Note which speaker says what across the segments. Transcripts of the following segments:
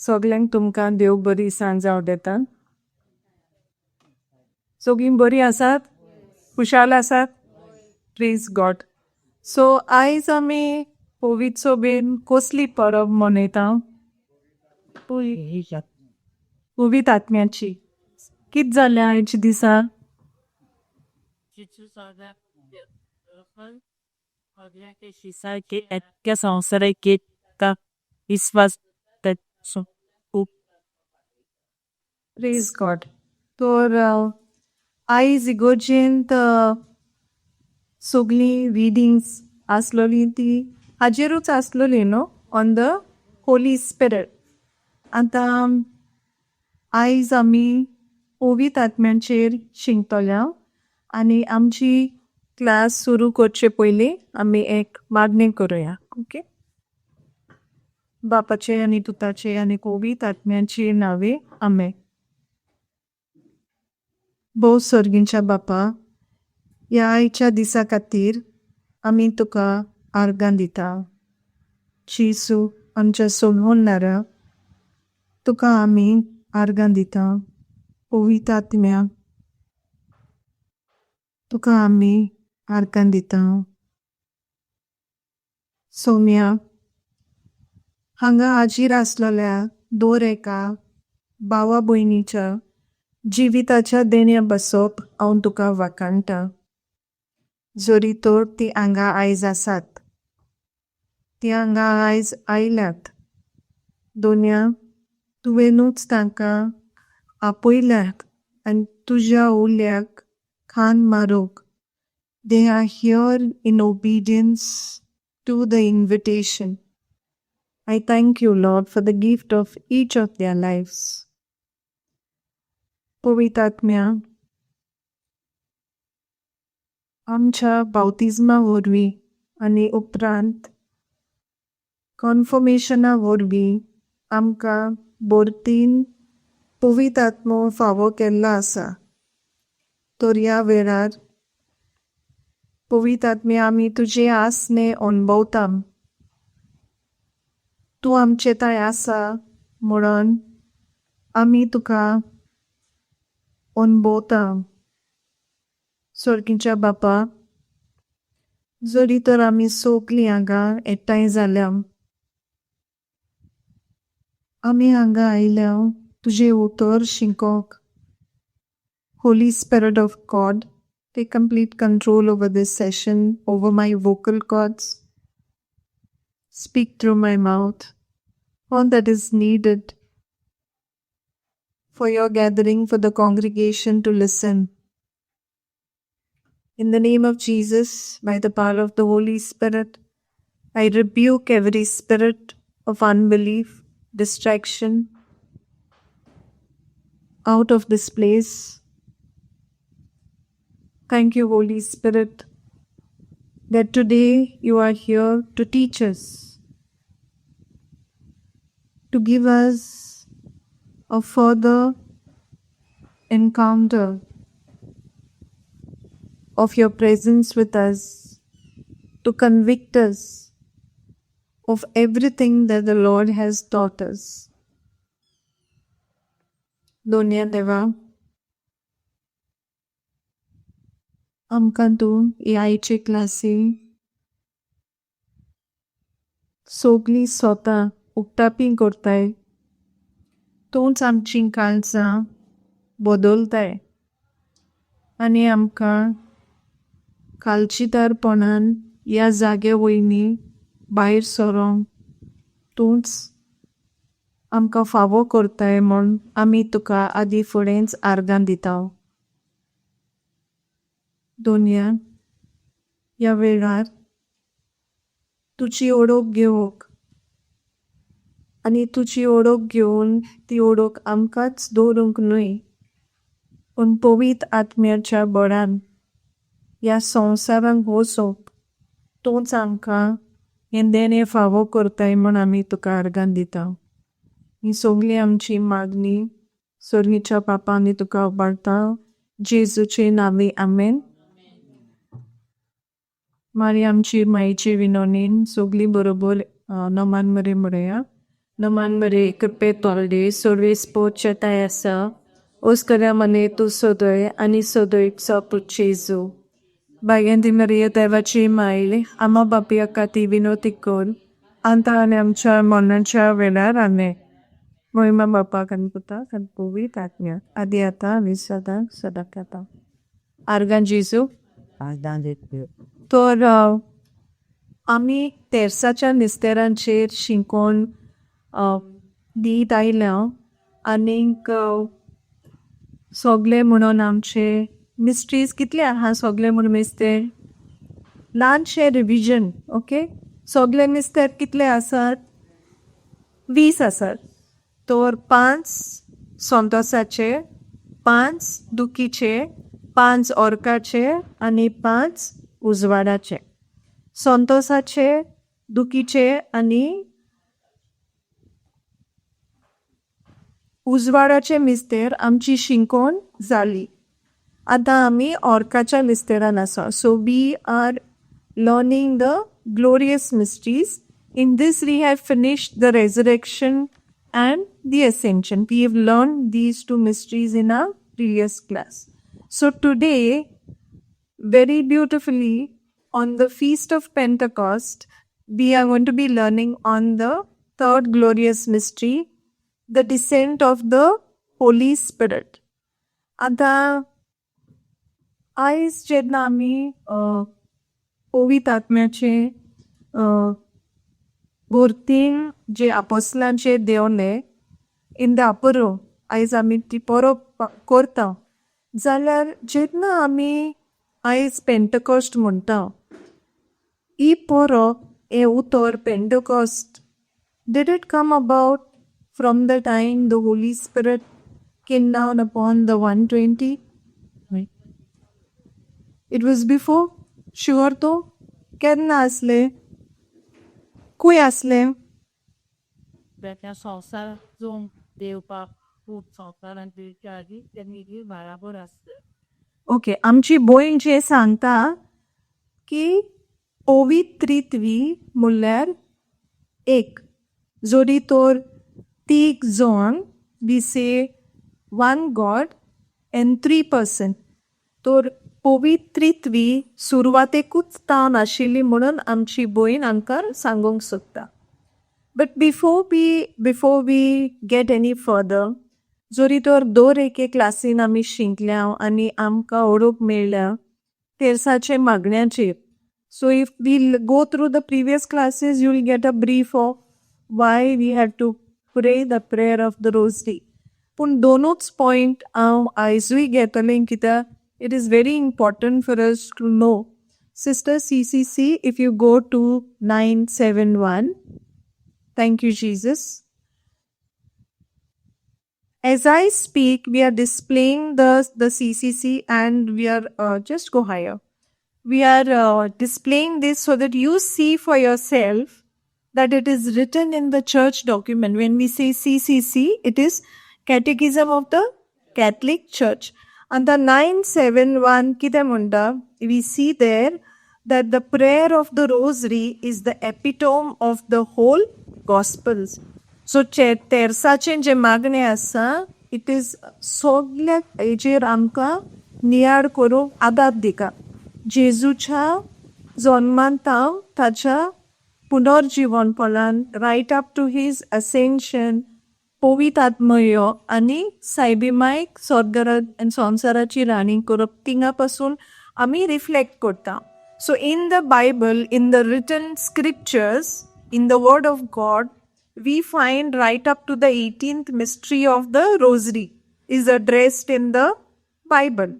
Speaker 1: सगल्यांक तुमकां देव बरी सांज जावं. सगळीं बरीं आसात, खुशाल आसात? Praise God. सो आयज आमी पवित्र सोबेन कसली परब मनयता? पवित्र आत्म्याची. कित जालें आयच्या दिसा? Praise God. तर आयज इगोर्जेंत सगळीं रिडींग्स आसलोली ती हाजेरूच आसलोली न्हू, ऑन the Holi spirit. आतां आयज आमी पवित्र आत्म्याचेर शिकतल्या आनी आमची क्लास सुरू करचे पयलीं आमी एक मागणी करुया. ओके. बापाचे आनी पुताचे आनी पवित्र आत्म्याचे नावे, आमेन. भोव सर्गींच्या बापा, ह्या आयच्या दिसा खातीर आमी तुका आर्गां दिता. जेजू आमच्या सोडवणारा, तुका आमी आर्गां दिता. पवित्र आत्म्या, तुका आमी आर्गां दिता. सोम्या, हांगा हाजीर आसलेल्या दर एका भावा भयणीच्या जिविताच्या देण्या बसप हांव तुका वाखाणटा. जरी तर ती हांगा आयज आसात, ती हांगा आयज आयल्यात, दोन्या तुवेंनूच तांकां आपयल्यात आनी तुज्या उल्याक कान मारूंक. They are here in obedience to the invitation. I thank you, Lord, for the gift of each of their lives. पवित्र आत्म्या, आमच्या बाप्तिज्मा वरवीं आनी उपरांत कॉन्फर्मेशना वरवीं आमकां भरतीन पवित्र आत्मो फावो केल्लो आसा. तर ह्या वेळार पवित्र आत्म्या आमी तुजे आसणे अणभवता. तूं आमचे थंय आसा म्हणून आमी तुका अणभवता. सर्गीच्या बापा, जरी तर आमी सगळीं हांगा एकठांय जाल्या, आमी हांगा आयल्या तुजें उतर शिकोंक. Holy Spirit of God, take complete control over this session, over my vocal cords. Speak through my mouth all that is needed for your gathering, for the congregation to listen. In the name of Jesus, by the power of the Holy Spirit, I rebuke every spirit of unbelief, distraction out of this place. Thank you, Holy Spirit, that today you are here to teach us, to give us a further encounter of your presence with us, to convict us of everything that the Lord has taught us. दोन्या देवा, आमकां तूं हे आयचे क्लासी सगळीं स्वता उक्तापी करताय. तूंच आमची काळजां बदलताय आनी आमकां काळजीदारपणान ह्या जाग्या वयनी भायर सरोंक तूंच आमकां फावो करताय म्हूण आमी तुका आदी फुडेंच आर्गां दिता. दोनया, ह्या वेळार तुजी ओळख घेवंक आनी तुजी ओळख घेवन ती ओळख आमकांच दवरूंक न्हय, पूण पवित्र आत्म्याच्या बळान ह्या संवसारांत वचोंक तूंच आमकां हें देणें फावो करताय म्हूण आमी तुका आर्गां दिता. ही सगळी आमची मागणी सर्गीच्या बापा आमी तुका उबारता, जेजूचे नांवी, आमेन. मागीर आमची माईचे विनवणेन सगळीं बरोबर नमान मरे म्हणया. नमन मरिये, कृपेत भरली, सर्वेस्पोर चेताय आसा. ओस्कऱ्या मने तूं सदय आनी सदयचो पूत जेजू. भाग्यंती मरिये, देवाची माय, आम्हा पापयां खातीर विनवती कर आतां आनी आमच्या मरणाच्या वेळार. आमेन. महिमा बापाक आनी पुताक आनी पवित्र आत्म्याक, आदी आतां आनी सदां सदां काळा. आर्गां जेजू. तर आमी तेर्साच्या मिस्तेरांचेर शिकोवन दीत आयल्या आनीक सोगले म्हणून आमचे मिस्ट्रीज कितले आहा सोगले म्हणून मिस्तेर? ल्हानशें रिविजन, ओके. सोगले मिस्तेर कितले आसात? 20 आसात. तर 5 संतोसाचे, 5 दुखीचे, 5 ऑर्काचे आनी 5 उजवाडाचे. संतोसाचे, दुखीचे आनी उजवाडाचे मिस्तेर आमची शिकोवन जाली. आतां आमी ऑर्काच्या मिस्तेरान आसा. So we are learning the glorious mysteries. In this we have finished the resurrection and the ascension. We have learned these two mysteries in our previous class. So today, very beautifully, on the Feast of Pentecost, we are going to be learning on the third glorious mystery, the descent of the Holy Spirit. आतां आयज जेन्ना आमी पवित्र आत्म्याचे भरतीन जे आपोस्लांचेर देंवले in the upper room, आयज आमी ती परब करता जाल्यार, जेन्ना आमी आयज पेंटकॉस्ट म्हणटा, ही परब, हें उतर Pentecost, did it come about from the time the Holy Spirit came down upon the 120? It was before? Sure तो? केन्ना आसले? खंय आसले?
Speaker 2: त्या संवसार जो देवपाक खूब संवसारान दिवच्या आदी तेणी बराबर आसता.
Speaker 1: ओके, आमची भयण जे सांगता की पवित्रित्वी म्हणल्यार एक, जरी तर तीग जण, we say one God and three person, तर पवित्रित्वी सुरवातेकूच तावन आशिल्ली म्हणून आमची भयण आमकां सांगूंक सोदता. But before we get any further, जरी तर दर एके क्लासीन आमी शिकल्या आनी आमकां ओळख मेळ्ळ्या तेर्साचे मागण्याचेर, so if we go through the previous classes, you will get a brief of why we have to pray the prayer of the rosary. पूण दोनूच पॉयंट हांव आयजूय घेतलें कित्याक it is very important for us to know. Sister CCC, if you go to 971. Thank you, Jesus. As I speak, we are displaying the CCC and we are, just go higher. We are displaying this so that you see for yourself that it is written in the church document. When we say CCC, it is Catechism of the Catholic Church. And the 971 कितें म्हणटा, we see there that the prayer of the rosary is the epitome of the whole Gospels. So तेर्साचें जें मागणें आसा, it is सगल्या हेजेर आमकां नियाळ करूंक आदार दिता, जेजूच्या जन्मान तावन ताच्या पुनर्जिवनपणान right up to his ascension, पवित्र आत्मयो आनी सायबी मायक स्वर्गात संवसाराची राणी करप, थिंगा पासून आमी रिफ्लेक्ट करता. So in the Bible, in the written scriptures, in the word of God, we find right up to the 18th mystery of the rosary is addressed in the Bible.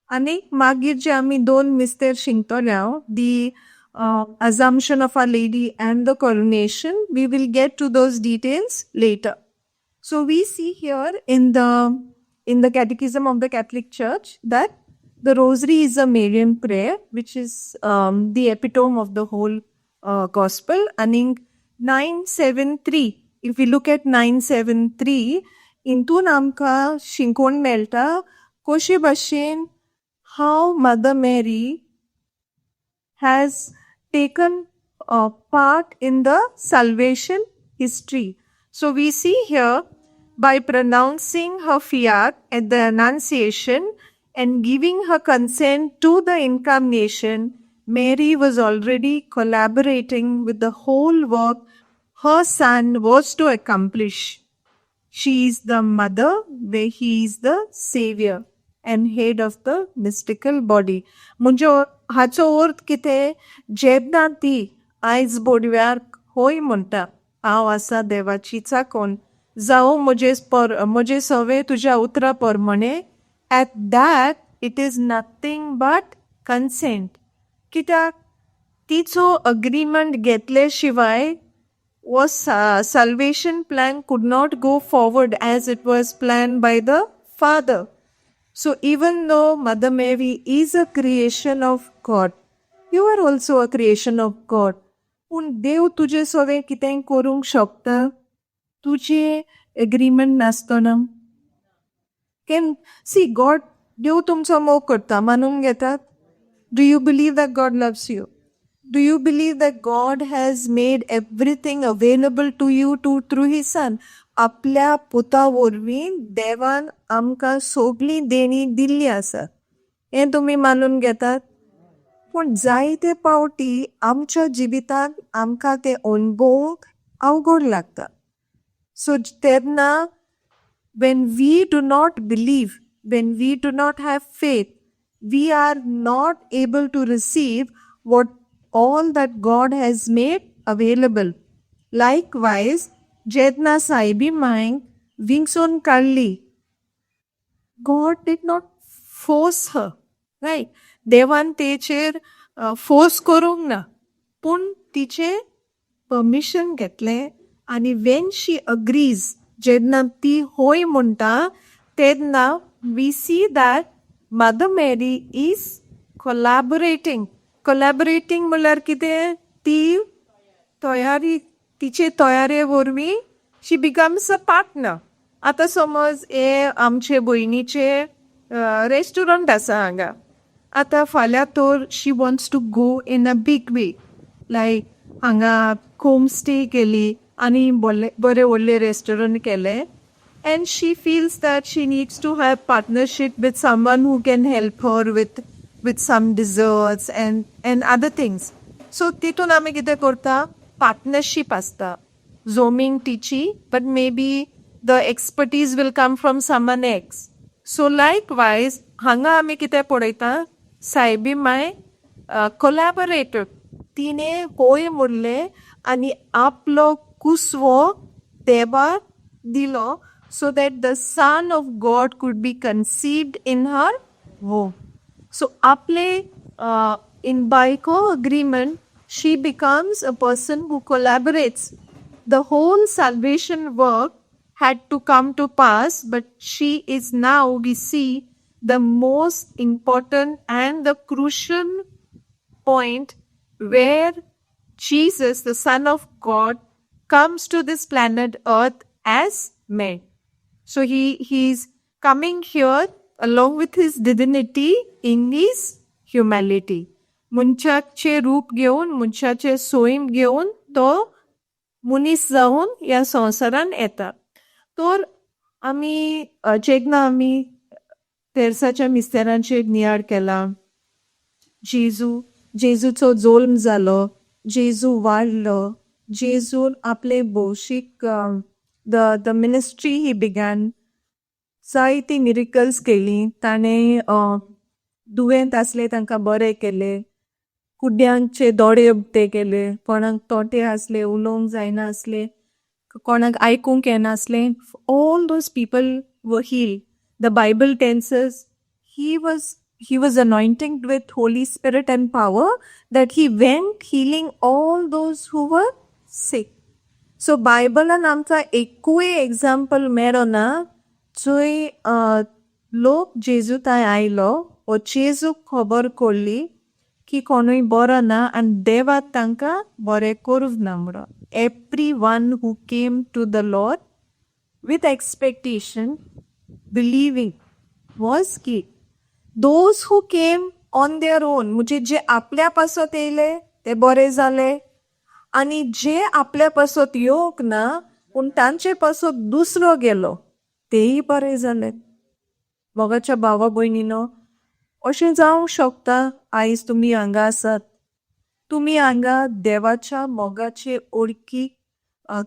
Speaker 1: आनी मागीर जे आमी दोन मिस्तेर शिकतले, the Assumption of Our Lady and the coronation, we will get to those details later. So we see here in the Catechism of the Catholic Church that the rosary is a Marian prayer, which is the epitome of the whole gospel. And 973, if we look at 973, हितून आमकां शिकोवंक मेळटा कशे भाशेन how Mother Mary has taken a part in the salvation history. So we see here, by pronouncing her fiat at the Annunciation and giving her consent to the Incarnation, Mary was already collaborating with the whole work her son was to accomplish. She is the mother, where he is the savior and head of the mystical body. म्हणजे हाचो अर्थ कितें, जेन्ना ती आयज बोडव्यार होय म्हणटा, हांव आसा देवाची चाकोन, जावं म्हजे पर म्हजे सवे तुज्या उतरा प्रमाणे, at that it is nothing but consent. कित्याक तिचो अग्रीमेंट घेतले शिवाय was salvation plan could not go forward as it was planned by the Father. So even though Mother Mary is a creation of God, you are also a creation of God. पूण देव तुजे सवें कितें करूंक शकता तुजे agreement नासतना? Can see God, देव तुमचो मोग करता मानून घेतात? Do you believe that God loves you? Do you believe that God has made everything available to you to through His Son? आपल्या पुता वरवीं देवान आमकां सगळी देणी दिल्ली आसा, हें तुमी मानून घेतात? पूण जायते पावटी आमच्या जिवितांत आमकां तें अणभवूंक अवघड लागता. सो तेन्ना when we do not believe, when we do not have faith, we are not able to receive what all that God has made available. Likewise, जेन्ना सायबी मांयक विंचून काडली, God did not force her, right? देवान तेचेर force करूंक ना, पूण तिचें permission घेतलें आनी when she agrees, जेन्ना ती होय म्हणटा, तेन्ना we see that Mother Mary is collaborating. Collaborating म्हणल्यार कितें? ती तयारी, तिचे तयारे वरवीं she becomes a partner. आतां समज हे आमचे भयणीचे रेस्टॉरंट आसा हांगा. आतां फाल्यां तर she wants to go in a big way, like हांगा होम स्टे केली आनी बरें व्हडलें रेस्टॉरंट केलें, and she feels that she needs to have partnership with someone who can help her with some desserts and other things. So तितून आमी कितें करता, पार्टनरशीप आसता जोमींग तिची, but maybe the expertise will come from someone else. So likewise हांगा आमी कितें पळयता, सायबी माय कोलॅबोरेटर. तिणें होय म्हणलें आनी आपलो कुसवो देवाक दिलो so that the Son of God could be conceived in her womb. So आपले in by co-agreement, she becomes a person who collaborates. The whole salvation work had to come to pass, but she is now, we see, the most important and the crucial point where Jesus, the Son of God, comes to this planet Earth as man. So he is coming here along with his divinity in his humanity. मनशाचे रूप घेवन, मनशाचे सोयम घेवन तो मनीस जावन ह्या संवसारान येता. तर आमी जेन्ना आमी तेर्साच्या मिस्तेरांचेर नियाळ केला, जेजू, जेजूचो जल्म जालो, जेजू वाडलो, जेजून आपले भौशीक the ministry he began, जायती मिरिकल्स केली ताणें. दुयेंत आसले तांकां बरे केले, कुड्ड्यांचे दोळे उक्ते केले, कोणाक तोटे आसले, उलोवंक जायना आसले, कोणाक आयकूंक येनासलें, all those people were healed. The Bible tells us he was anointed with Holy Spirit and power, that he went healing all those who were sick. So बायबलान आमकां एकूय एग्जाम्पल मेळना जंय लोक जेजू थंय आयलो वो जेजूक खबर कोल्ली की कोणूय बरो ना आनी देवाक तांकां बरें करूंक ना म्हणून. Everyone who came to the Lord with expectation, believing, was healed. Those who came on their own, म्हणजे जे आपल्या पासत येयले ते बरे जाले आनी जे आपल्या पासत येवंक ना पूण तांचे पासत दुसरो गेलो, तेय बरे जाले. मोगाच्या भावा भयणीनो, अशें जावंक शकता. आयज तुमी हांगा आसात, तुमी हांगा देवाच्या मोगाचे ओळखी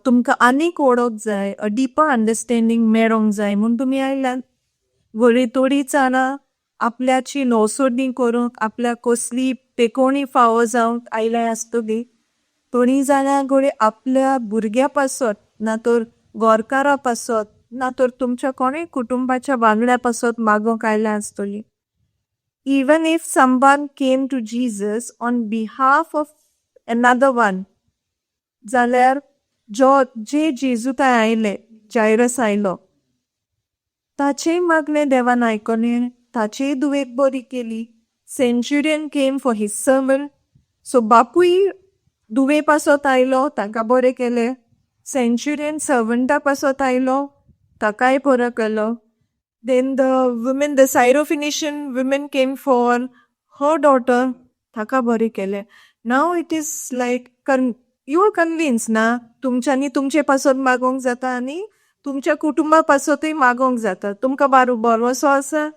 Speaker 1: तुमकां आनीक वळख जाय, अ डिपर अंडरस्टँडींग मेळोंक जाय म्हूण तुमी आयल्यात. व्हडली थोडीं जाणां आपल्याची नवसोडणी करूंक, आपल्याक कसली पेकोवणी फावो जावंक आयल्या आसतली. थोडीं जाणां घडये आपल्या भुरग्या पासत, ना तर घरकारा पासत, ना तर तुमच्या कोणूय कुटुंबाच्या वांगड्या पासत मागोंक आयल्या आसतली. Even if someone came to Jesus on behalf of another one, जाल्यार जो जे जेजू थंय आयले, जायरस आयलो, ताचेय मागणें देवान आयकलें, ताचेय धुवेक बरी केली. Centurion came for his servant, so बापूय धुवे पासत आयलो, ताका बरें केलें. सेंच्युरियन सर्वंटा पासत आयलो, ताकाय बरो केलो. Then the woman, the Syrophoenician woman, came for her daughter, ताका बरें केलें. Now it is like you are convinced ना, तुमच्यांनी तुमचे पासत मागोंक जाता आनी तुमच्या कुटुंबा पासतूय मागोंक जाता. तुमकां बारो भरवसो आसा,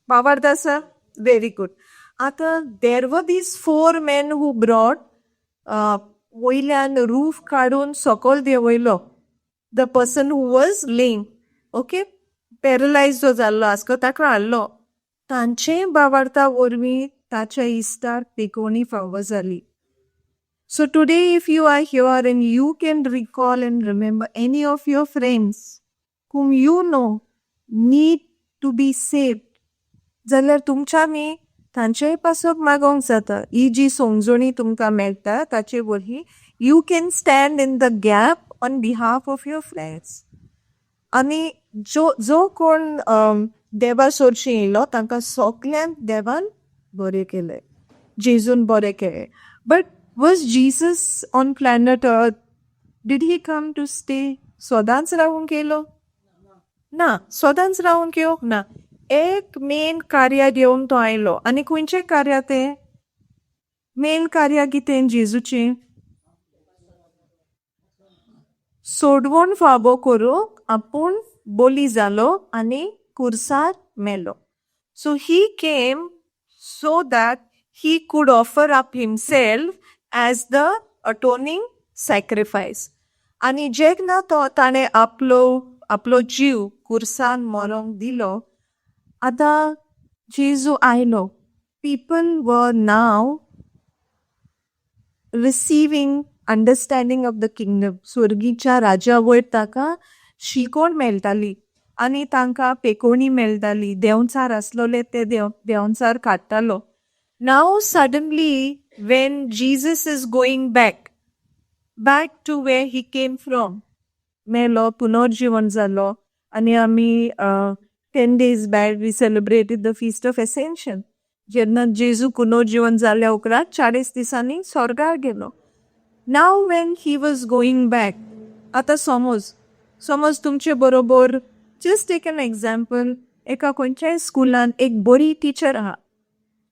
Speaker 1: भावार्थ आसा. Very good. आतां there were these four men who brought, वयल्यान रूफ काडून सकयल देंवयलो the person who was lame, okay, paralyze जो जाल्लो आसलो ताका हाडलो. तांचे भावार्था वरवीं ताच्या इश्टाक पेकोवणी फावो जाली. So today, if you are here and you can recall and remember any of your friends whom you know need to be saved, जाल्यार तुमच्यांनी तांचेय पासत मागोंक जाता. ही जी समजणी तुमकां मेळटा ताचे वरवीं you can stand in the gap on behalf of your friends. आनी जो जो कोण देवा सोरशी येयलो तांकां सगल्यांक देवान बरें केलें, जेजून बरें केलें. But was Jesus on planet Earth, did he come to stay? सदांच रावूंक येयलो ना, सदांच रावूंक येवंक ना. एक मेन कार्य घेवन तो आयलो. आनी खंयचें कार्य तें? मेन कार्य कितें जेजूचें? सोडवण फावो करूंक आपूण बोली जालो आनी कुर्सार मेलो. So he came so that he could offer up himself as the atoning sacrifice. आनी जेन्ना तो ताणें आपलो आपलो जीव कुर्सान मरोंक दिलो, आतां जेजू आयलो, people were now receiving understanding of the kingdom. स्वर्गीच्या राज्या वयर ताका शिकोवण मेळटाली आनी तांकां पेकोवणी मेळटाली. देंवचार आसलोले ते देव देंवचार काडटालो. Now suddenly, when Jesus is going back to where he came from, मेलो, पुनर्जीवन जालो आनी आमी 10 days back we celebrated the Feast of Ascension, जेन्ना जेजू पुनर्जीवन जाल्या उपरांत 40 दिसांनी स्वर्गार गेलो. Now when he was going back, आतां समज समज तुमचे बरोबर, just take an example, एका खंयच्याय स्कुलान एक बरी टिचर आहा,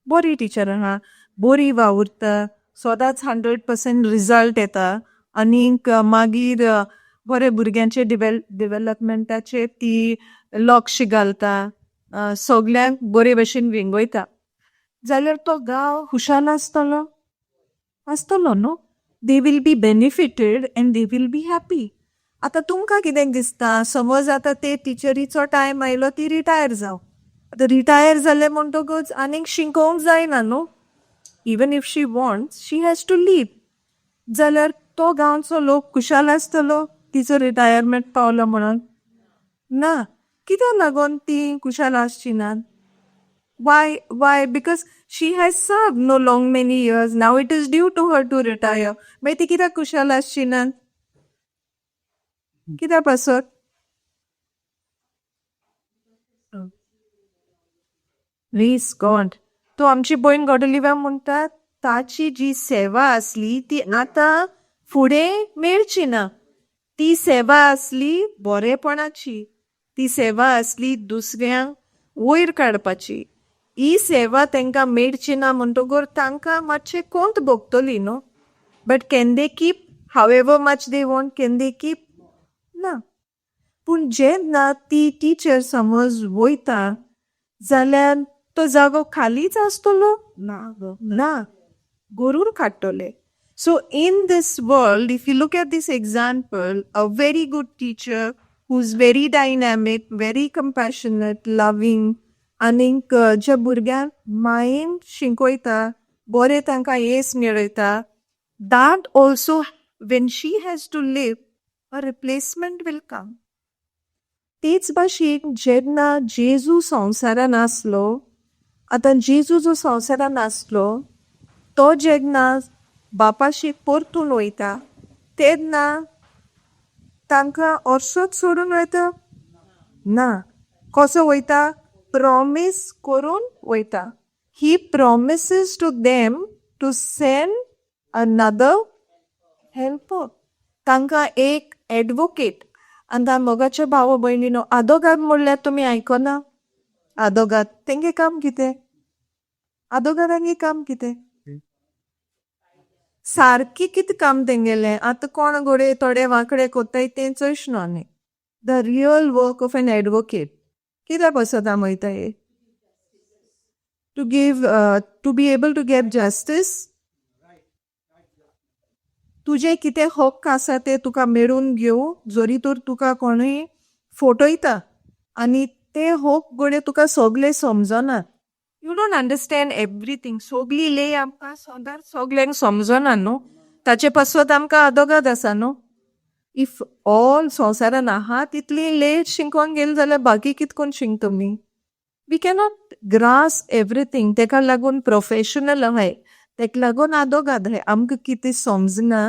Speaker 1: बरी टिचर आहा, बरी वावुरता, सदांच 100% रिजल्ट येता आनीक मागीर बरे भुरग्यांचे डिवेलपमेंटाचेर ती लक्ष घालता, सगल्यांक बरे भशेन वेंगयता, जाल्यार तो गांव खुशाल आसतलो, आसतलो न्हू? They will be benefited and they will be happy. आतां तुमकां कितें दिसता? समज आतां ते टिचरीचो टायम आयलो, ती रिटायर जावं. आतां रिटायर जाले म्हणटकूच आनीक शिकोवंक जायना न्हू. Even if she wants, she has to leave. जाल्यार तो गांवचो लोक खुशाल आसतलो तिचो रिटायरमेंट पावलो म्हणून? ना. कित्याक लागून ती खुशाल आसची ना? Why? Because she has served no long many years. Now it is due to her to retire. मागीर ती कित्याक खुशाल आसची ना? कित्या पासत? Praise God. तो आमची भयण गॉडलिव्या म्हणटा, ताची जी सेवा आसली ती आतां फुडें मेळची ना. ती सेवा आसली बरेपणाची, ती सेवा आसली दुसऱ्यांक वयर काडपाची. ही सेवा तांकां मेळची ना म्हणटकूच तांकां मातशें कोंत भोगतली न्हू. But can they keep however much they want? Can they keep? ना. पूण जेन्ना ती टिचर समज वयता जाल्यार तो जागो खालीच आसतलो?
Speaker 2: ना गो.
Speaker 1: ना, गोरून काडटले. So in this world, if you look at this example, a very good teacher who is very dynamic, very compassionate, loving, आनीक ज्या भुरग्यांक मायेन शिकयता, बरें तांकां येस मेळयता, that also, when she has to leave, a replacement will come. तेच भाशेन जेन्ना जेजू संवसारान आसलो, आतां जेजू जो संवसारान आसलो, तो जेन्ना बापाशी परतून वयता तेन्ना तांकां अर्सोच सोडून वयता ना. कसो वयता? प्रॉमीस करून वयता. He promises to them to send another helper, तांकां एक एडवोकेट. आतां मोगाच्या भाव भयणीनो, आदोगाद म्हणल्यार तुमी आयकना? आदोगाद तेंगे काम कितें? आदोगादांगे काम कितें सारकें? कितें काम तेंगेलें? आतां कोण घोडये थोडे वांकडे कोत्ताय तें चोयश न्हू आमी. The real work of an advocate कित्या पसत आमी वयता? To give, to be able to get justice. तुजे कितें हक्क आसा ते तुका मेळून घेवं, जरी तर तुका कोणूय फटयता आनी ते हक घडये तुका सगळे समजना. You don't understand everything. सगळी ले आमकां सदांच सगल्यांक समजना न्हू. ताचे पासत आमकां आदोगाद आसा न्हू. If all संवसारान आहा तितली लेट शिकोन गेली जाल्यार बाकी कित कोन शिंक तुमी? We cannot grasp everything. तेका लागून प्रोफेशनल आहाय, तेका लागून आदोगाद आहाय. आमकां कितें समजना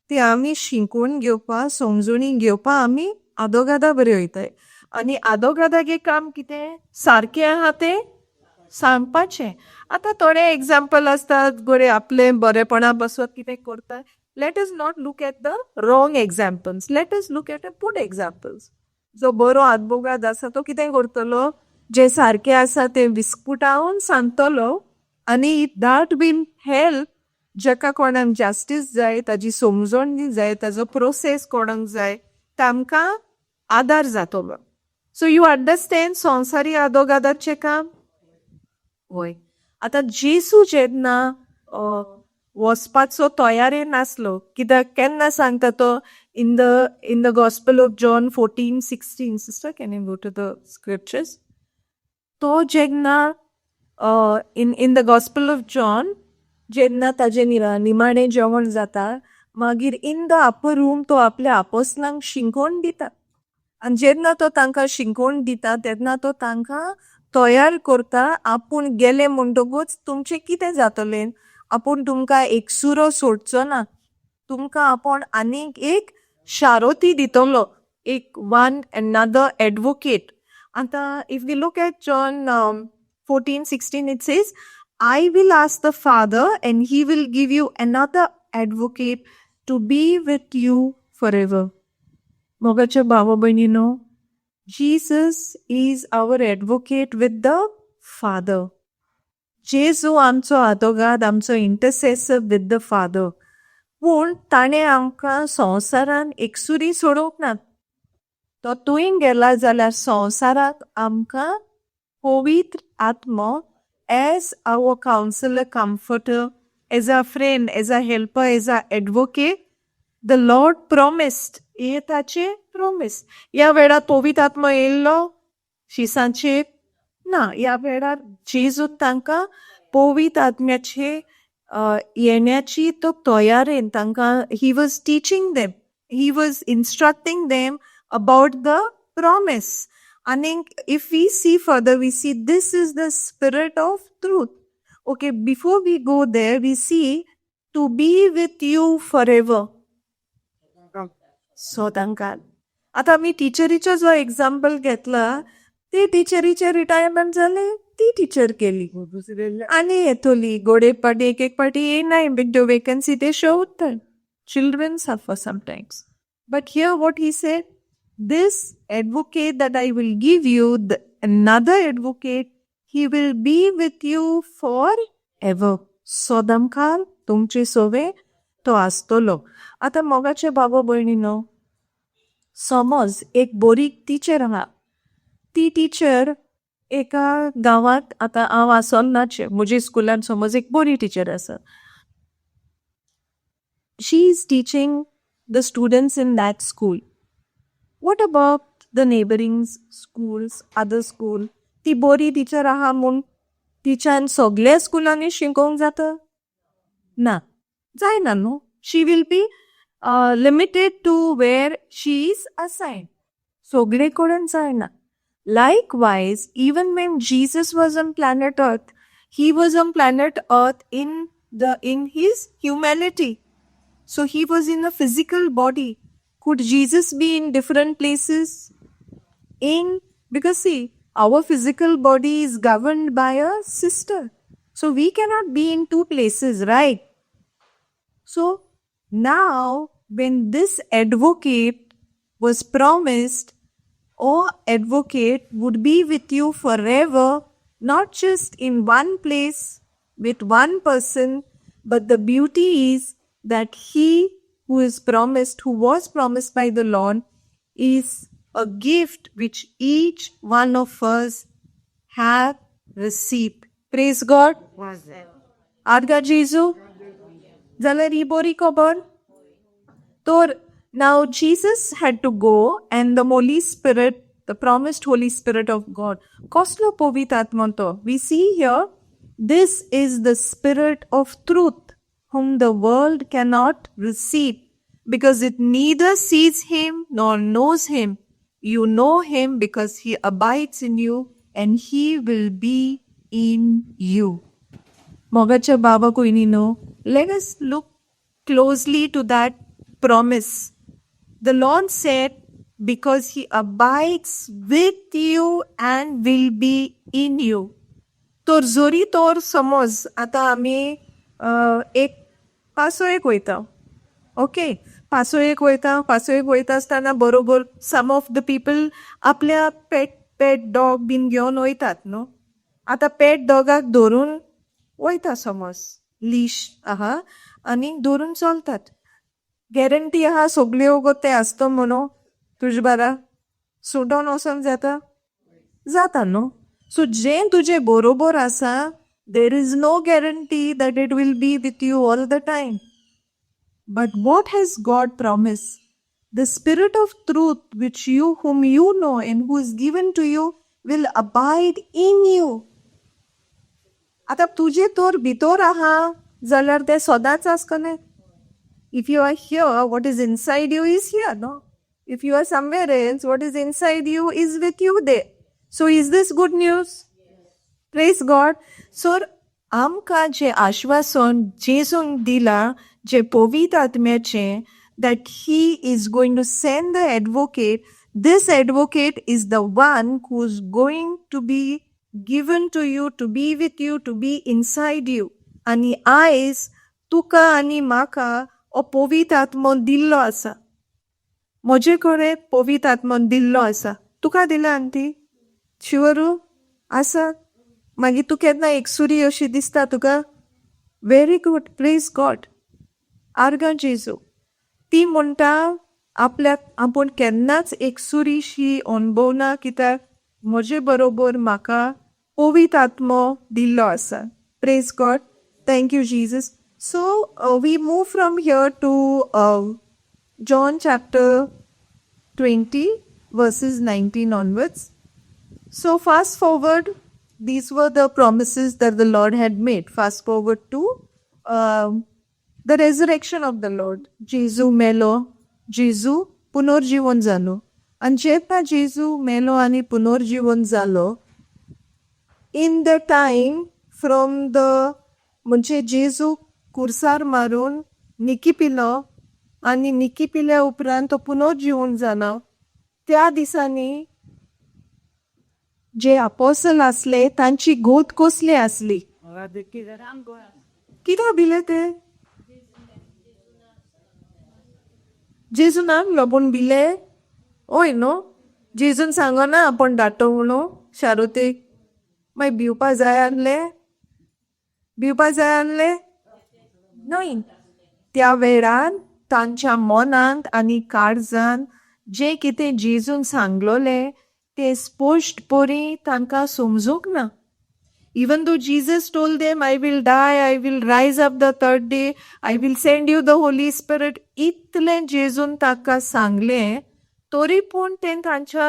Speaker 1: ती आमी शिकून घेवपा, समजुणी घेवपा आमी आदोगादा बरें वयताय. आनी आदोगादागे काम कितें सारकें आहा तें सांगपाचें. आतां थोडे एग्जाम्पल आसतात, बरे आपले बरेपणा बसत कितें करता. Let us not look at the wrong examples, let us look at a good examples. जो बरो आदवोगाद आसा तो कितें करतलो? जे सारकें आसा तें विस्कुटावन सांगतलो आनी that will help जाका कोणाक जस्टीस जाय, ताजी समजण जाय, ताजो प्रोसेस कोणाक जाय, तांकां आदार जातलो. So you understand संवसारी आदोगादाचें काम? वय. आतां जेजू जेन्ना वचपाचो तयारेन नासलो कित्याक, केन्ना सांगता तो in the Gospel of John 14:16. Sister, can you go to the scriptures? तो जेन्ना in the Gospel of John, जेन्ना ताजें निमाणें जेवण जाता, मागीर इन the upper room तो आपल्या आपोसलांक शिंकोवन दिता. आनी जेन्ना तो तांकां शिंकोवन दिता तेन्ना तो तांकां तयार करता, आपूण गेले म्हणटकूच तुमचें कितें जातलें. आपूण तुमकां एकसुरो सोडचो ना, तुमकां आपूण आनीक एक शारोती दितलो, एक वन अनदर एडवोकेट. आतां if we look at John 14:16, it says, "I will ask the Father and he will give you another advocate to be with you forever." मोगाच्या भावा भयणीनो, Jesus is our advocate with the Father. जेजू आमचो आदोगाद, आमचो इंटरसेसर with the father. पूण ताणें आमकां संवसारान एकसुरी सोडूंक ना. तो थंय गेला जाल्यार संवसाराक आमकां पवित्र आत्मो as our counselor, comforter, as a friend, as a helper, as a advocate, the Lord promised. हे ताचे प्रॉमीस. ह्या वेळार पवित्र आत्मो येयल्लो शिसांचेर ना. ह्या वेळार जेजू तांकां पवित्र आत्म्याचे येण्याची तो तयारेन तांकां he was teaching them, he was instructing them about the promise. आनीक if we see further, we see this is the Spirit of truth. Okay, before we go there, we see to be with you forever, सदांकाळ. आतां आमी टिचरीचो जो example घेतला, ते टिचरीचे retirement जालें, ती teacher केली आनी येतली गोडे पाटी एक एक पाटी येयनाय, बिड्ड्यो वेकन्सी ते शो उत्तर. Children suffer sometimes. But here what he said, "This advocate that I will give you, another advocate, he will be with you forever." सदांकाळ तुमचे सोवे तो आसतलो. आतां मोगाचे बाबा भयणीनो, समज एक बोरी टिचर आहा, ती टिचर एका गांवांत, आतां हांव आसोनाचे म्हजे स्कुलान समज एक बरी टिचर आसा, she is teaching the students in that school. What about the neighbouring schools, other school? ती बरी टिचर आहा म्हूण तिच्यान सगल्या स्कुलांनी शिकोवंक जाता ना? जायना न्हू. She will be limited to where she is assigned. सगळे कडेन जायना. Likewise, even when Jesus was on planet Earth, he was on planet Earth in his humanity. So he was in a physical body. Could Jesus be in different places? In because see, our physical body is governed by a sister. So we cannot be in two places, right? So now when this advocate was promised, O advocate would be with you forever, not just in one place with one person, but the beauty is that he who is promised, who was promised by the Lord, is a gift which each one of us have received. Praise God. आर्गां जेजू. जाल्यार ही बरी खबर तर. Now Jesus had to go and the Holy Spirit, the promised Holy Spirit of God. कसलो पवित्र आत्मो तो? We see here, this is the Spirit of truth, whom the world cannot receive because it neither sees him nor knows him. You know him because he abides in you and he will be in you. मोगाच्या बाबा भयणीनो, let us look closely to that promise. The Lord said, because he abides with you and will be in you. तर जरी तर समज आतां आमी एक पासयेक वयता, ओके, पासयेक वयता, पासयेक वयता आसतना बरोबर सम ऑफ the people आपल्या पेट डॉग बीन घेवन वयतात न्हू. आतां पेट डॉगाक धरून वयता, समज लीश आहा आनी धरून चलतात, गॅरंटी आहा सगल्यो गो ते आसता म्हणून तुजे बारा सुटोन वचोंक जाता? जाता न्हू. सो जें तुजें बरोबर आसा, there is no guarantee that it will be with you all the time. But what has God promise? The Spirit of truth, which you whom you know and who is given to you, will abide in you. आतां तुजे तर भितर आहा जाल्यार तें सदांच आसतलें. If you are here, what is inside you is here, no? If you are somewhere else, what is inside you is with you there. So is this good news? Praise God. So आमकां जें आश्वासन जेजून दिलां, जें पवित्र आत्म्याचें, that he is going to send the advocate, this advocate is the one who is going to be given to you, to be with you, to be inside you. आनी आयज तुका आनी म्हाका हो पवित्र आत्मो दिल्लो आसा. म्हजे कडेन पवित्र आत्मो दिल्लो आसा. तुका दिला आंटी? शुअरू आसा? मागीर तूं केन्ना एकसुरी अशी दिसता तुका? Very good, praise God. आर्गां जेजू. ती म्हणटा आपल्याक आपूण केन्नाच एकसुरीशी अणभवना, कित्याक म्हजे बरोबर म्हाका पवित्र आत्मो दिल्लो आसा. Praise God. Thank you, Jesus. So we move from here to John chapter 20, verses 19 onwards. So, fast forward, these were the promises that the Lord had made. Fast forward to the resurrection of the Lord. जेजू मेलो, जेजू पुनर्जीवन जालो. आनी जेन्ना जेजू मेलो आनी पुनर्जीवन जालो, in the time from the म्हणजे जेजू कुर्सार मारून निकी पिलो आनी निकी पिल्या उपरांत तो पुनर्जीवन जालो, त्या दिसांनी जे अपोसल आसले तांची गोत कसली आसली? कित्याक भिले ते? जेजूनाक लोबून भिले? हय न्हू, जेजून सांगना आपूण धाडटो म्हणून शारुतीक, मागीर भिवपा जाय आसलें? भिवपा जाय आसलें न्हय. त्या वेळार तांच्या मनांत आनी काळजान जें कितें जेजून सांगलोलें तें स्पश्ट बरी तांकां समजूंक ना. Even though Jesus told them, "I will die, I will rise up the third day, I will send you the Holy Spirit," इतलें जेजून ताका सांगलें तरी पूण तें तांच्या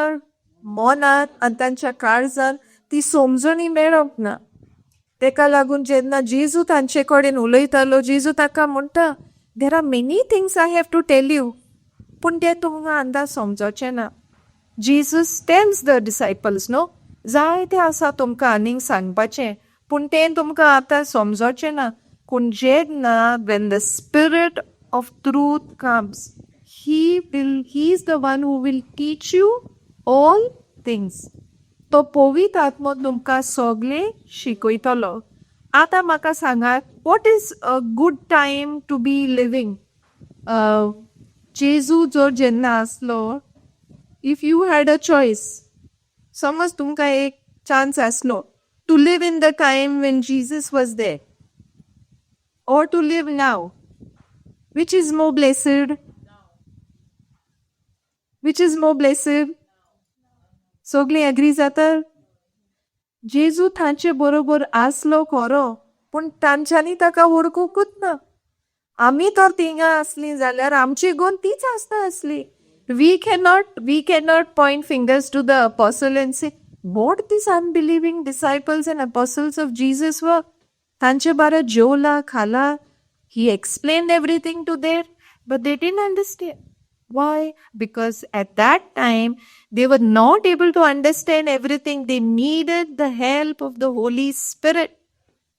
Speaker 1: मनात आनी तांच्या काळजान ती समजणी मेळोंक ना. तेका लागून जेन्ना जेजू तांचे कडेन उलयतालो, जेजू ताका म्हणटा, "There are many things I have to tell you, पूण ते तुमकां अंदाज समजोचें ना." Jesus tells the disciples, no, जायते आसा तुमकां आनीक सांगपाचें, पूण तें तुमकां आतां समजोचें ना. पूण जेन्ना when the Spirit of truth comes, he is the one who will teach you all things. तो पवित्र आत्मो तुमकां सगळें शिकयतलो. आतां म्हाका सांगात, what is a good time to be living? जेजू जर जेन्ना आसलो, if you had a choice, समज तुमकां एक चान्स आसलो to live in the time when Jesus was there or to live now, which is more blessed? Which is more blessed? सगळीं agree जाता? जेजू तांचे बरोबर आसलो खरो, पूण तांच्यांनी ताका वळखुकूच ना. आमी तर थिंगा आसली जाल्यार आमची गूण तीच आसता आसली. We cannot point fingers to the apostle and say what these unbelieving disciples and apostles of Jesus were. तांचे बारा जेवला खाला, he explained everything to them, but they didn't understand. Why? Because at that time they were not able to understand everything. They needed the help of the Holy Spirit.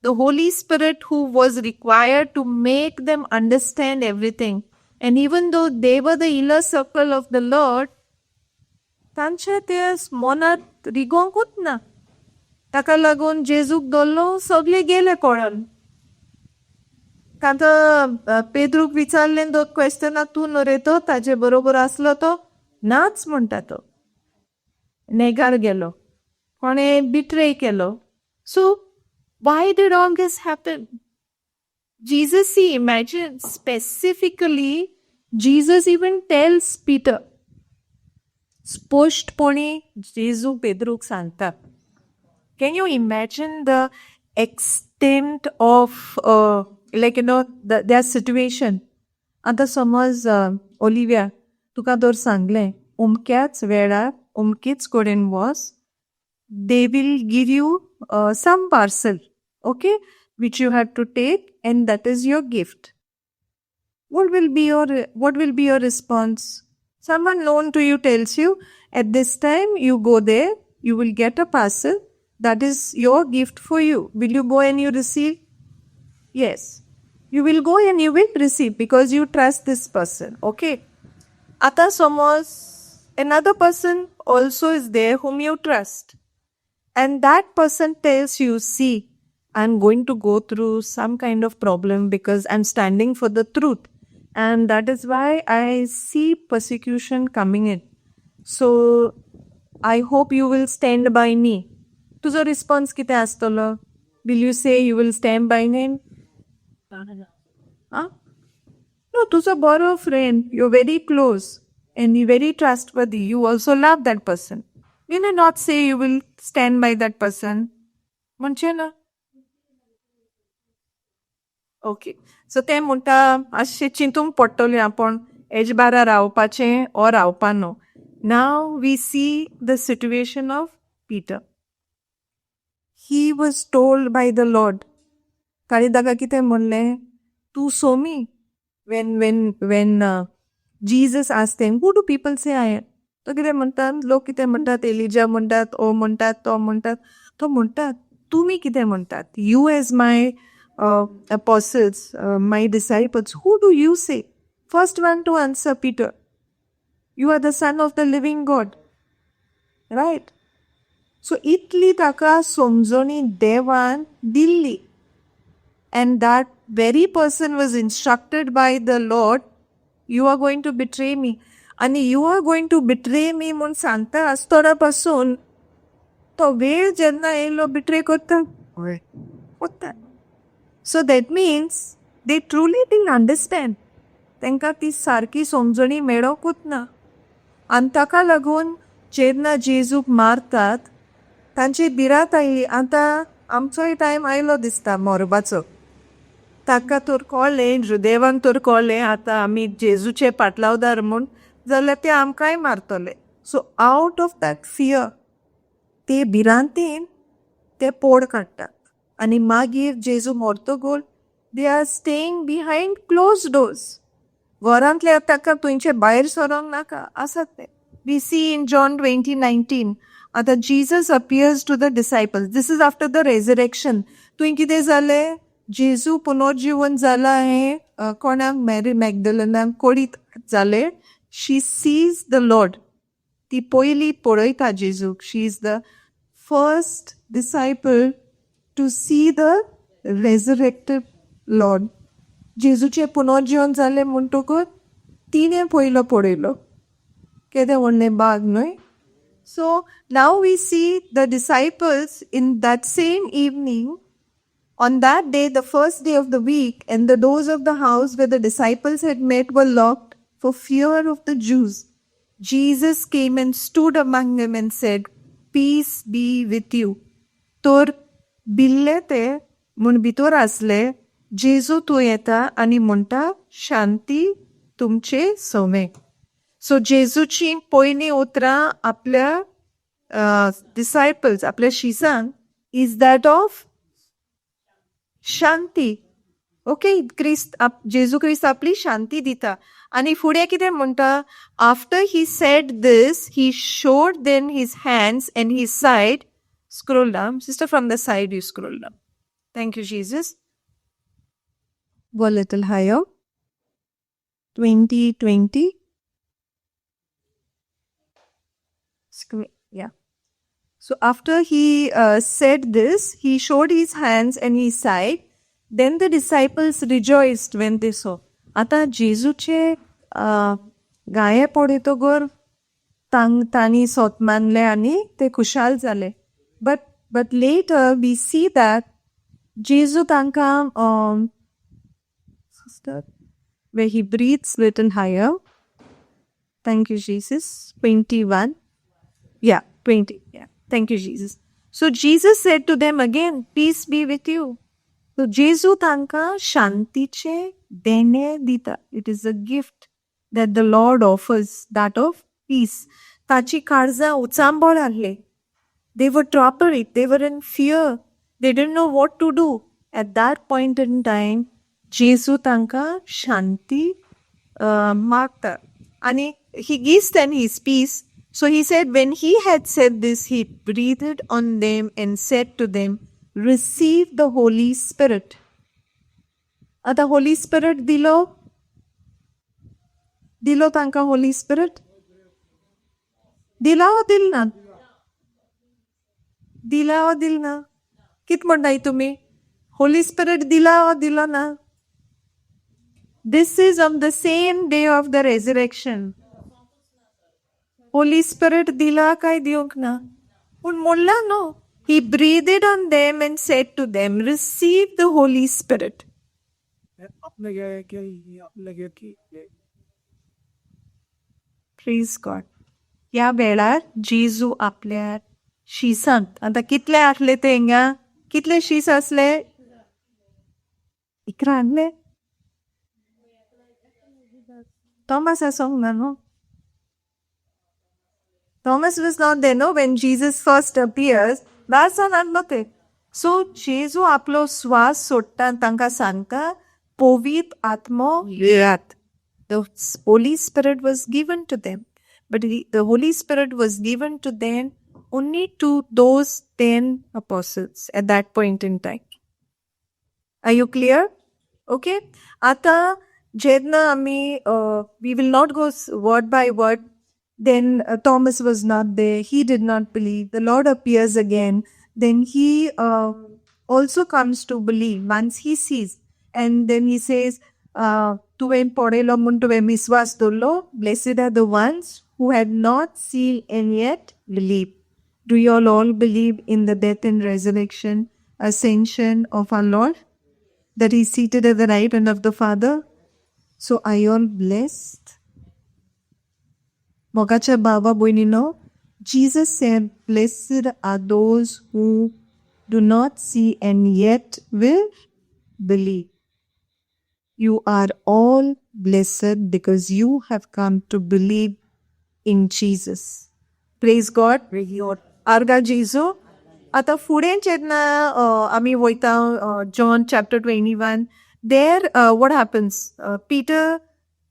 Speaker 1: The Holy Spirit who was required to make them understand everything. And even though they were the inner circle of the Lord, तांच्या ते मनात रिगोंकूच ना. ताका लागून जेजूक धरलो, सगळे गेले कोळन. आतां पेद्रूक विचारलें दोन क्वेश्चनां, तूं न्हू रे तो ताजे बरोबर आसलो तो? नाच म्हणटा तो. नेगार गेलो, कोणें बिट्रे केलो. So why did all this happen? Jesus, see, imagine, specifically Jesus even tells Peter, स्पश्टपणे जेजू पेद्रूक सांगता. Can you imagine the extent of like their situation? आतां समज ओलिव्या, तुका जर सांगलें अमक्याच वेळार अमकेच कडेन वच, they will give you some parcel, okay, which you have to take, and that is your gift. What will be your response? Someone known to you tells you, at this time you go there, you will get a parcel, that is your gift for you. Will you go and you receive? Yes, you will go and you will receive because you trust this person, okay? आता समज another person also is there whom you trust, and that person tells you, "See, I'm going to go through some kind of problem because I'm standing for the truth. And that is why I see persecution coming in. So I hope you will stand by me." तुजो response कितें आसतलो? Will you say you will stand by him? Ah? No, तुजो बरो friend, you're very close and you're very trustworthy. You also love that person. Will you not say you will stand by that person? म्हणचे ना? Okay, so ते म्हणटा मातशें चिंतूंक पडटलें आपूण हेज बारा रावपाचें or रावपा न्हू. Now we see the situation of Peter. He was told by the Lord. ताणें ताका कितें म्हणलें? तूं Somi. When Jesus asked them, "Who do people say I am?" तो कितें म्हणटा, लोक कितें म्हणटात, एलिजा म्हणटात, ओ म्हणटात, तो म्हणटात. तो म्हणटात, तुमी कितें म्हणटात? You as my apostles, my disciples, who do you say? First one to answer, Peter. "You are the Son of the living God." Right? So इतली ताका समजणी देवान दिल्ली. And that very person was instructed by the Lord, "You are going to betray me." आणि "You are going to betray me" म्हूण सांगता आसतना पासून तो वेळ जेन्ना येयलो, बिट्रे करता करता. So that means they truly didn't understand. तांकां ती सारकी समजणी मेळोकूच ना. आनी ताका लागून जेन्ना जेजूक मारतात तांची भिरांत आयली. आतां आमचोय टायम आयलो दिसता मरपाचो. ताका तर कळ्ळें, जुदेवांक तर कळ्ळें आतां आमी जेजूचे पाटलावदार म्हूण जाल्यार ते आमकांय मारतले. So out of that fear ते भिरांतेन ते पोड काडटात आनी मागीर जेजू मरतगोल they are staying behind close doors. घरांतले ताका तुमचे भायर सरोंक नाका आसात ते. We see in John 20:19, आतां Jesus appears to the disciples. This is after the resurrection. तुंय कितें जालें, जेजू पुनर्जीवन जाला हें कोणाक, मॅरी मॅगडलनाक कळीत जालें. She sees the Lord. ती पयली पळयता जेजूक. She is the first disciple to see the resurrected Lord. जेजूचें पुनर्जीवन जालें म्हणटकूच तिणें पयलो पळयलो. केदें व्हडलें भाग न्हय. So now we see the disciples in that same evening. On that day, the first day of the week, and the doors of the house where the disciples had met were locked for fear of the Jews. Jesus came and stood among them and said, "Peace be with you." तर भिल्ले ते म्हूण भितर आसले. जेजू तूं येता आनी म्हणटा, शांती तुमचे समे. सो जेजूची पयलीं उतरां आपल्या डिसायपल्स, आपल्या शिसांक is that of Shanti. Okay, क्रिस्त जेजू क्रिस्त आपली शांती दिता. आनी फुडें कितें म्हणटा? After he said this, he showed them his hands and his side. Scroll down, sister. From the side you scroll down. Thank you, Jesus. Go a little higher. 20, 20. Yeah. So after he said this, he showed his hands and his side. Then the disciples rejoiced when they saw. आता जेजूचे गाये पळयतगर तांणी सोत मानले आनी ते खुशाल जाले. But later we see that जेजू तांकां, sister, where he breathes, little higher. Thank you, Jesus. 21. Yeah, 20. Yeah. Thank you, Jesus. So Jesus said to them again, "Peace be with you." So जेजू तांकां शांतीचे देणे दिता. It is a gift that the Lord offers, that of peace. ताची काळजां उचांबळ आहले. They were troubled. They were in fear. They didn't know what to do. At that point in time, जेजू तांकां शांती मागता आनी he gives them his peace. So he said, when he had said this, he breathed on them and said to them, "Receive the Holy Spirit." आता Holi spirit दिलो, दिलो तांकां Holi spirit दिला वा दिल ना? दिला वा दिल ना? कित म्हणटाय तुमी? होली स्पिरिट दिला वा दिलो ना? This is on the same day of the resurrection. Holy Spirit दिला काय दिवंक ना? पूण म्हणला न्हू, he breathed on them and said to them, "Receive the Holy Spirit."
Speaker 3: आपने क्या कि आपने क्या की
Speaker 1: Praise God. ह्या वेळार जेजू आपल्या शिसांक, आतां कितले आसले ते हिंगा? कितले शीस आसले? 11 आसले. थॉमस आसोंक ना न्हू. Thomas was not there, no, when Jesus first appears. दासान आहलो ते. सो जेजू आपलो स्वास सोडटा आनी तांकां सांगता, पवित्र आत्मो घेयात. The Holy Spirit was given to them. But the Holy Spirit was given to them only to those 10 apostles at that point in time. Are you clear? Okay. आता जेन्ना आमी, we will not go word by word. Then Thomas was not there. He did not believe. The Lord appears again. Then he also comes to believe once he sees. And then he says, तुवें पळयलो म्हूण तुवें विस्वास दवरलो. Blessed are the ones who have not seen and yet believe. Do you all believe in the death and resurrection, ascension of our Lord? That he is seated at the right hand of the Father? So are you all blessed? मोगाच्या भावा भयणीनो, Jesus said, "Blessed are those who do not see and yet will believe." You are all blessed because you have come to believe in Jesus. Praise God. आर्गा जेजू. आतां फुडें जेन्ना आमी वयता John chapter 21, there what happens? Peter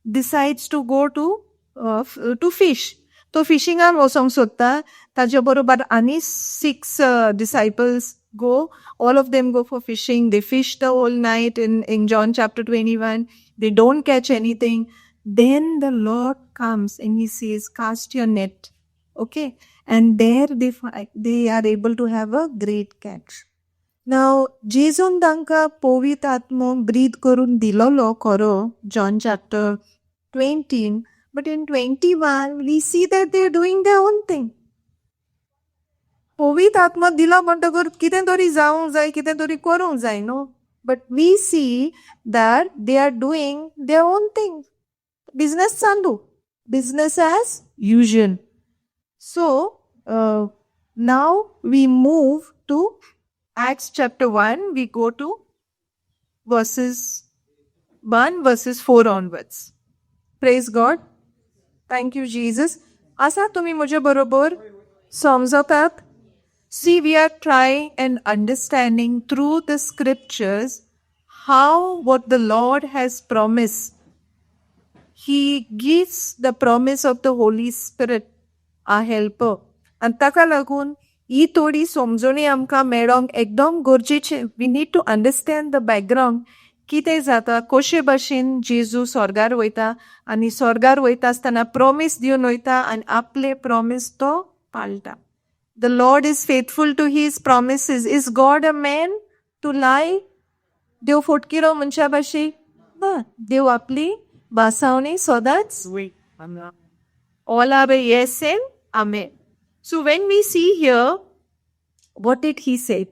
Speaker 1: decides to go to fish. तो फिशिंगान वचोंक सोदता. ताजे बरोबर आनी six disciples go. All of them go for fishing. They fish the whole night. In John chapter 21, they don't catch anything. Then the Lord comes and he says, "Cast your net." Okay, and there they are able to have a great catch. Now, जेजून तांकां पवित्र आत्मो ब्रीद करून दिलोलो खरो John chapter 20, but in 21 we see that they are doing their own thing. पवित्र आत्मो दिलो म्हणटकर कितें तरी जावंक जाय, कितें तरी करूंक जाय न्हू? But we see that they are doing their own thing. Business चालू, business as usual. So now we move to Acts chapter 1. We go to verses 1, verses 4 onwards. Praise God. Thank you, Jesus. आसा तुम्ही म्हजे बरोबर? समजतात? See, we are trying and understanding through the scriptures how what the Lord has promised. He gives the promise of the Holy Spirit, our helper. आनी ताका लागून ही थोडी समजणी आमकां मेळोंक एकदम गरजेचें. We need to understand the background, कितें जाता, कशे भाशेन जेजू स्वर्गार वयता आनी स्वर्गार वयता आसतना प्रॉमीस दिवन वयता आनी आपले प्रॉमीस तो पाळटा. The Lord is faithful to his promises. Is God a man to lie? देव फटकिरो मनशा भाशेन ना. देव आपली भासावणी सदांच. All are a yes and amen. So when we see here, what did he say?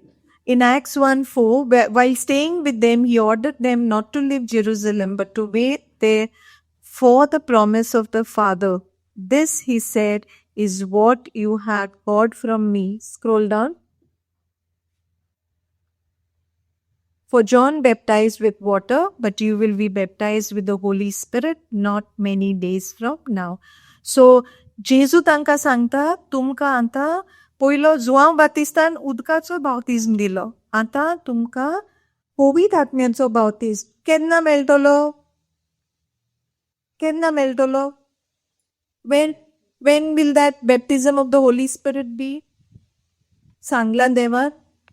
Speaker 1: In Acts 1:4, while staying with them, he ordered them not to leave Jerusalem, but to wait there for the promise of the Father. "This," he said, "is what you had heard from me." Scroll down. "For John baptized with water, but you will be baptized with the Holy Spirit not many days from now." So, जेजू तांकां सांगता, तुमकां आतां पयलो जुआंव बातिस्तान उदकाचो बावतिज्म दिलो, आतां तुमकां पवित्र आत्म्याचो बावतिज्म केन्ना मेळटलो? केन्ना मेळटलो? When will that baptism of the Holy Spirit be? सांगला देवान?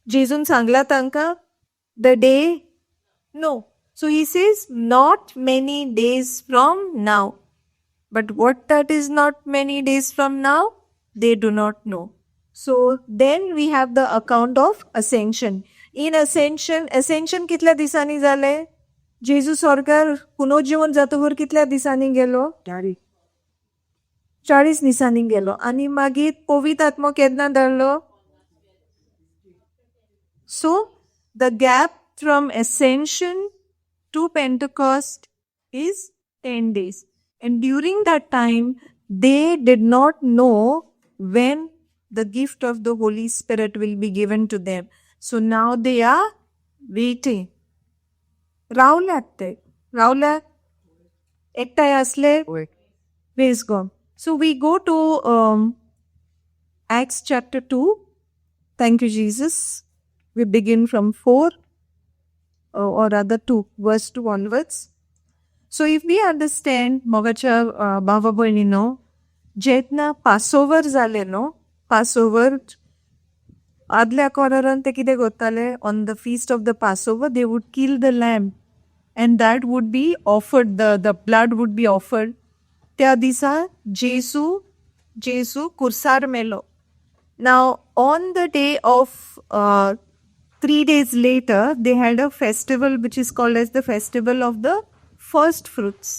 Speaker 1: जेजून सांगला तांकां the day? No. So he says, "Not many days from now." But what that is not many days from now, they do not know. So then we have the account of ascension. In ascension, ascension कितल्या दिसांनी जाले? जेजू स्वर्गार पुनर्जीवन जातकर कितल्या दिसांनी गेलो? 40 दिसांनी गेलो. आनी मागीर पवित्र आत्मो केन्ना धाडलो? So the gap from ascension to Pentecost is 10 days. And during that time, they did not know when the gift of the Holy Spirit will be given to them. So now they are waiting. रावल्यात ते, रावल्यात, एकठांय आसले. Praise God. So we go to Acts chapter 2. Thank you, Jesus. We begin from 4 or rather 2, verse 2 onwards. So if we understand, मोगाच्या भावा भयणीनो, जेन्ना Passover जालें न्हू, पासोवर आदल्या कॉर्नरान ते कितें करताले? On the feast of the Passover, they would kill the lamb and that would be offered, the blood would be offered. त्या दिसा जेजू कुर्सार मेलो. Now, on the day of 3 days later, they had a festival which is called as the festival of the first fruits.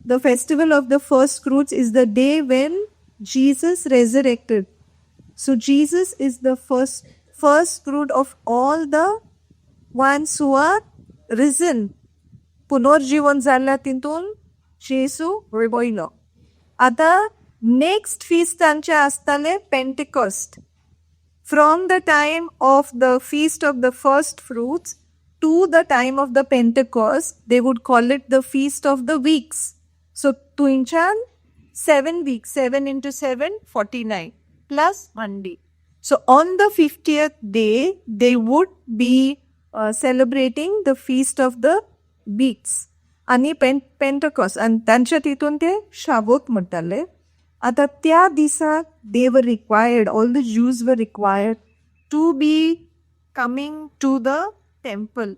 Speaker 1: The festival of the first fruits is the day when Jesus resurrected. So Jesus is the first fruit of all the ones who are risen. पुनर्जीवन जाल्ल्या तितून जेजू वयलो. आतां next feast तांचें आसतालें Pentecost. From the time of the feast of the first fruits to the time of the Pentecost, they would call it the feast of the weeks. So तुंयच्यान 7 weeks, 7 into 7, 49, plus one day. So on the 50th day, they would be celebrating the feast of the weeks. आनी पेंटकॉस आनी तांच्या तितून ते शावोत म्हणटाले. आतां त्या दिसाक they were required, all the Jews were required to be coming to the temple.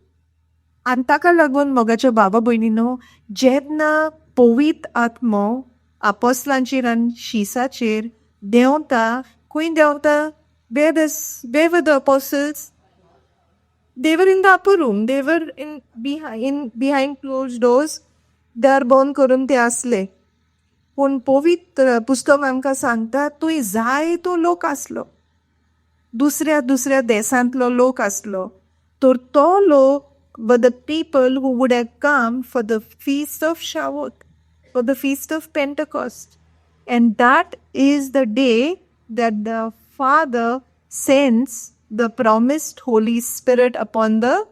Speaker 1: आनी ताका लागून मोगाच्या बाबा भयणीनो, जेन्ना पवित्र आत्मो आपोस्लांचेर आनी शिसाचेर देंवता, खंय देंवता? Where were the apostles? They were in the upper room. They were in behind closed doors. दार बंद करून ते आसले. पूण पवित्र पुस्तक आमकां सांगता, थंय जायतो लोक आसलो, दुसऱ्या दुसऱ्या देशांतलो लोक आसलो. तर तो लोक were the people who would have come for the feast of Shavuot, for the feast of Pentecost. And that is the day that the Father sends the promised Holy Spirit upon the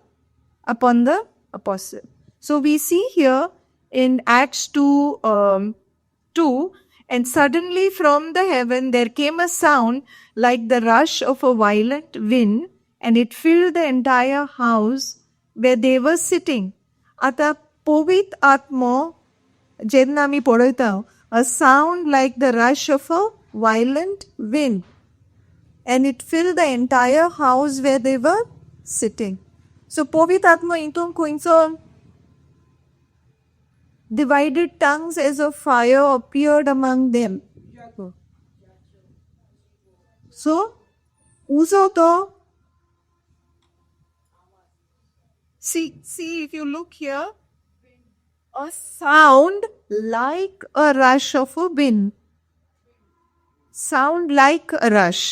Speaker 1: apostle. So we see here in Acts 2 2, "And suddenly from the heaven there came a sound like the rush of a violent wind, and it filled the entire house where they were sitting." आता पवित्र आत्मो जेन्ना आमी पळयता, a sound like the rush of a violent wind, and it filled the entire house where they were sitting. So पवित्र आत्मो हितून खंयचो? Divided tongues as of fire appeared among them. So उजो तो, see, if you look here, a sound like a rush of a wind. Sound like a rush.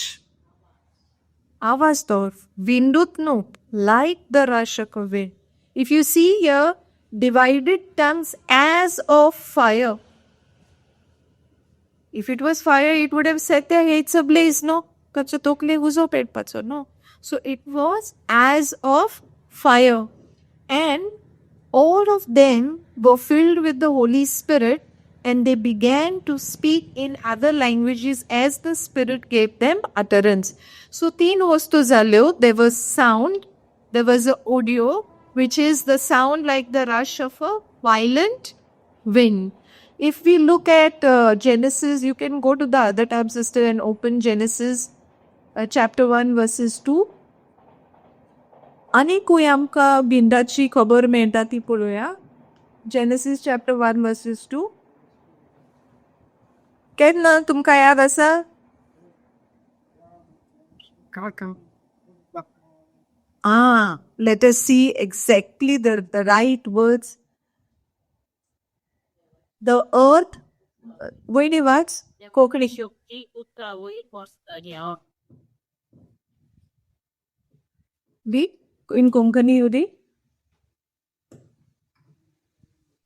Speaker 1: आवाज तो विंडूत न्हू, like the rush of a wind. If you see here, divided tongues as of fire. If it was fire, it would have set their heads ablaze, no? ताचो तकलेक उजो पेटपाचो, no? So it was as of fire. And all of them were filled with the Holy Spirit, and they began to speak in other languages as the Spirit gave them utterance. So तीन वस्तू जाल्यो. There was sound, there was a audio, which is the sound like the rush of a violent wind. If we look at Genesis, you can go to the other tab, sister, and open Genesis chapter 1 verses 2. आनीकूय आमकां विंडाची खबर मेळटा ती पळोवया. Genesis chapter 1 verses 2. केन्ना तुमकां याद आसा?
Speaker 3: काका.
Speaker 1: Ah, let us see exactly the right words. The earth, वयनी वाच कोंकणी.
Speaker 2: शक्ती उदका वयर बसताली.
Speaker 1: बी in Konkani उदी.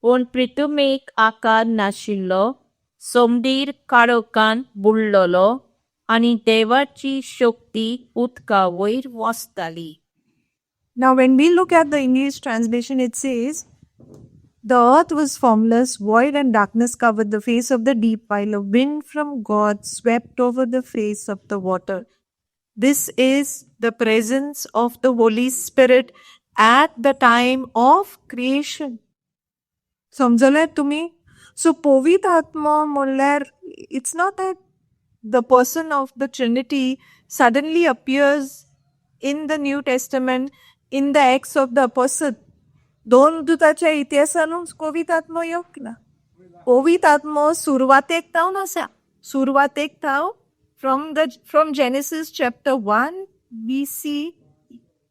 Speaker 2: पूण पृथ्वीक आकार नाशिल्लो, सोमदीर काळोखान बुडलेलो आनी देवाची शक्ती उदका वयर वसताली.
Speaker 1: Now, when we look at the English translation, it says, "The earth was formless, void, and darkness covered the face of the deep, while a wind from God swept over the face of the water." This is the presence of the Holy Spirit at the time of creation. समजले तुमी? So पवित्र आत्मो म्हणल्यार it's not that the person of the Trinity suddenly appears in the New Testament in the Acts of the Apostle. दोन दुताच्या इतिहासानूच पवित्र आत्मो येवंक ना. पवित्र आत्मो सुरवातेक तावन आसा. सुरवातेक ताव from Genesis chapter 1 we see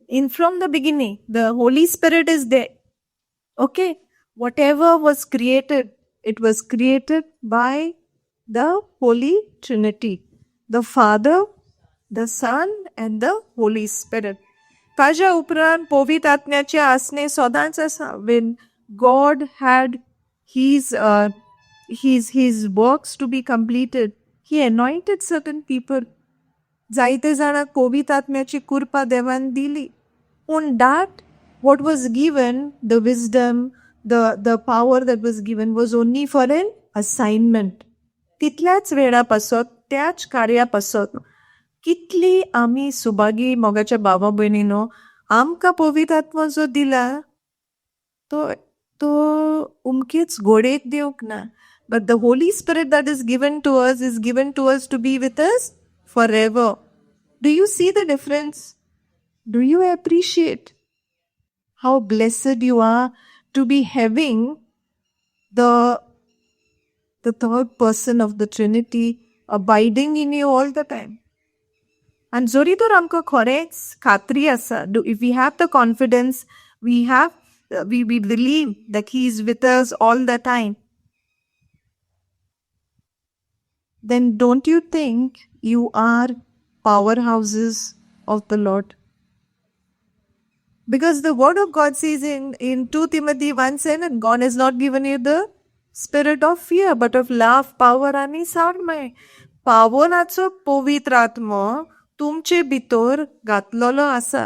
Speaker 1: in from the beginning the Holy Spirit is there. Okay, whatever was created, it was created by the Holy Trinity, the Father, the Son, and the Holy Spirit. ताज्या उपरांत पवित्र आत्म्याचे आसणे सदांच आसा. When God had his his works to be completed, he anointed certain people. जायते जाणांक पवित्र आत्म्याची कृपा देवान दिली, पूण that what was given, the wisdom, the power that was given was only for an assignment. तितल्याच वेळा पासत, त्याच कार्या पासत. कितली आमी सुभागी मोगाच्या बाबा भयणीनो, आमकां पवित्र आत्मा जो दिला तो तो उमकीच गोडेक दिवंक ना, but the Holy Spirit that is given to us is given to us to be with us forever. Do you see the difference? Do you appreciate how blessed you are to be having the third person of the Trinity abiding in you all the time? आनी जरी तर आमकां खरेंच खात्री आसा, if we have the confidence, we believe that he is with us all the time, then don't you think you are powerhouses of the Lord? Because the word of God says in 2 Timothy 1:7, God has not given you the spirit of fear, but of love, power आणि sound mind. पावनाचो पवित्र आत्मो तुमचे भितर घातलेलो आसा.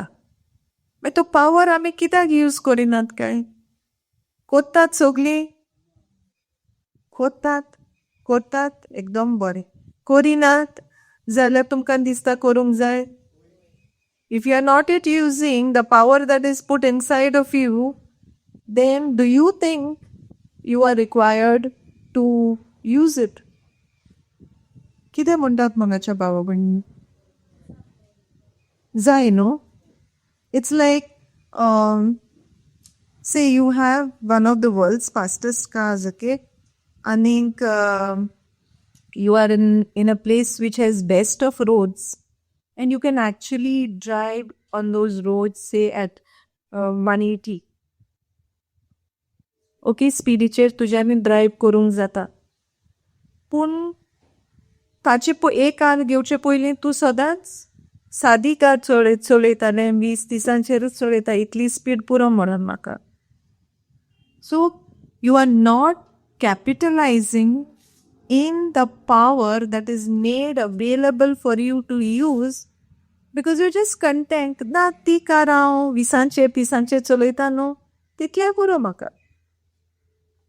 Speaker 1: मागीर तो power आमी कित्याक यूज करिनात काय? कोत्तात सगळीं, कोत्तात कोत्तात, एकदम बरें. करिनात जाल्यार तुमकां दिसता करूंक जाय. If you are not yet using the power that is put inside of you, then do you think you are required to use it? कितें म्हणटात मोगाच्या भावा भयणी? जाय न्हू? It's like, say you have one of the world's fastest cars, okay? आनीक you are in a place which has best of roads and you can actually drive on those roads, say at 180. Okay, स्पिडीचेर तुज्यानी drive करूंक जाता, पूण ताचे एक car घेवचे पयलीं तूं सदांच सादी कार चलयत चलयतालें, 20 30आंचेरूच चलयता, इतली स्पीड पुरो म्हणून म्हाका. So you are not capitalizing in the power that is made available for you to use because you're just content. ना, ती कार हांव 20आंचे 30आंचे चलयता न्हू, तितलें पुरो म्हाका.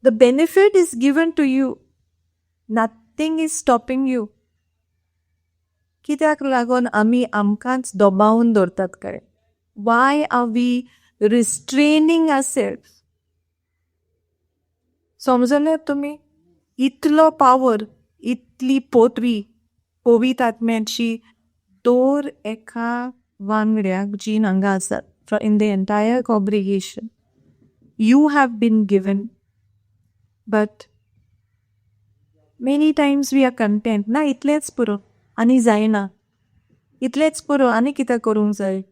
Speaker 1: The benefit is given to you. Nothing is stopping you. कित्याक लागून आमी आमकांच दबावन दवरतात काय? Why are we restraining ourself? समजले तुमी? इतलो पावर, इतली पदवी पवित्र आत्म्याची दर एका वांगड्याक जी हांगा आसात, in the entire congregation you have been given, but many times we are content. ना, इतलेंच पुरो, आनी जायना, इतलेंच पुरो, आनी कितें करूंक जाय.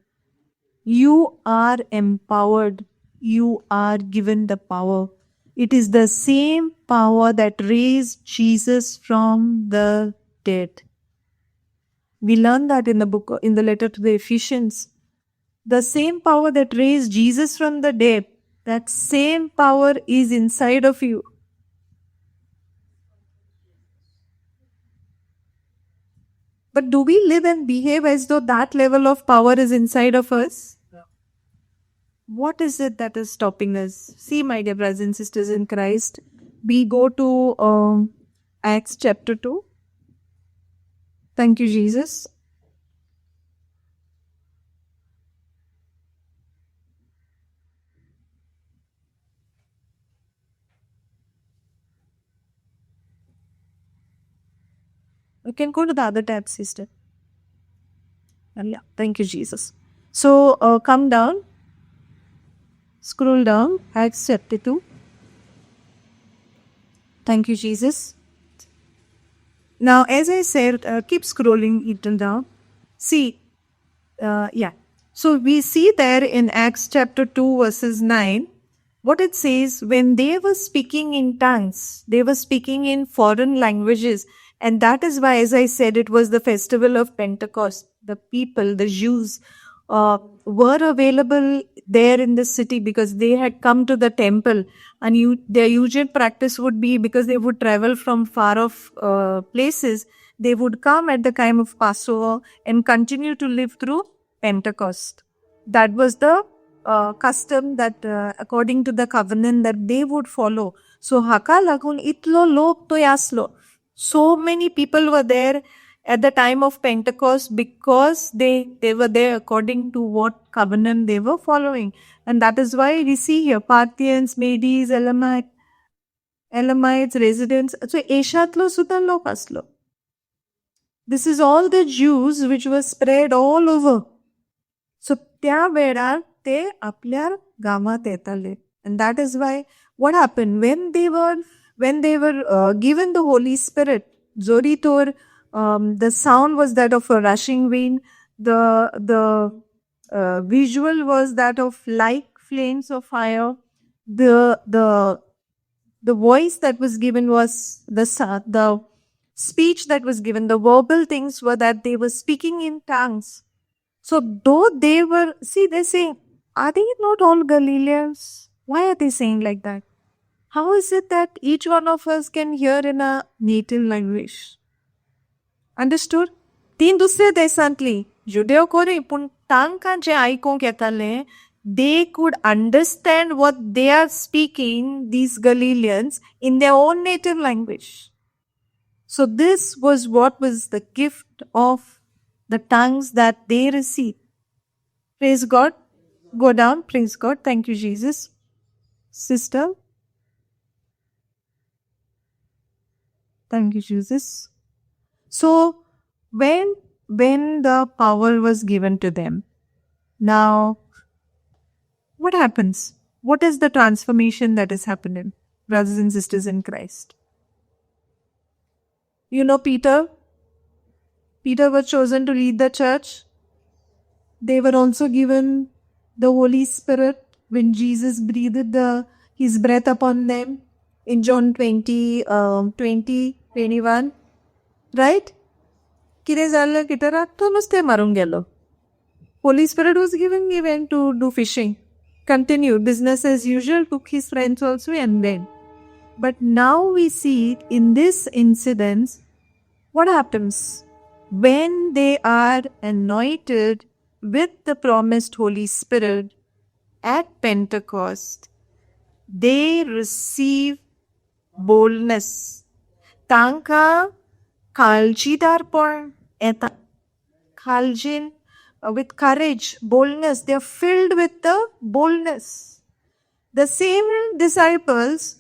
Speaker 1: You are empowered, you are given the power. It is the same power that raised Jesus from the dead. We learn that in the book, in the letter to the Ephesians. The same power that raised Jesus from the dead, that same power is inside of you. But do we live and behave as though that level of power is inside of us? What is it that is stopping us? See, my dear brothers and sisters in Christ, we go to Acts chapter 2. Thank you, Jesus. You can go to the other tab, sister. Yeah, thank you, Jesus. So come down, scroll down, Acts chapter 2. Thank you, Jesus. Now, as I said, keep scrolling it down. See, yeah. So we see there in Acts chapter 2, verses 9, what it says, when they were speaking in tongues, they were speaking in foreign languages. And that is why, as I said, it was the festival of Pentecost. The people, the Jews were available there in the city because they had come to the temple, and their usual practice would be, because they would travel from far off places, they would come at the time of Passover and continue to live through Pentecost. That was the custom that according to the covenant that they would follow. So हाका लागून इतलो लोक थंय आसलो. So many people were there at the time of Pentecost because they were there according to what covenant they were following. And that is why we see here Parthians, Medes, Elamites, residents. So एशांतलो सुद्दां लोक आसलो. This is all the Jews which were spread all over. So त्या वेळार ते आपल्या गांवांत येताले. And that is why what happened when they were given the Holy Spirit, जोरी तर the sound was that of a rushing wind, the visual was that of like flames of fire, the voice that was given was the speech that was given, the verbal things were that they were speaking in tongues. So though they were, see, they say, are they not all Galileans? Why are they saying like that? How is it that each one of us can hear in a native language? Understood? तीं दुसऱ्या देशांतली जुदेव खरी, पूण तांकां जें आयकूंक येतालें, they could understand what they are speaking, these Galileans, in their own native language. So this was what was the gift of the tongues that they received. Praise God. Go down. Praise God. Thank you, Jesus. Sister. Thank you, Jesus. So when the power was given to them, now what happens? What is the transformation that is happening, brothers and sisters in Christ? You know Peter? Peter was chosen to lead the church. They were also given the Holy Spirit when Jesus breathed his breath upon them in John 20, 20, 21. Right? कितें जालें पिटराक, तो नुस्तें मारूंक गेलो. Holy Spirit was given, he went to do fishing. Continue business as usual, took his friends also and went. But now we see in this incident, what happens? When they are anointed with the promised Holy Spirit at Pentecost, they receive boldness. तांकां काळजीदारपण येता. काळजीन, with courage, boldness. They are filled with the boldness. The same disciples,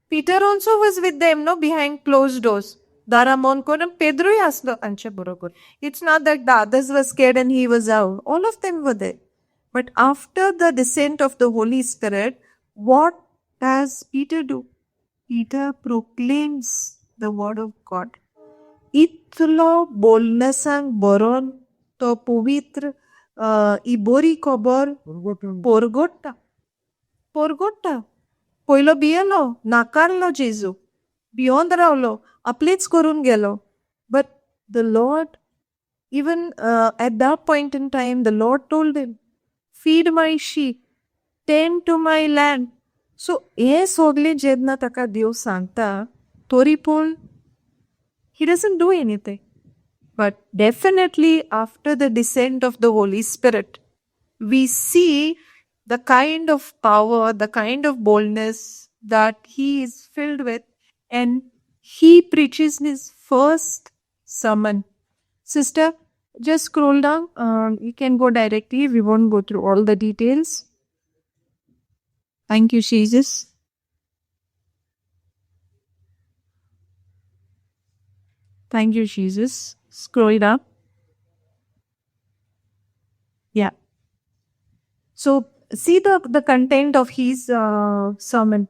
Speaker 1: Peter also was with them, no, behind closed doors. दारां बंद करून पेद्रूय आसलो तांचे बरोबर. It's not that the others were scared and he was out. All of them were there. But after the descent of the Holy Spirit, what does Peter do? Peter proclaims the word of God. इतलो बोल्डनेसान बरोवन तो पवित्र ही बरी खबर पोरगोडटा, पोरगोडटा. पयलो भियेलो, नाकारलो जेजू, भियोन रावलो, आपलेच करून गेलो. But the Lord, even at that point in time, the Lord told him, "Feed my sheep, tend to my land." So हें सगळें जेन्ना ताका देव सांगता, तरी पूण he doesn't do anything. But definitely after the descent of the Holy Spirit, we see the kind of power, the kind of boldness that he is filled with, and he preaches his first sermon. Sister, just scroll down. You can go directly. We won't go through all the details. Thank you, Jesus. Thank you, Jesus. Scroll it up. Yeah. So see the content of his sermon.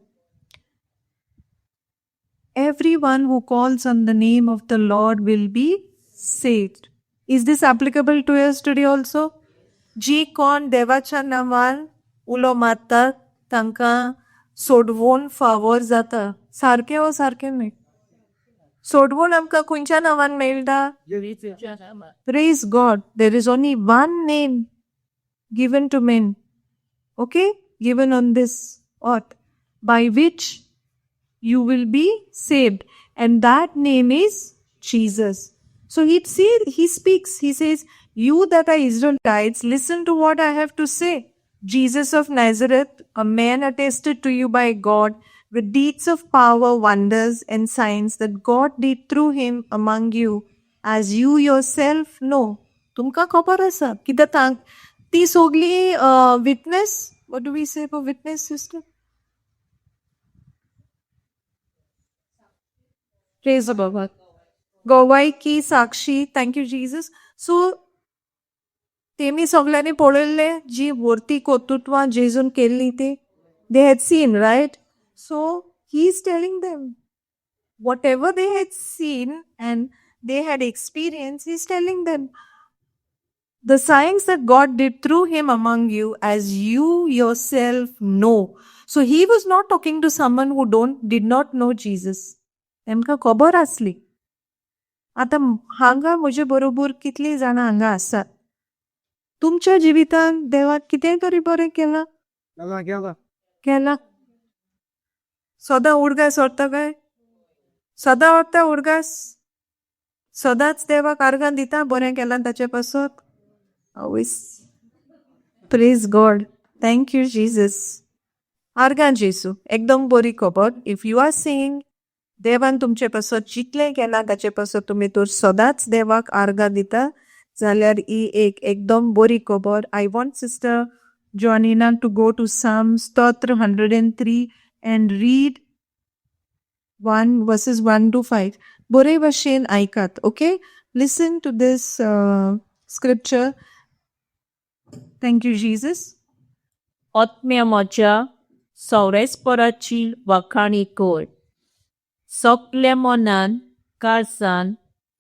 Speaker 1: Everyone who calls on the name of the Lord will be saved. Is this applicable to us today also? जी कोण देवाच्या नांवान उलो मारतात तांकां सोडवून फावोर जाता. सारकें वो सारकें न्हय? सोडवून आमकां खंयच्या नांवान मेळटा? Praise God. There is only one name. given to men, okay, given on this earth, by which you will be saved, and that name is Jesus. So he see he speaks, he says, you that are Israelites, listen to what I have to say. Jesus of Nazareth, a man attested to you by God with deeds of power, wonders, and signs that God did through him among you, as you yourself know. तुमकां खबर आसा कित्याक ती सगळी witness. What do we say for witness, sister? Praise बाबा. गवायकी, साक्षी. Thank you Jesus. So तेमी सगळ्यांनी पळयल्लें जी वर्ती कर्तृत्वां जेजून केल्ली ती. They had seen, right? So he is telling them whatever they had seen and they had experienced. He's telling them the signs that God did through him among you, as you yourself know. So he was not talking to someone who don't did not know Jesus. तेमकां खबर आसली. आतां हांगा म्हजे बरोबर कितलीं जाणां हांगा आसात, तुमच्या जिवितांत देवाक कितें तरी बरें केलां?
Speaker 3: केला, केला.
Speaker 1: केलां. सदां उडगास व्हरता काय? सदां व्हरता उडगास? सदांच देवाक आर्गां दिता बरें केलां ताचे पासत? आवयस. Praise God. Thank you Jesus. आर्गां जेजू. एकदम बरी खबर. If you are saying देवान तुमचे पासत जितलें केलां ताचे पासत तुमी तर सदांच देवाक आर्गां दिता जाल्यार ही एक एकदम बरी खबर. I want Sister Johnina to go to Psalm स्तोत्र 103 and read 1 verses 1 to 5. बरे भशेन आयकात. Okay, listen to this scripture. Thank you Jesus.
Speaker 2: आत्म्या म्हज्या, सौरेस्पराची वाखाणी कर. सगल्या मनान, काळजान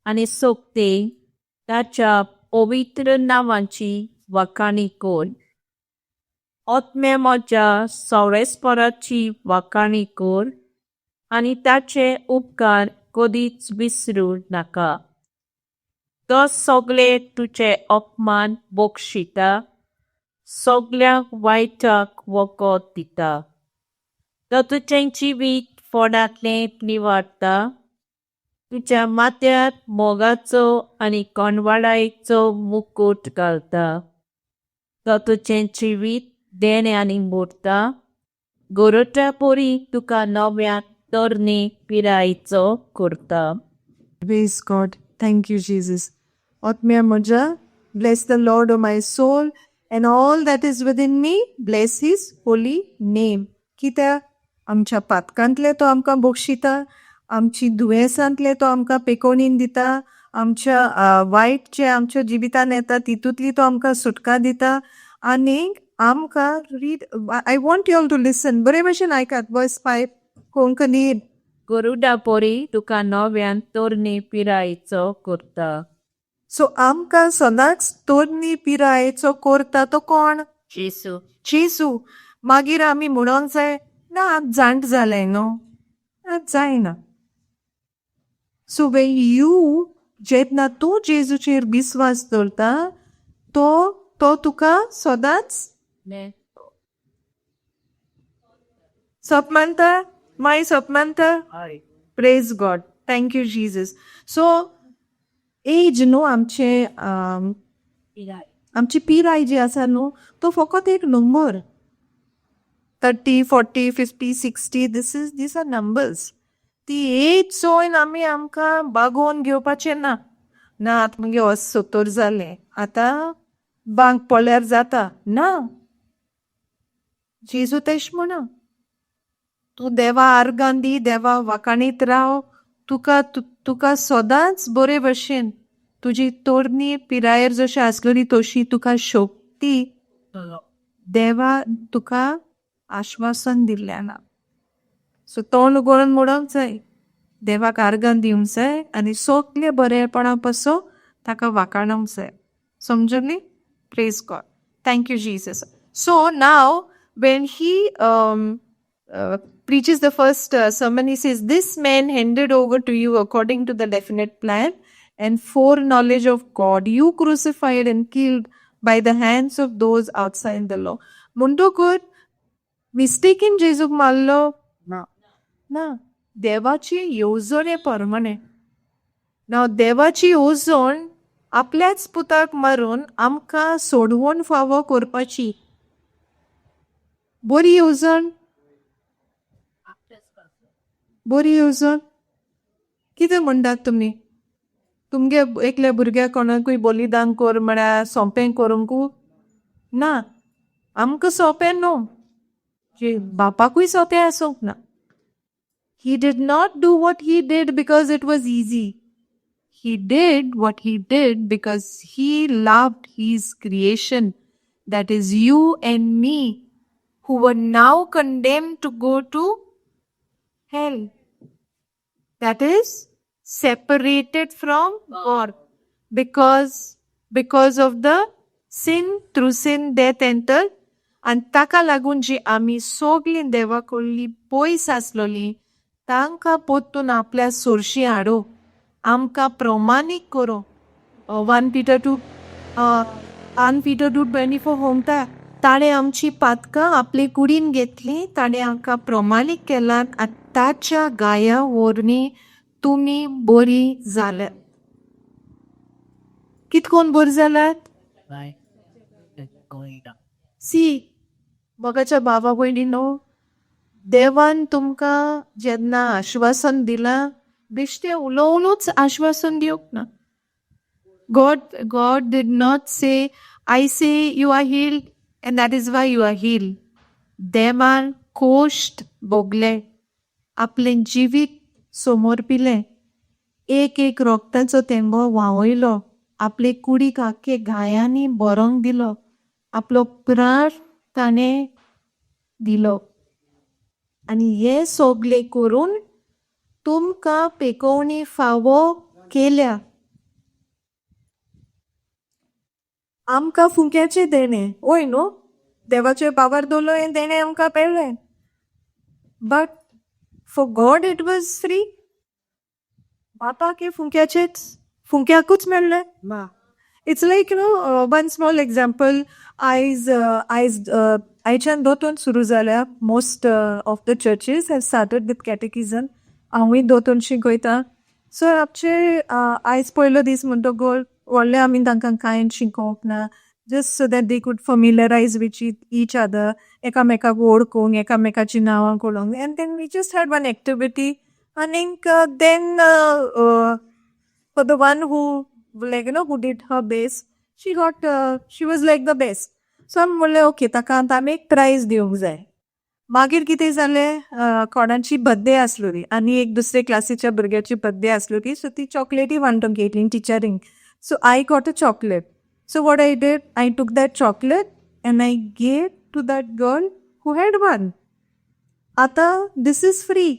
Speaker 2: आनी सोगते ताच्या पवित्र नांवाची वाखाणी कर. आत्म्या म्हज्या, सौरेस्पराची वाखाणी कर आनी ताचे उपकार कदीच विसरूं नाका. तो सगळे तुजे अपमान बक्षिता, सगळ्या वायटाक वखद दिता. तो तुजें जिवीत फोडांतलें निवारता, तुज्या माथ्यार मोगाचो आनी कोणवाडायचो मुकूट घालता. तो तुजें जिवीत देण्यांनी भरता, गरुडा परी तुका नव्या तरणे पिरायेचो करता.
Speaker 1: Praise God. Thank you, Jesus. आत्म्या म्हज्या, bless the Lord, O my soul, and all that is within me, bless his holy name. कित्याक आमच्या पातकांतले तो आमकां बक्षिता, आमची दुयेंसांतले तो आमकां पेकोवणीन दिता, आमच्या वायट जे आमच्या जिवितान येता तितूंतली तो आमकां सुटका दिता. आनीक आमकां read, I want you all to listen. बरे भशेन आयकात. वर्स 5 कोंकणी.
Speaker 2: गरुडा परी तुका नव्यान तरणे पिरायेचो करता.
Speaker 1: सो आमकां सदांच तरणी पिरायेचो करता तो कोण?
Speaker 2: जेजू.
Speaker 1: जेजू. मागीर आमी म्हणोंक जाय ना, आतां जाणट जालें न्हू, आतां जायना. सो when you जेन्ना तूं जेजूचेर विस्वास दवरता, तो तुका सदांच सप मानता. माई सप मानता.
Speaker 3: हय.
Speaker 1: Praise God. Thank you Jesus. So age न्हू आमचे आमची पिराय जी आसा न्हू, तो फकत एक number. 30, 40, 50, 60, this is these are numbers. ती एज चोयन आमी आमकां बागोवन घेवपाचें ना. ना, आतां मुगे 70 जालें, आतां बांक पळ्यार जाता ना. जेजू तेश म्हणा, तूं देवा आर्गां दी, देवा वाखाणीत राव, तुका सदांच बरे भशेन तुजी तरणी पिरायेर जशी आसलेली तशी तुका शक्ती देवा तुका आश्वासन दिल्लें ना. सो तोंड उगडून म्हणूंक जाय, देवाक आर्गां दिवंक जाय आनी सगळे बरेपणा पासून ताका वाखाणूंक जाय. समजली? Praise God. Thank you Jesus. So now when he preaches the first sermon, he says, "This man handed over to you according to the definite plan and foreknowledge of God, you crucified and killed by the hands of those outside the law. म्हणटकूच मिस्टेकीन जेजूक मारलो?
Speaker 3: ना.
Speaker 1: ना, देवाची येवजणे प्रमाणे. नाव देवाची येवजण आपल्याच पुताक मारून आमकां सोडवण फावो करपाची. बरी येवजण, बरी येवजण. कितें म्हणटात तुमी? तुमगे एकल्या भुरग्याक कोणाकूय बलिदान कर म्हळ्यार सोंपें करूंकू ना. आमकां सोंपें न्हू, बापाकूय सोंपें आसूंक ना. He did not do what he did because it was easy. He did what he did because he loved his creation, that is you and me, who were now condemned to go to hell. That is, separated from God because of the sin. Through sin death entered. आनी ताका लागून जी आमी सगळीं देवा कडली पयस आसलोली, तांकां परतून आपल्या सोरशी हाडू, आमकां प्रमाणीक करूं. 1 Peter 2:24 म्हणटा, ताणें आमची पातकां आपले कुडीन घेतली, ताणें आमकां प्रमाणीक केलां आनी ताच्या गाया वरवीं तुमी बरी जाल्यात. कितकोन बरी जाल्यात? सी, मोगाच्या भावा भयणीनो, देवान तुमकां जेन्ना आश्वासन दिलां, बेश्टें उलोवनूच आश्वासन दिवंक ना. God did not say, "I say you are healed and that is why you are healed." देवान कोश्ट भोगले, आपलें जिवीत समर्पिलें, एक एक रोगताचो थेंबो व्हांवयलो, आपले कुडीक आख्खे घायांनी भरोंक दिलो, आपलो प्राण ताणें दिलो आनी हें सगळें करून तुमकां पेकोवणी फावो केल्या. आमकां फुंक्याचें देणें वय न्हू, देवाचे पावर दवरलो, हें देणें आमकां मेळ्ळें, but for God it was free. बापाक हें फुंक्याचेच, फुंक्याकूच मेळ्ळें?
Speaker 3: ना.
Speaker 1: It's like, one small example. आयज आयज आयच्यान दोतोन सुरू जाल्या. Most of the churches have started with catechism. हांवूय दोतोन शिकयता. सो आमचे आयज पयलो दीस म्हणटकूच व्हडलें आमी तांकां कांय शिकोवंक ना, just so that they could familiarize with each other, एकामेकाक वळखूंक, एकामेकाची नांवां कळोंक. And then we just had one activity आनीक then for the one who like who did her best, she was like the best. So आमी म्हणलें, okay, ताका आतां आमी एक प्रायज दिवंक जाय. मागीर कितें जालें, कोणाची बर्थडे आसलोली आनी एक दुसरे क्लासीच्या भुरग्याची बर्थडे आसलोली. सो ती चॉकलेटी वांटूंक येयली टिचरींक. So I got a chocolate. So what I did, I took that chocolate and I gave to that girl who had won. आतां this is free.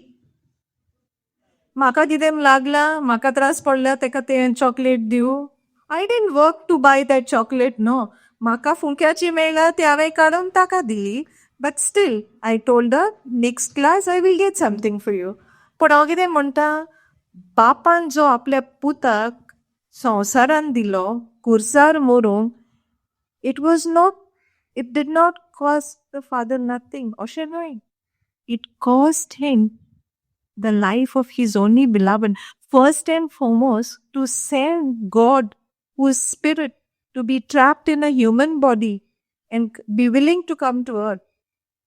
Speaker 1: म्हाका कितें लागलां, म्हाका त्रास पडल्या तेका तें चॉकलेट दिवं? I didn't work to buy that chocolate, no. म्हाका फुंक्याची मेळ्ळ्या, ती हांवें काडून ताका दिली. But still I told her, next class I will get something for you. पूण हांव कितें म्हणटा, बापान जो आपल्या पुताक संवसारान दिलो कुर्सार मरूंक, it did not cost the father nothing अशें न्हय. It cost him the life of his only beloved. First and foremost, to send God, who is spirit, to be trapped in a human body and be willing to come to earth.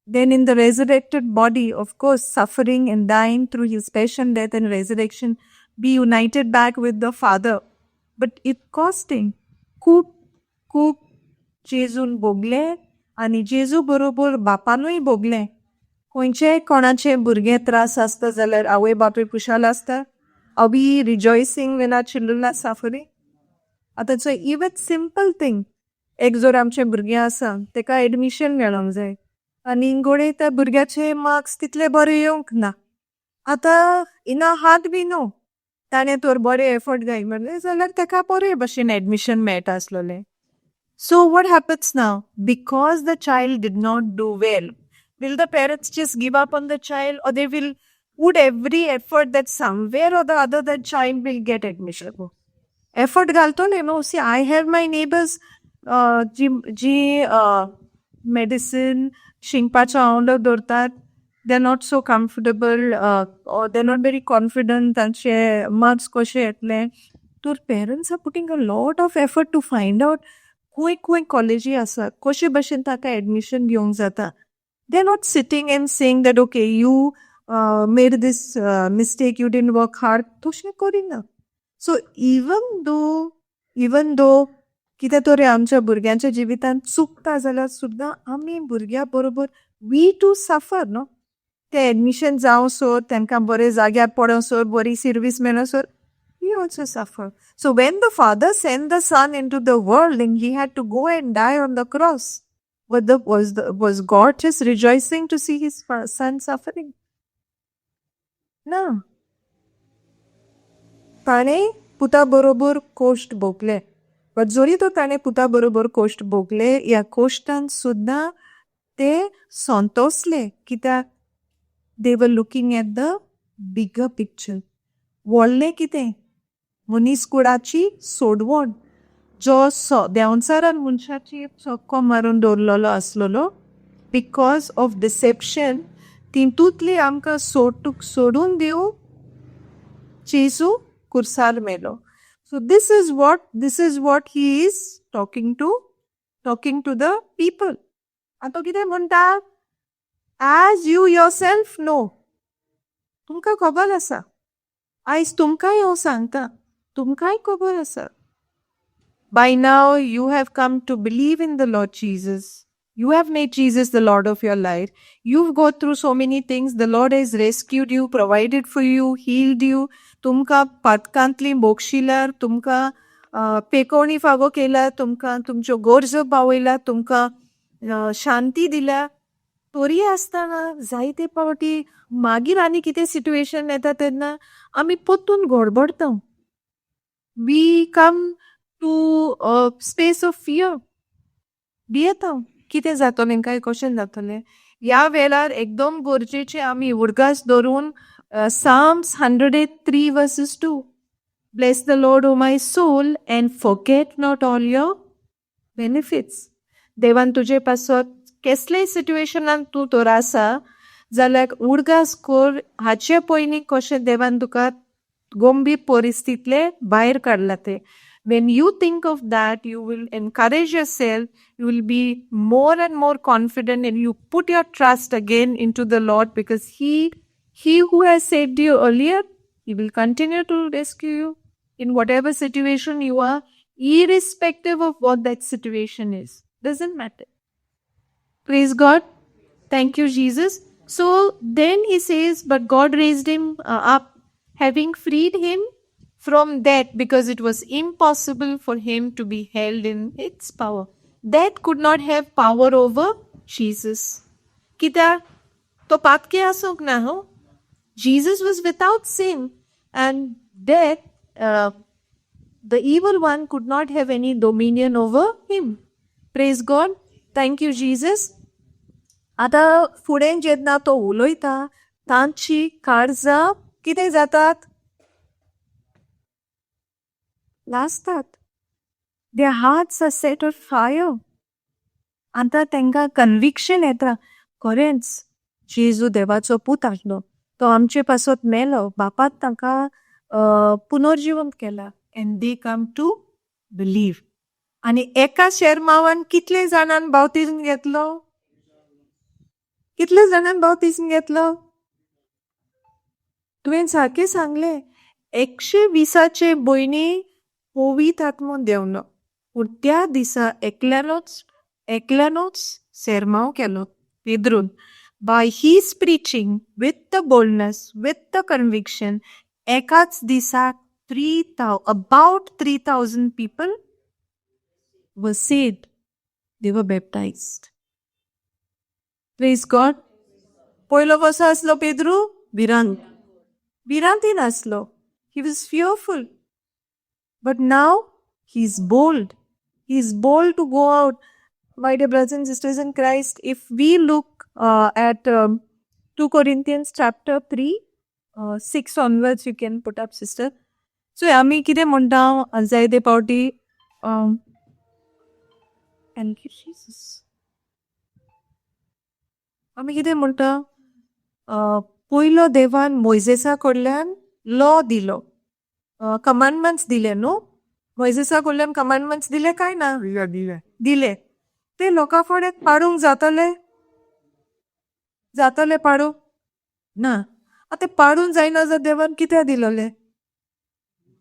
Speaker 1: Then, in the resurrected body, of course, suffering and dying through his passion, death, and resurrection, be united back with the Father. But it cost him. खूब खूब जेजून भोगलें आनी जेजू बरोबर बापानूय भोगलें. खंयचेय कोणाचे भुरगे त्रास आसता जाल्यार आवय बापूय खुशाल आसता? Are we rejoicing when our children are suffering? आतां चोय, इवन सिंपल थिंग, एक जर आमचें भुरगें आसा, तेका एडमिशन मेळोंक जाय आनी घडये त्या भुरग्याचे मार्क्स तितले बरे येवंक ना. आतां in our heart we know, ताणें तर बरे एफर्ट घायिल्ले जाल्यार ताका बरे भशेन एडमिशन मेळटा आसलोलें. So what happens now? Because the child did not do well, will the parents just give up on the child, or they will put every effort that somewhere or the other that child will get admission? Effort घालतले न्हू. See, I have my neighbors. जी जी medicine शिंकपाचो आवंडो दवरतात, they are not so comfortable or they are not very confident तांचे marks कशे येतले, तर parents are putting a lot of effort to find out खंय खंय कॉलेजी आसा, कशे भशेन ताका एडमिशन घेवंक जाता. They are not sitting and saying that, "Okay, you made this mistake, you didn't work hard." तशें करिना. सो इवन दो कितें तरी आमच्या भुरग्यांच्या जिवितांत चुकता जाल्यार सुद्दां आमी भुरग्या बरोबर we to सफर न्हू. ते एडमिशन जावसर, तांकां बरे जाग्यार पडोसर, बरी service मेळसर, we also suffer. So when the Father sent the Son into the world and he had to go and die on the cross, was God just rejoicing to see his son suffering? ना. ताणें पुता बरोबर cost Bhogle, but जरी तो ताणें पुता बरोबर cost भोगले, ह्या कोश्टान सुद्दां ते संतोसले, कित्याक they were looking at the bigger picture. व्हडलें कितें? मनीस कुळाची सोडवण, जो देंवचारान मनशाची चक्को मारून दवरलेलो आसलेलो because of डिसेप्शन, तितूंतली आमकां सोडून दिवंक जेजू कुर्सार मेलो. So this is what he is talking to the people. आतां कितें म्हणटा? As you yourself know, तुमकां खबर आसा. आयज तुमकांय हांव सांगता, तुमकांय खबर आसा. By now you have come to believe in the Lord Jesus. You have made Jesus the Lord of your life. You've gone through so many things. The Lord has rescued you, provided for you, healed you. तुमकां पातकांतली भोगशिल्यार, तुमकां पेकोवणी फावो केल्या, तुमकां तुमच्यो गरजो पावयल्या, तुमकां शांती दिल्या. तरी आसतना जायते फावटी मागीर आनी कितें सिट्युएशन येता तेन्ना आमी परतून गडबडटा. We come to a space of fear. भियेता, कितें जातलें काय, कशें जातलें. ह्या वेळार एकदम गरजेचें आमी उडगास धरून Psalms 103 verses 2, "Bless the Lord, O my soul, and forget not all your benefits." देवान तुजे पासत केसलेय सिट्युएशनान तूं तर आसा जाल्यार उडगास कर हाचे पयलीं कशें देवान तुका गंभीर परिस्थितींतले भायर काडला ते. When you think of that, you will encourage yourself, you will be more and more confident, and you put your trust again into the Lord, because he who has saved you earlier, he will continue to rescue you in whatever situation you are, irrespective of what that situation is. Doesn't matter. Praise God. Thank you, Jesus. So then he says, but God raised him up, having freed him from death, because it was impossible for him to be held in its power. Death could not have power over Jesus. कित्याक? तो पातकी आसूंक ना हो. Jesus was without sin, and death, the evil one, could not have any dominion over him. Praise God. Thank you, Jesus. आतां फुडें जेन्ना तो उलयता, तांची काळजां कितें जातात? लासतात. Their hearts are set on fire. आतां तांकां कन्विक्शन येता, खरेंच जेजू देवाचो पूत आसलो, तो आमचे पासत मेलो, बापान ताका पुनर्जिवंत केला, and they come to believe. आनी एका शेरमावान कितले जाणांक बावतीज्म घेतलो? कितले जाणांक बावतीज्म घेतलो? तुवें सारकें सांगलें, 120चे भयणी पवित्र आत्मो देंवलो, पूण त्या दिसा एकल्यानूच एकल्यानूच सेरमांव केलो, पेद्रून. By his preaching with the boldness, with the conviction, एकाच दिसाक about 3,000 people were saved. They were baptized. Praise God. पयलो कसो आसलो पेद्रू? भिरांत, भिरांतीन आसलो. He was fearful, but now he is bold. He is bold to go out. My dear brothers and sisters in Christ, if we look at 2 Corinthians chapter 3, 6 onwards, you can put up, sister. So, आमी कितें म्हणटा जायते फावटी, Thank you Jesus. आमी कितें म्हणटा, पयलो देवान मोयजेसा कडल्यान लॉ दिलो, कमांडमेंट्स दिले न्हू? मोयजेसा कडल्यान कमांडमेंट्स दिले काय ना?
Speaker 3: दिले, दिले.
Speaker 1: दिले. ते लोकां फुडें पाडूंक जातले? जातले पाडूंक ना. आतां पाडूंक जायना जर देवान कित्याक दिलोले?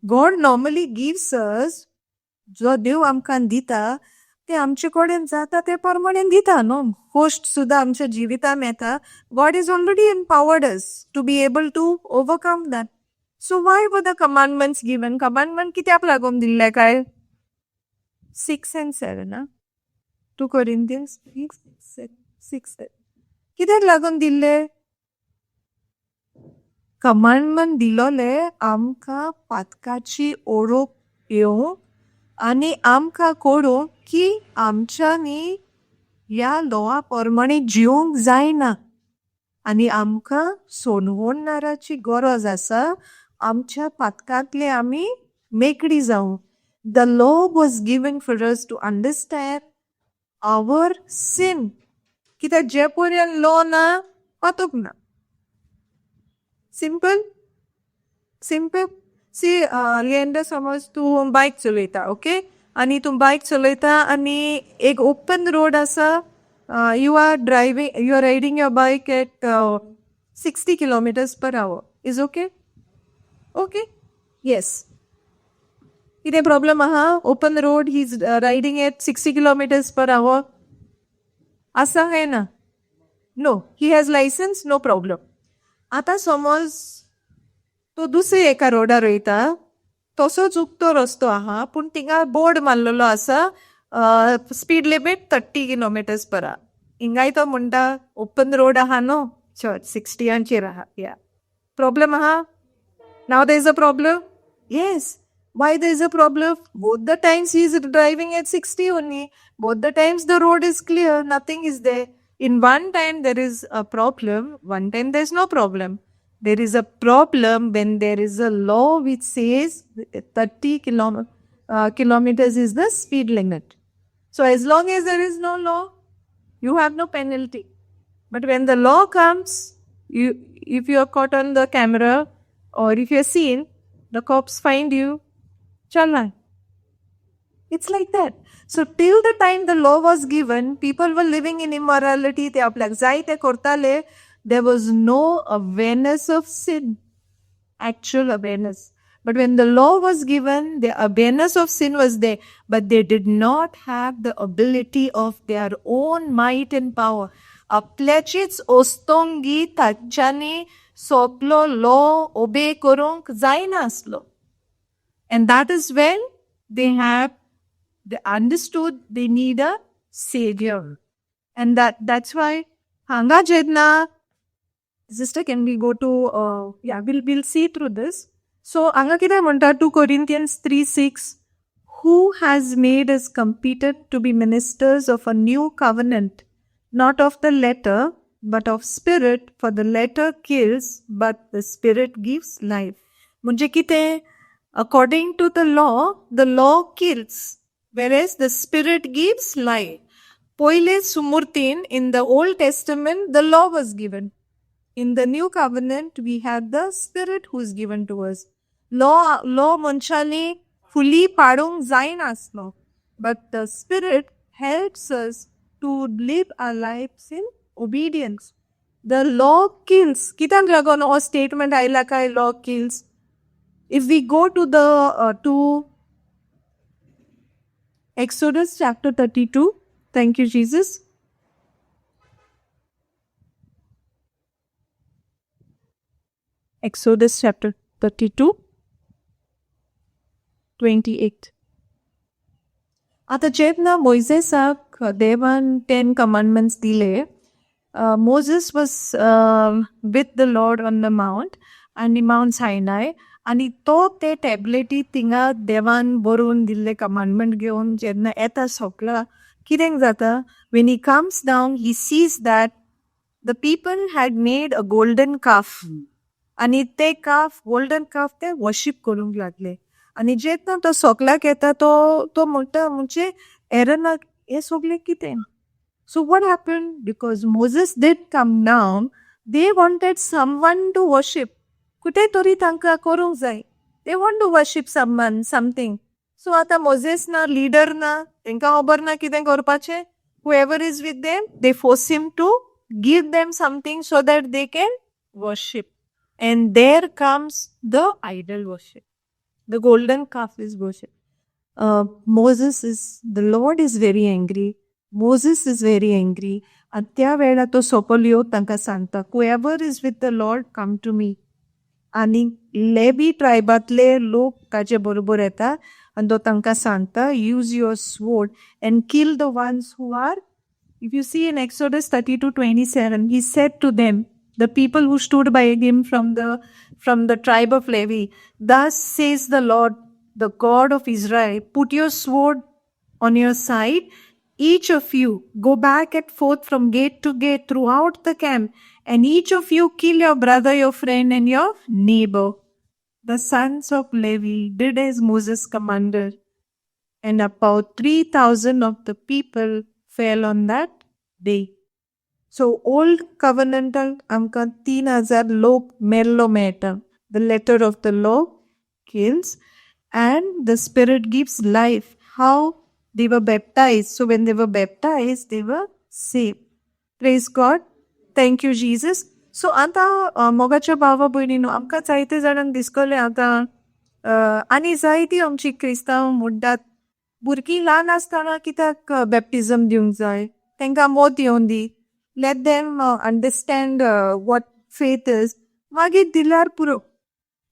Speaker 1: गॉड नॉर्मली गिव्स अस, जो देव आमकां दिता ते आमचे कडेन जाता ते प्रमाणे दिता न्हू. खोश्ट सुद्दां आमच्या जिवितान येता. God is already empowered us to be able to overcome that. So why were the commandments given? Commandment कित्याक लागून दिल्ले काय? 6 and 7, ah, 2 Corinthians 6, 6. कित्याक लागून दिल्ले कमांडमेंट? दिलोले आमकां पातकाची ओळख येवंक आनी आमकां कळूंक की आमच्यांनी ह्या लॉआ प्रमाणे जिवंक जायना आनी आमकां सोडवणाराची गरज आसा, आमच्या पातकांतले आमी मेकळी जावं. The law was given for us to understand our sin, कित्याक जे पर्यंत लॉ ना, पातक ना. Simple, simple. सी लिएंडर, समज तूं बायक चलयता, ओके, आनी तूं बायक चलयता आनी एक ओपन रोड आसा. You are driving, you are riding your bike at 60 kilometers per hour. Is okay? Okay, yes? कितें प्रॉब्लम आहा? Open road, he is riding at 60 kilometers per hour. आसा काय ना? No, he has license, no problem. आतां समज तो दुसरे एका रोडार वयता, तसोच उक्तो रस्तो आहा, पूण थिंगा बोर्ड मारलेलो आसा, speed limit 30 kilometers per hour. हिंगाय तो म्हणटा, ओपन रोड आहा न्हू, चल 60यांचेर आहा. या प्रॉब्लम आहा? Now there is a problem? Yes. Why there is a problem? Both the times he is driving at 60 only. Both the times the road is clear, nothing is there. In one time there is a problem, one time there is no problem. There is a problem when there is a law which says 30 kilometers is the speed limit. So as long as there is no law, you have no penalty. But when the law comes, you if you are caught on the camera or if you are seen, the cops find you, challan. It's like that. So till the time the law was given, people were living in immorality. ते आपल्याक जाय ते करताले. There was no awareness of sin, actual awareness. But when the law was given, the awareness of sin was there, but they did not have the ability of their own might and power. आपल्याचीच ओस्तोंगी तांच्यांनी सोंपलो law ओबे करूंक जायनासलो. And that is when they understood they need a savior. And that's why हांगा जेन्ना, sister, can we go to, yeah, we'll see through this. So हांगा कितें म्हणटा? 2 Corinthians 3:6, who has made us competent to be ministers of a new covenant, not of the letter but of spirit, for the letter kills but the spirit gives life. म्हणजे कितें? According to the law, the law kills, whereas the spirit gives life. पयले सुमुर्तीन, in the Old Testament, the law was given. In the new covenant, we have the spirit who is given to us. Law मनशांनी fully पाडूंक जायनासलो, but the spirit helps us to live our lives in obedience. The law kills. कित्याक लागून हो statement आयला काय, law kills? If we go to Exodus chapter 32, thank you Jesus. Exodus chapter 32:28. आतां जेन्ना मोयजेसाक देवान टेन कमांडमेंट्स दिले, Moses was with the Lord on the mount आनी मावंट सायनाय, आनी तो ते टॅबलेटी थिंगा देवान बरोवन दिल्ले कमांडमेंट घेवन जेन्ना येता सोंपला, कितें जाता? When he comes down, he sees that the people had made a golden calf आनी ते काफ, गोल्डन काफ, ते वर्शीप करूंक लागले. आनी जेन्ना तो सोकल्याक येता, तो तो म्हणटा, म्हणजे एरनाक हें सगळें कितें? So what happen, because Moses did come down, they wanted someone to worship. कुठे तरी तांकां करूंक जाय. They want to worship someone, something. So आतां मोजेस ना, लिडर ना, तांकां खबर ना कितें करपाचें. Whoever is with them, they force him to give them something so that they can worship. And there comes the idol worship. The golden calf is worship. Moses is, the Lord is very angry. Moses is very angry. आनी त्या वेळार तो सोपोल येवन तांकां सांगता, whoever is with the Lord, come to me. आनी levy ट्रायबांतले लोक ताजे बरोबर येता आनी तो तांकां सांगता, use your sword and kill the ones who are. If you see in Exodus 32:27, he said to them, the people who stood by him from the tribe of Levi, "Thus says the Lord, the God of Israel, put your sword on your side, each of you go back and forth from gate to gate throughout the camp, and each of you kill your brother, your friend, and your neighbor." The sons of Levi did as Moses commanded, and about 3,000 of the people fell on that day. So old covenantal आमकां 3000 लोक मेल्लो मेळटा. The letter of the law kills and the spirit gives life. How? They were baptized. So when they were baptized, they were saved. Praise God. Thank you, Jesus. So आतां मोगाच्या भावा भयणीनो, आमकां जायते जाणांक दिसतलें आतां आनी जायती आमची क्रिस्तांव म्हणटात, भुरगीं ल्हान आसतना कित्याक बॅप्टिजम दिवंक जाय, तांकां मोत येवन दी, let them understand what faith is, मागीर दिल्यार पुरो.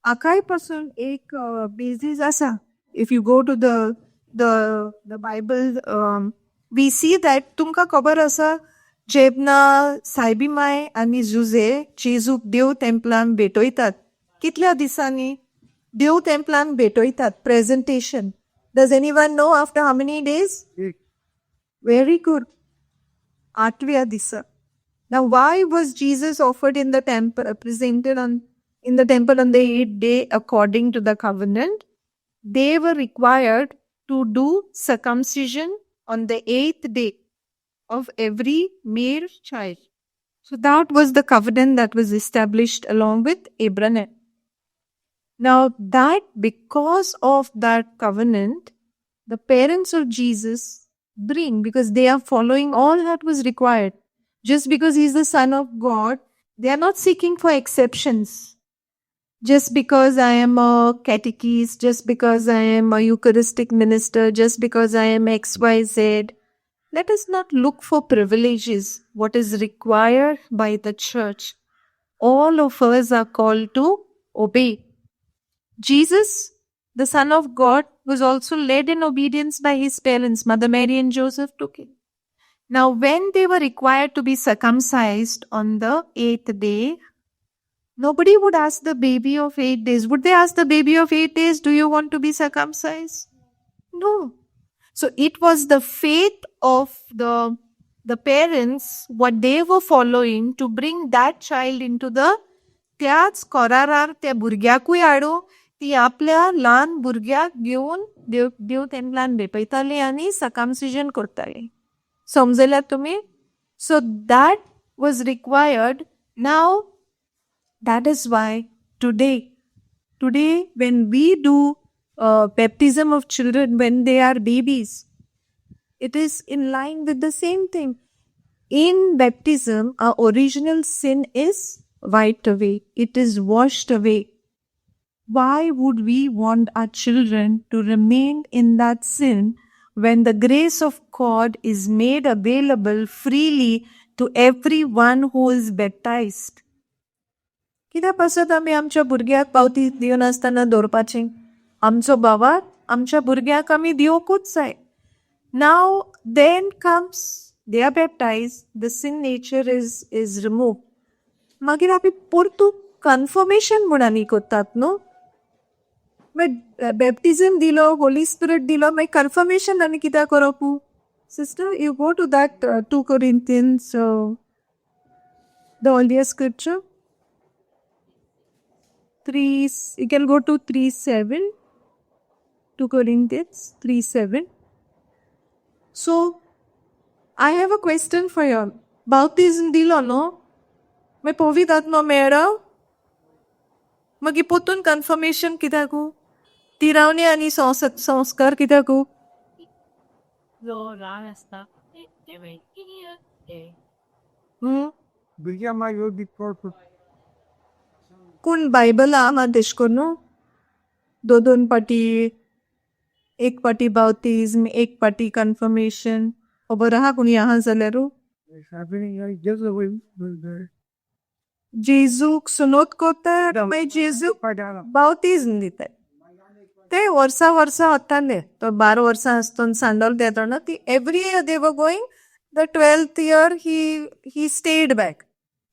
Speaker 1: हाकाय पासून एक बेजीस आसा. If you go to the Bible, we see that तुमकां खबर आसा, जेन्ना सायबी माय आनी जुजे जेजूक देव तेंपलान भेटयतात, कितल्या दिसांनी देव तेंपलान भेटयतात? Presentation. Does anyone know after how many days? Very good. आठव्या दिसा. Now, why was Jesus offered in the temple, presented on in the temple on the eighth day according to the covenant? They were required to do circumcision on the eighth day of every male child. So that was the covenant that was established along with Abraham. Now, that because of that covenant, the parents of Jesus bring, because they are following all that was required. Just because he's the Son of God, they are not seeking for exceptions. Just because I am a catechist, just because I am a Eucharistic minister, just because I am XYZ, let us not look for privileges, what is required by the church. All of us are called to obey. Jesus, the Son of God, was also led in obedience by his parents. Mother Mary and Joseph took it. Now, when they were required to be circumcised on the eighth day, nobody would ask the baby of 8 days. Would they ask the baby of 8 days, "Do you want to be circumcised?" No. So it was the faith of the parents, what they were following, to bring that child into the त्याच करारार त्या भुरग्याकूय हाडून ती आपल्या ल्हान भुरग्याक घेवन देव देव तेंपलान भेटयताली आनी सर्कमसिजन करताली. समजल्यात तुमी? So that was required. Now that is why today when we do baptism of children when they are babies, it is in line with the same thing. In baptism, our original sin is wiped away, it is washed away. Why would we want our children to remain in that sin when the grace of God is made available freely to everyone who is baptized? कित्या पासत आमी आमच्या भुरग्याक पावती दिवनासतना दवरपाचें? आमचो भावार्थ आमच्या भुरग्याक आमी दिवंकूच जाय. Now then comes, they are baptized, the sin nature is remove. मागीर आमी परतून कन्फर्मेशन म्हूण आनी करतात न्हू. मागीर बॅप्टिजम दिलो, होली स्पिरिट दिलो, मागीर कन्फर्मेशन आनी कित्याक करप? Sister, you go to that 2 Corinthians, the earlier scripture. 3, you can go to 3:7, 2 Corinthians 3:7. So I have a question for you. बावतीज्म दिलो न्हू, मागीर पवित्र आत्मो मेळ्ळो, मागीर पोतून कन्फर्मेशन कित्याकू, तिरावणी आनी संस्कार कित्याकू?
Speaker 2: जो ल्हान आसता ते ते
Speaker 3: भुरग्यां मागीर बिफोर.
Speaker 1: कोण बायबला मात तेश कोन्नू दोन दोन पाटी, एक पाटी बावतीज्म, एक पाटी कन्फर्मेशन, खबर आहा कोणी आहा जाल्यारू?
Speaker 3: It's happening like just the way the
Speaker 1: जेजूक सुनोत कोत्ता, मागीर जेजूक बावतीज्म दितात. ते वर्सा वर्सा वताले. तो 12 वर्सां आसतोन सांडोल देताना ती every year they were going. The 12th year he stayed back.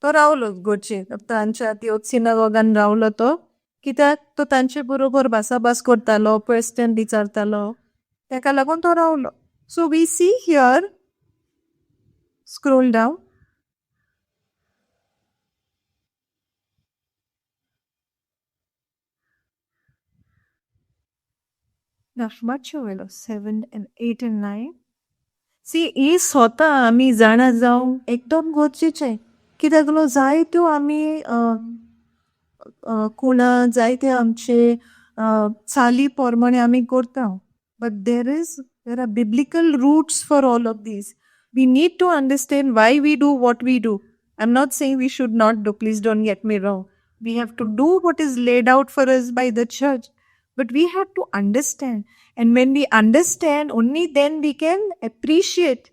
Speaker 1: तो रावलो गोचे तांच्या त्यो सिनागोगान रावलो तो, कित्याक तो तांचे बरोबर भासाभास करतालो, क्वेश्चन विचारतालो, ताका लागून तो रावलो. So we see here, scroll down. मातशें वयलो 7 and 8 and 9. See, ही स्वता आमी जाणा जावंक एकदम गरजेचें, कित्याक न्हू जायत्यो आमी कुणां, जायते आमचे चाली प्रमाणे आमी करता, but there are biblical roots for all of these. We need to understand why we do what we do. I am not saying we should not do, please don't get me wrong. We have to do what is laid out for us by the church, but we have to understand, and when we understand, only then we can appreciate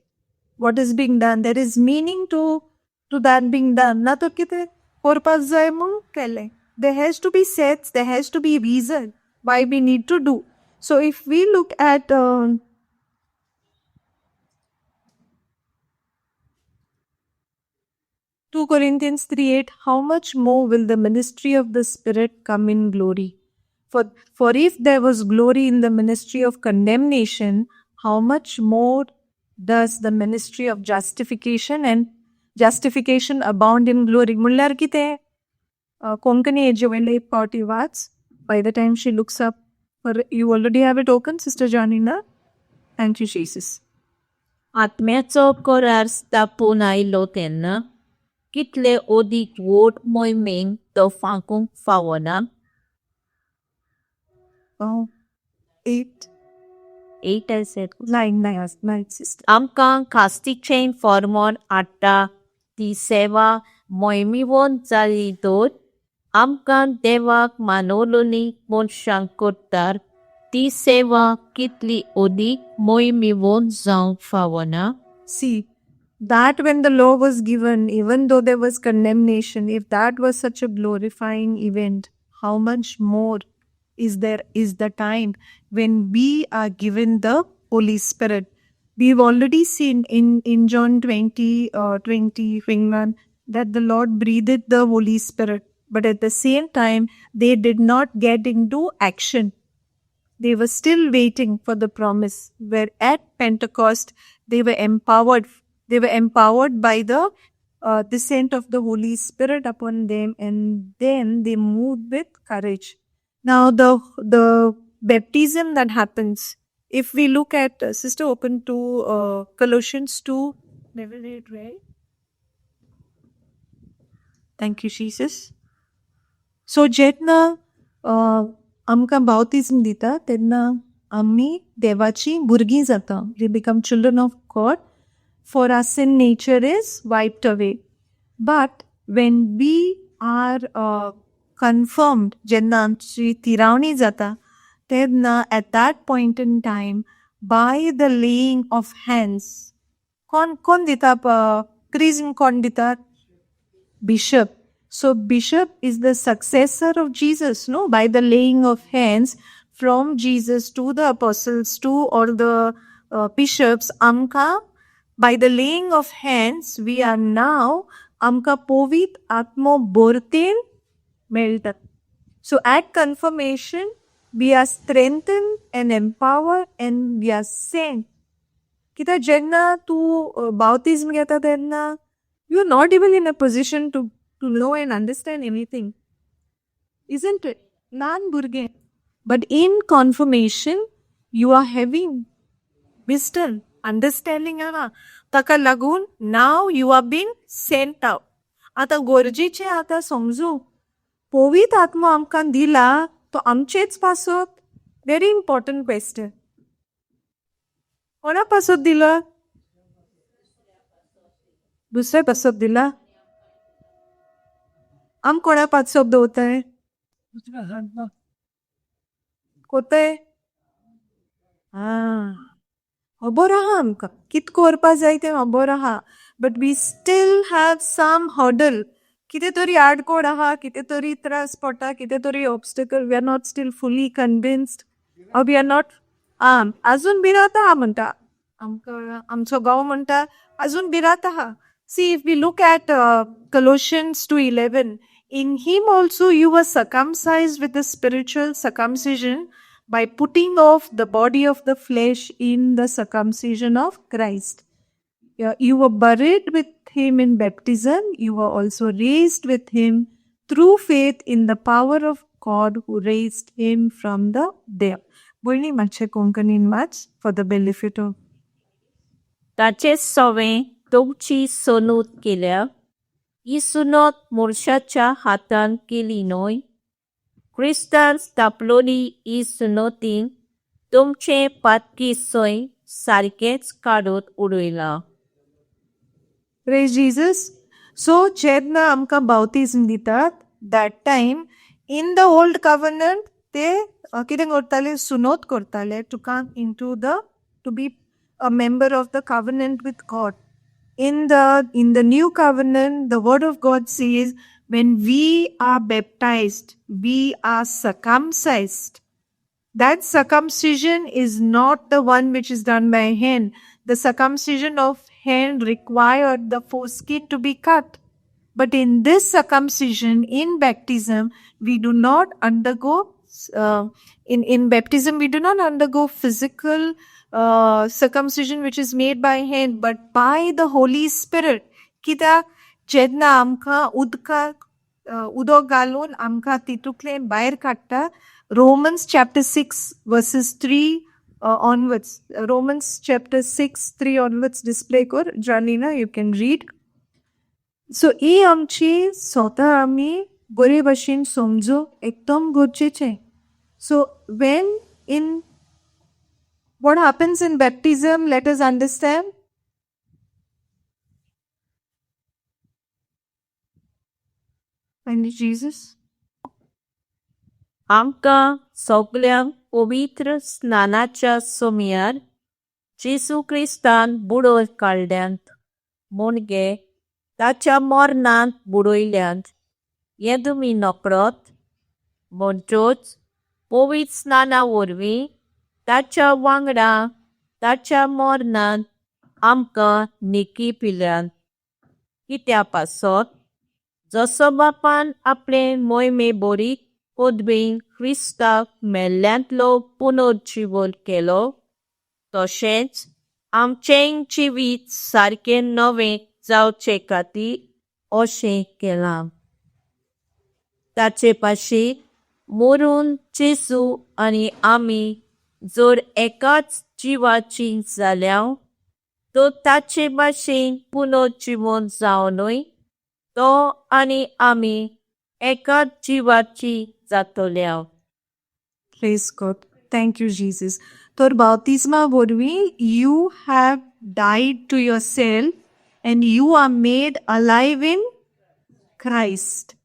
Speaker 1: what is being done. There is meaning to that being done. ना तर कितें करपाक जाय म्हूण केलें. There has to be sense, there has to be reason why we need to do. So if we look at 2 Corinthians 3:8, how much more will the ministry of the Spirit come in glory? For if there was glory in the ministry of condemnation, how much more does the ministry of justification and justification abound in glory? म्हणल्यार कितें? कोंकणी हेजे वयले एक पावटी वाच. By the time she looks up, for you already have it open, Sister Janina? Thank you, Jesus.
Speaker 2: आत्म्याचो करार स्थापून आयलो तेन्ना कितले अदीक व्हड मोहिमेक तो फांकूंक फावना.
Speaker 1: Oh, 8,
Speaker 2: 8 आसा.
Speaker 1: 9, 9, 9, sister.
Speaker 2: आमकां खास्तीचें फॉर्मोन हाडटा ती सेवा मोहिमेवन जाली तर आमकां देवाक मानवलोनी मनशांक करतात ती सेवा कितली अदीक मोहिमेवन जावंक फावना.
Speaker 1: See, that when the law was given, even though there was condemnation, if that was such a glorifying event, how much more is there is the time when we are given the Holy Spirit? We've already seen in John 20, 20, 21, that the Lord breathed the Holy Spirit. But at the same time, they did not get into action. They were still waiting for the promise, where at Pentecost, they were empowered. They were empowered by the descent of the Holy Spirit upon them, and then they moved with courage. Now, the baptism that happens, if we look at, sister, open to Colossians 2, never read, right? Thank you, Jesus. So, जेन्ना आमकां बावतिज्म दिता तेन्ना आमी देवाची भुरगीं जाता. We become children of God, for our sin nature is wiped away. But when we are confirmed, जेन्ना आमची तिरावणी जाता तेन्ना at that point in time, by the laying of hands, कोण कोण दिता क्रिज्म, कोण दितात? Bishop. So bishop is the successor of Jesus, no? By the laying of hands from Jesus to the apostles to all the bishops, आमकां by the laying of hands, we are now आमकां पवित्र आत्मो भरतेन मेळटा. So at confirmation, we are strengthened and empowered and we are sent. कित्याक जेन्ना तूं बावतिज्म घेता तेन्ना you are not even in a position to know and understand anything. Isn't it? ल्हान भुरगें. But in confirmation, you are having wisdom. Understanding आहा. ताका लागून now you are been sent out. आतां गरजेचें आतां समजूंक पवित्र आत्मो आमकां दिला तो आमचेच पासत. Very important question. कोणा पासत दिला? दुसऱ्या पासत दिला? आम कोणा पासत दवरताय?
Speaker 3: दुसऱ्या सांगता.
Speaker 1: कोताय? आं, खबर आहा आमकां कित करपा जाय तें खबर आहा, but we still have some hurdle. कितें तरी आडकोड आहा, कितें तरी त्रास पडटा, कितें तरी obstacle. We are not still fully convinced or we are not. आं, अजून भिरांत आहा म्हणटा आमकां. आमचो गांव म्हणटा अजून भिरांत आहा. See, if we look at Colossians 2:11, in him also you were circumcised with the spiritual circumcision by putting off the body of the flesh in the circumcision of Christ. Yeah, you were buried with him in baptism, you were also raised with him through faith in the power of God who raised him from the dead. भयणी, मातशें कोंकणीन वाच for the benefit of.
Speaker 2: ताचे सवें तुमची सुनत केल्या. ही सुनत मनशाच्या हातान केली न्हय. क्रिस्तान स्थापलोली ही सुनतीन तुमचे पातकी सय सारकेच काडून उडयला.
Speaker 1: Praise Jesus. So जेन्ना आमकां बावतीज्म दितात, that time in the old covenant ते कितें करताले? सुनोत करताले to come into the to be a member of the covenant with God. In the new covenant, the word of God says when we are baptized, we are circumcised. That circumcision is not the one which is done by hand. The circumcision of hand required the foreskin to be cut. But in this circumcision, in baptism, we do not undergo, in baptism, we do not undergo physical circumcision which is made by hand, but by the Holy Spirit. कित्याक जेन्ना आमकां उदकाक उदक घालून आमकां तितूंतल्यान भायर काडटा. Romans chapter 6 verses 3 onwards. Romans chapter 6:3 onwards display कर Janina, you can read. So ही आमची स्वता आमी बरे भशेन समजूंक एकदम गरजेचें. So when in what happens in baptism, let us understand. And Jesus.
Speaker 2: आमकां सगल्यांक पवित्र स्नानाच्या सोमयार जेजू क्रिस्तान बुडोवन काडल्यांत, म्हणजे ताच्या मरणांत बुडयल्यांत हें तुमी नकळत? म्हणटोच पवित्र स्नाना वरवीं ताच्या वांगडा ताच्या मरणांत आमकां निकी पिल्यात. कित्या पासत जसो बापान आपले मोहिमे बोरी पदवीन क्रिस्ताक मेल्ल्यांतलो पुनर्जीवन केलो, तशेंच आमचेंय जिवीत सारकें नवें जावचे खातीर अशें केलां. ताचे पाशी मरून जेजू आनी आमी जर एकाच जिवाची जाल्यार, तर ताचे भाशेन पुनर्जीवन जावनूय तो आनी आमी एकाच जिवाची जातल्या.
Speaker 1: Praise God. Thank you, Jesus. तर बाप्तिस्मा वरवीं you have died to yourself and you are made alive in Christ.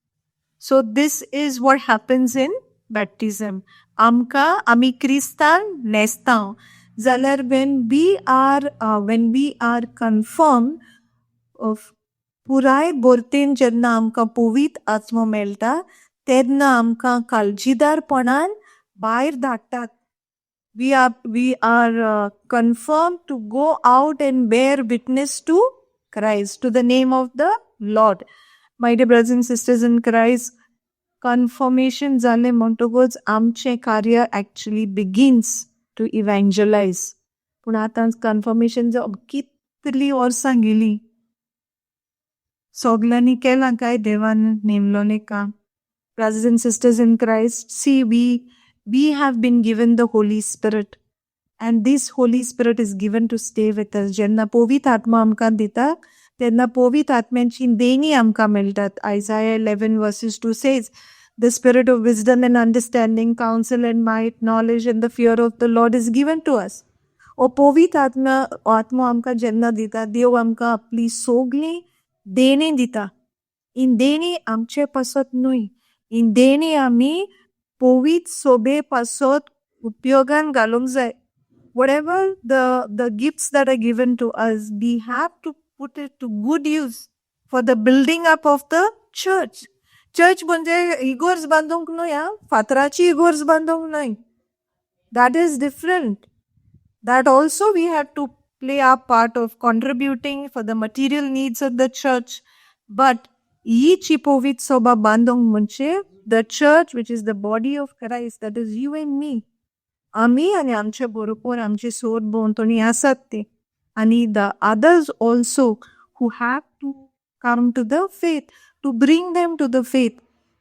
Speaker 1: So this is what happens in baptism. आमकां आमी क्रिस्तान न्हेसता जाल्यार when we are confirm of पुराय भरतेन जेन्ना आमकां पवित्र आत्मो मेळटा तेन्ना आमकां काळजीदारपणान भायर धाडटात. We are confirmed to go out and bear witness to Christ, to the name of the Lord. My dear brothers and sisters in Christ, confirmation जालें म्हणटकूच आमचें कार्य एक्चुली बिगीन्स टू इव्हँजलायज. पूण आतां कन्फर्मेशन कितलीं वर्सां गेलीं, सगल्यांनी केलां काय देवान नेमलोलें काम? Brothers and sisters in Christ, see, we have been given the Holy Spirit. And this Holy Spirit is given to stay with us. जेन्ना पवित्र आत्मा आमकां दिता तेन्ना पवित्र आत्म्याची देणी आमकां मेळटात. Isaiah 11 verses 2 says, "The spirit of wisdom and understanding, counsel and might, knowledge and the fear of the Lord is given to us." हो पवित्र आत्मा आत्मो आमकां जेन्ना दिता, देव आमकां आपली सगळी देणी दिता. ही देणी आमचे पासत न्हय, ही देणी आमी पवित्र सोबे पासत उपयोगान घालूंक जाय. Whatever the gifts that are given to us, we have to put it to good use for the building up of the church. Church म्हणजे इगोर्ज बांदूंक न्हय, आं, फातराची इगोर्ज बांदूंक न्हय. That is different. That also we have to play our part of contributing for the material needs of the church. But ही पवित्र सभा बांदूंक म्हणजे the church, which is the body of Christ, that is you and me. आमी आनी आमचे बरोबर आमचे सरभोंवतणी आसात ते आनी the others also who have to come to the faith, to bring them to the faith.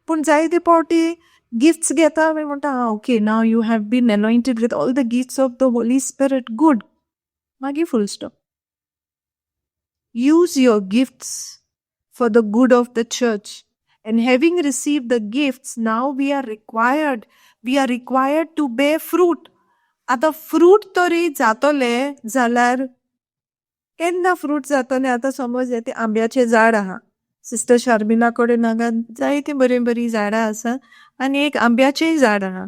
Speaker 1: पूण जायते फावटी गिफ्ट्स घेता आमी, म्हणटा, "Okay, now you have been anointed with all the gifts of the Holy Spirit, good." मागीर full stop. Use your gifts for the good of the church. And having received the gifts, now we are required to bear fruit. आतां fruit तरी जातले जाल्यार केन्ना fruit जातले? आतां समज ते आंब्याचें झाड आहा, सिस्टर शार्मिला कडेन हांगा जायतीं बरीं बरीं झाडां आसा आनी एक आंब्याचेंय झाड आहा.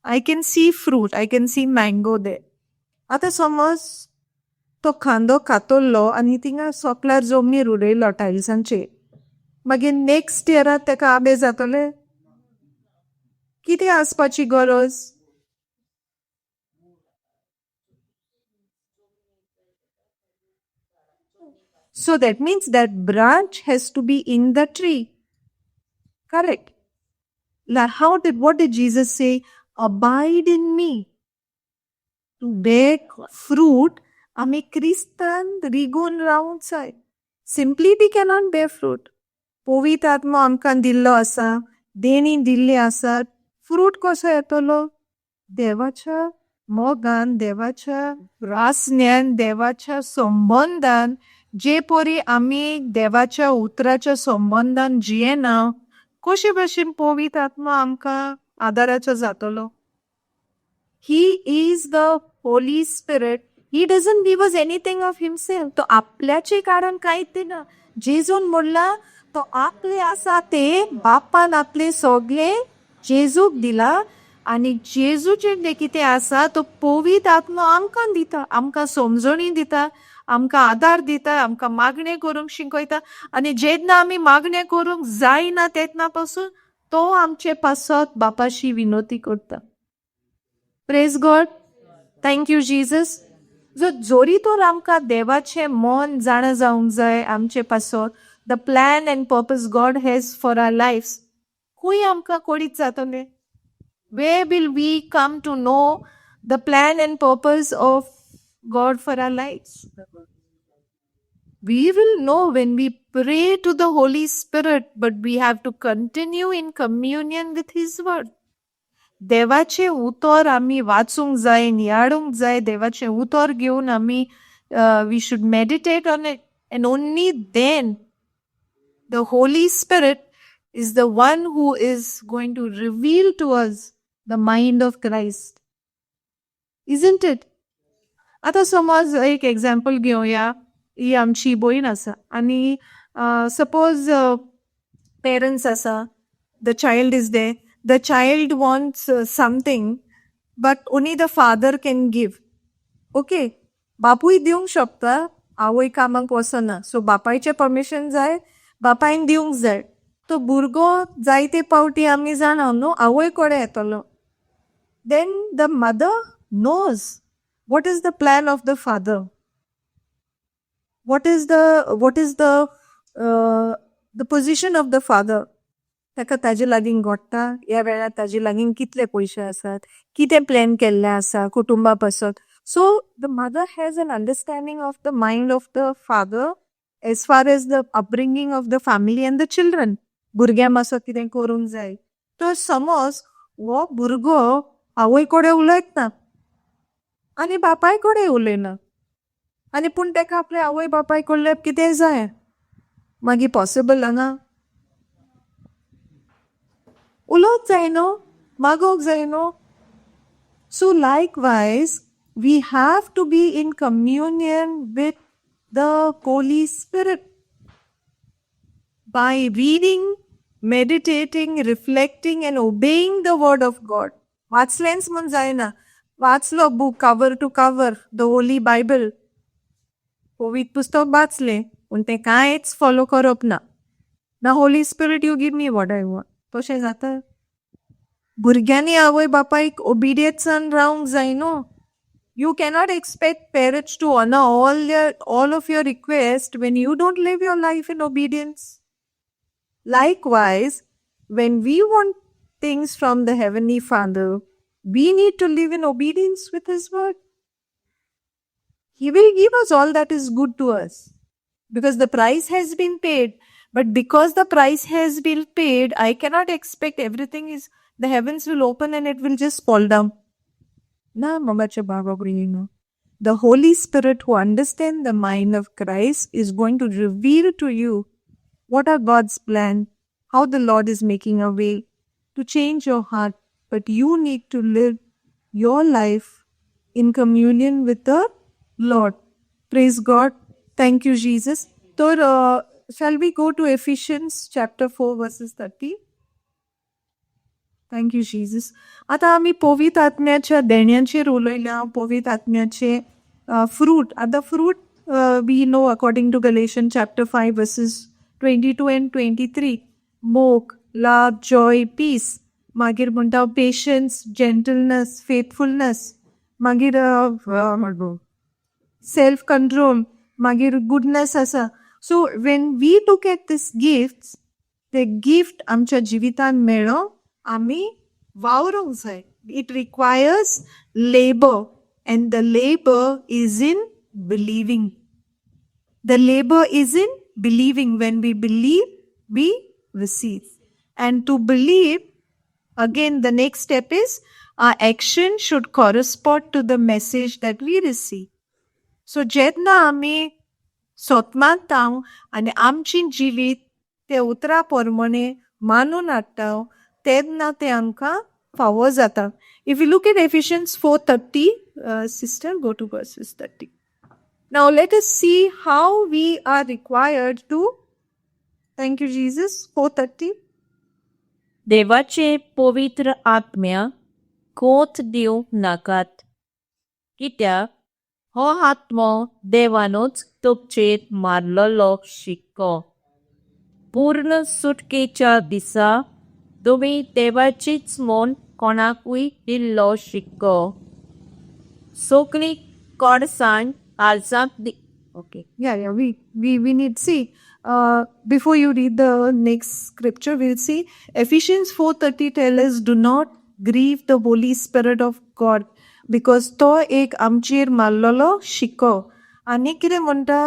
Speaker 1: I can see fruit, I can see mango there. आतां समज तो खांदो कातरलो आनी थिंगा सोकल्यार जमनीर उडयलो टायल्सांचेर, मागीर नेक्स्ट इयराक तेका आंबे जातले? कितें आसपाची गरज? So that means that branch has to be in the tree. Correct. Now, how did what did Jesus say? "Abide in me." To bear fruit, आमी क्रिस्तान रिगून रावूंक जाय. Simply we cannot bear fruit. पवित्र आत्मो आमकां दिल्लो आसा, देणी दिल्ली आसात, फ्रूट कसो येतलो? देवाच्या मोगान, देवाच्या रासण्यान, देवाच्या संबंदान. जे परी आमी देवाच्या उतराच्या संबंदान जियेना, कशे भशेन पवित्र आत्मा आमकां आदाराचो जातलो? He is the Holy Spirit. He doesn't give us anything of himself. तो आपल्याचे कारण कांयच दिना. जेजून म्हणला, तो आपले आसा ते बापान आपले सगळे जेजूक दिला आनी जेजूचे जे कितें आसा तो पवित्र आत्मा आमकां दिता, आमकां समजणी दिता, आमकां आदार दिता, आमकां मागणें करूंक शिकयता. आनी जेन्ना आमी मागणें करूंक जायना तेन्ना पासून तो आमचे पासत बापाशी विनवती करता. Praise God. Thank you, Jesus. जो जोरी तर आमकां देवाचें मन जाणा जावंक जाय आमचे पासत, the plan and purpose God has for our life, खंय आमकां कळीत जातलें? Where will we come to know the plan and purpose of God for our life? We will know when we pray to the Holy Spirit, but we have to continue in communion with His Word. देवाचें उतर आमी वाचूंक जाय, नियाळूंक जाय. देवाचें उतर घेवन आमी we should meditate on it, and only then the Holy Spirit is the one who is going to reveal to us the mind of Christ. Isn't it? आतां समज एक एग्जाम्पल घेवया. ही आमची भयण आसा आनी सपोज पेरंट्स आसा, the child is there, the child wants something, but only the father can give. Okay, बापूय दिवंक शकता. आवय कामाक वचना, सो बापायचें परमिशन जाय, बापायन दिवंक जाय. तो भुरगो जायते पावटी आमी जाणा न्हू, आवय कडेन येतलो. Then the mother knows what is the plan of the father, what is the position of the father. ताका ताजे लागीं घडटा ह्या वेळार ताजे लागीं कितले पयशे आसात, कितें प्लॅन केल्लें आसा कुटुंबा पासत. So the mother has an understanding of the mind of the father as far as the upbringing of the family and the children, भुरग्यां पासत कितें करूंक जाय. तर समज हो भुरगो आवय कडेन उलयतना आनी बापाय कडेन उलयना आनी पूण तेका आपल्या आवय बापाय कडल्यान कितें जाय. मागीर पॉसिबल हांगा उलोवंक जाय न्हू, मागोंक जाय न्हू. So likewise we have to be in communion with the Holy Spirit by reading, meditating, reflecting and obeying the word of God. वाचलेंच म्हूण जायना. वाचलो book cover to cover, the Holy Bible, पवित्र पुस्तक वाचलें पूण तें कांयच फॉलो करप ना. ना, Holy Spirit, you give me what I want, तशें जाता? भुरग्यांनी आवय बापायक ओबिडियन्सान रावंक जाय न्हू. You cannot expect parents to honor all of your requests when you don't live your life in obedience. Likewise, when we want things from the Heavenly Father, we need to live in obedience with His word. He will give us all that is good to us because the price has been paid. But because the price has been paid, I cannot expect everything is the heavens will open and it will just fall down. ना, मोगाचे बाबा भयणीनो. The Holy Spirit, who understands the mind of Christ, is going to reveal to you what are God's plan, how the Lord is making a way to change your heart. But you need to live your life in communion with the Lord. Praise God. Thank you, Jesus. So, shall we go to Ephesians chapter 4, verses 30? Thank you, Jesus. आता आमी पवित्र आत्म्याच्या देण्याचेर उलयल्या, पवित्र आत्म्याचे fruit. आतां fruit we know according to Galatian chapter 5 verses 22 and 23, मोग, love, Joy, piece, मागीर म्हणटा patience, gentleness, faithfulness, मागीर सेल्फ कंट्रोल, मागीर गुडनेस आसा. So when we look at this gift, ते गिफ्ट आमच्या जिवितान मेळो आमी वावरूंक जाय. It requires labor, and the labor is in believing. The labor is in believing. When we believe, we receive. And to believe, again, the next step is our action should correspond to the message that we receive. So जेन्ना आमी सोतमानता आनी आमची जिवीत ते उतरा प्रमाणे मानून हाडटा, तेन्ना ते आमकां फावो जाता. If you look at Ephesians 4:30, sister, go to verses 30. Now let us see how we are required to. Thank you, Jesus. 4:30.
Speaker 2: देवाचे पवित्र आत्म्या कोत दिवं नाकात, कित्याक हो आत्मो देवानूच तुमचेर मारलेलो शिक्को. पूर्ण सुटकेच्या दिसा तुमी देवाचीच म्हूण कोणाकूय दिल्लो शिक्को. सगळी कोडसाण काळजाक दी okay.
Speaker 1: Yeah, we need see. Before you read the next scripture, we'll see Ephesians 4:30 tell us, do not grieve the Holy Spirit of God, because तो एक आमचेर मारलेलो शिक्को. आनी कितें म्हणटा?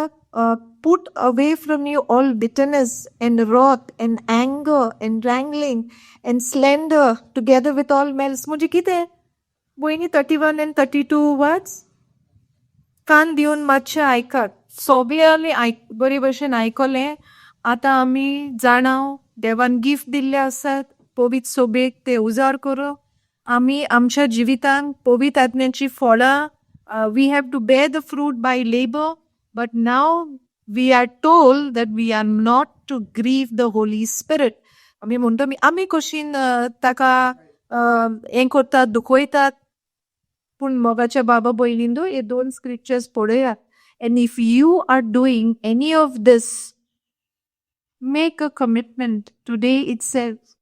Speaker 1: Put away from you all bitterness and wrath and anger and wrangling and slander together with all malice. म्हणजे कितें भयणी? 31 and 32 words कान दिवन मातशें आयकात. सोबे आयक, बरे भशेन आयकलें. आतां आमी जाणाव देवान गिफ्ट दिल्ले आसात पवित्र सोबेक, ते उजार करूं. आमी आमच्या जिवितांत पवित्र आत्म्याची फळां, we have to bear the fruit by labor, but now we are told that we are not to grieve the Holy Spirit. आमी म्हणटा आमी कशीन ताका हें करतात, दुखयतात. पूण मोगाच्या बाबा भयणींनो, हे दोन स्क्रिप्चर्स पळयात and if you are doing any of this, make a commitment today itself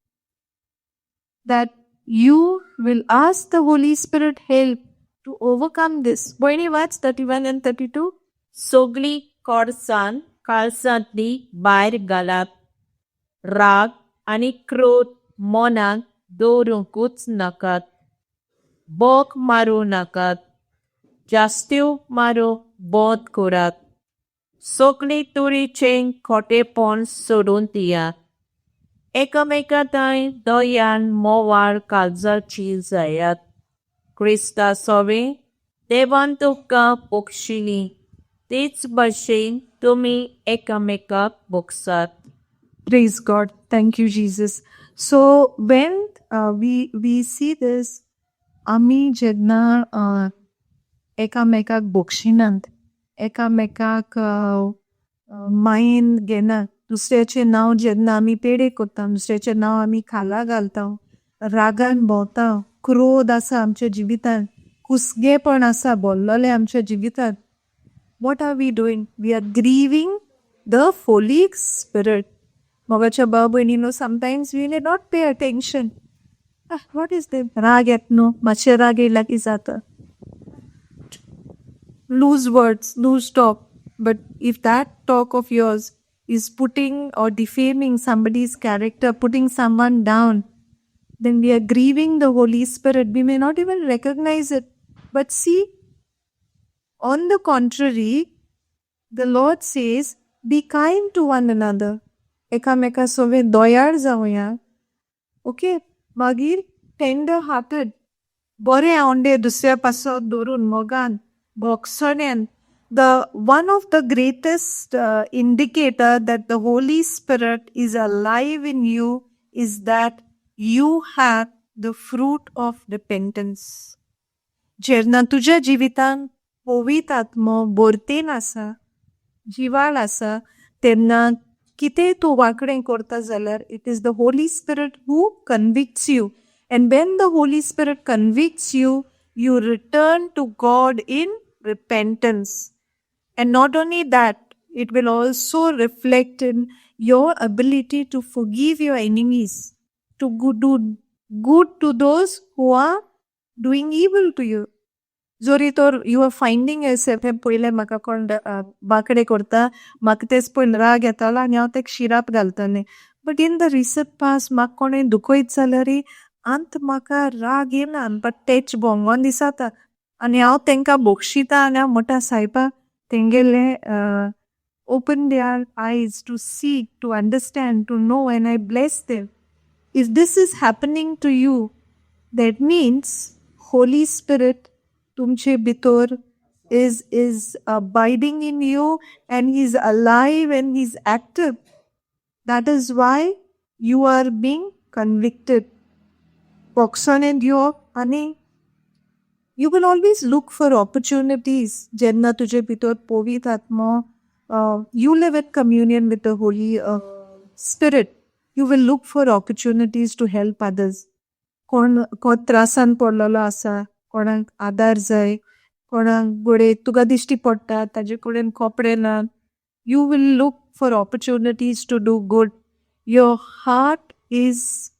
Speaker 1: that you will ask the Holy Spirit help to overcome this. भयणी, वाच 31 and 32.
Speaker 2: सगळी कोडसाण काळजांतली भायर घालात. राग आनी क्रोध मनाक दवरूंकूच नाकात. बोक मारूं नाकात. जास्त्यो मारूंक बंद करात. सगळे तरेचें खोटेपण सोडून दियात. एकामेका थंय दयान मोवाळ काळजाची जायात. क्रिस्ता सवें देवान तुमकां बक्षिली तेच भाशेन तुमी एकामेकाक भोगसात.
Speaker 1: Praise God. Thank you, Jesus. So when we see this, आमी जेन्ना एकामेकाक बक्षिनात, एकामेकाक मायेन घेना, दुसऱ्याचें नांव जेन्ना आमी पेडे करता, दुसऱ्याचें नांव आमी खाला घालता, रागान भोंवता, क्रोध आसा आमच्या जिवितान, कुसगेपण आसा बोल्लोलें आमच्या जिवितान, what are we doing? We are grieving the Holy Spirit. मोगाच्या भाव भयणीनो, sometimes we may not pay attention. What is them? राग येत न्हू, मातशें राग येयला की जाता. Loose words, loose talk. But if that talk of yours is putting or defaming somebody's character, putting someone down, then we are grieving the Holy Spirit. We may not even recognize it. But see, on the contrary, the Lord says, "Be kind to one another." एकामेका सोवे दोयाळ जावया, okay? मागीर tender hearted, बरे आवंडे दुसऱ्या पासत दवरून मोगान भोगसण्यान. The one of the greatest indicator that the Holy Spirit is alive in you is that you have the fruit of repentance. जेन्ना तुज्या जिवितान पवित्र आत्मो भरतेन आसा, जिवाळ आसा, तेन्ना कितें तूं वांकडें करता जाल्यार it is the Holy Spirit who convicts you, and when the Holy Spirit convicts you, you return to God in repentance. And not only that, it will also reflect in your ability to forgive your enemies, to do good to those who are doing evil to you. जरी तर you are finding yourself, हें पयलें म्हाका कोण वांकडें करता, म्हाका तेच पळोवन राग येतालो आनी हांव तेका शिराप घालतालें, but in the recent past म्हाका कोणूय दुखयत जाल्यार आंत म्हाका राग येना, बट तेच भोंगोन दिसता आनी हांव तेंकां बक्षिता आनी हांव म्हणटा, सायबा, तेंगेले open their eyes to see, to understand, to know, and I bless them. If this is happening to you, that means Holy Spirit तुमचे भितर is abiding in you and he's alive and he's active. That is why you are being convicted. भोगसणें दिवप आनी you will always look for opportunities. जेन्ना तुजे भितर पवित्र आत्मो, you live in communion with the Holy Spirit, you will look for opportunities to help others. कोण कोण त्रासान पडलेलो आसा, कोणाक आदार जाय, कोणाक घडये तुका दिश्टी पडटा ताजे कडेन कपडे ना, you will look for opportunities to do good. Your heart is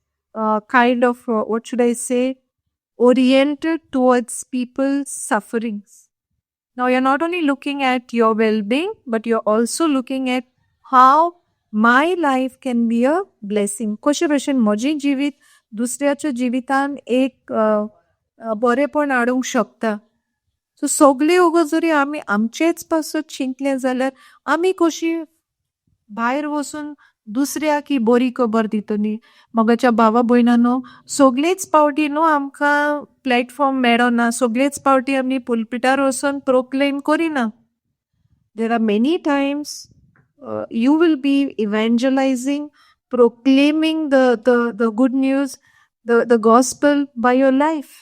Speaker 1: kind of, what should I say, oriented towards people's sufferings. Now you're not only looking at your well-being, but you're also looking at how my life can be a blessing. कशे भशेन म्हजें जिवीत दुसऱ्याच्या जिवितान एक बरेपण हाडूंक शकता. So सगळे वगत जरी आमी आमचेच पासत चिंतले जाल्यार आमी कशी भायर वचून दुसऱ्याक ही बरी खबर दितली? मोगाच्या भावा भयणांनो, सगळेच पावटी न्हू आमकां प्लॅटफॉर्म मेळना, सगळेच पावटी आमी पुलपिटार वचून प्रोक्लेम करिना. There are many times you will be evangelizing, proclaiming the good news, the gospel by your life.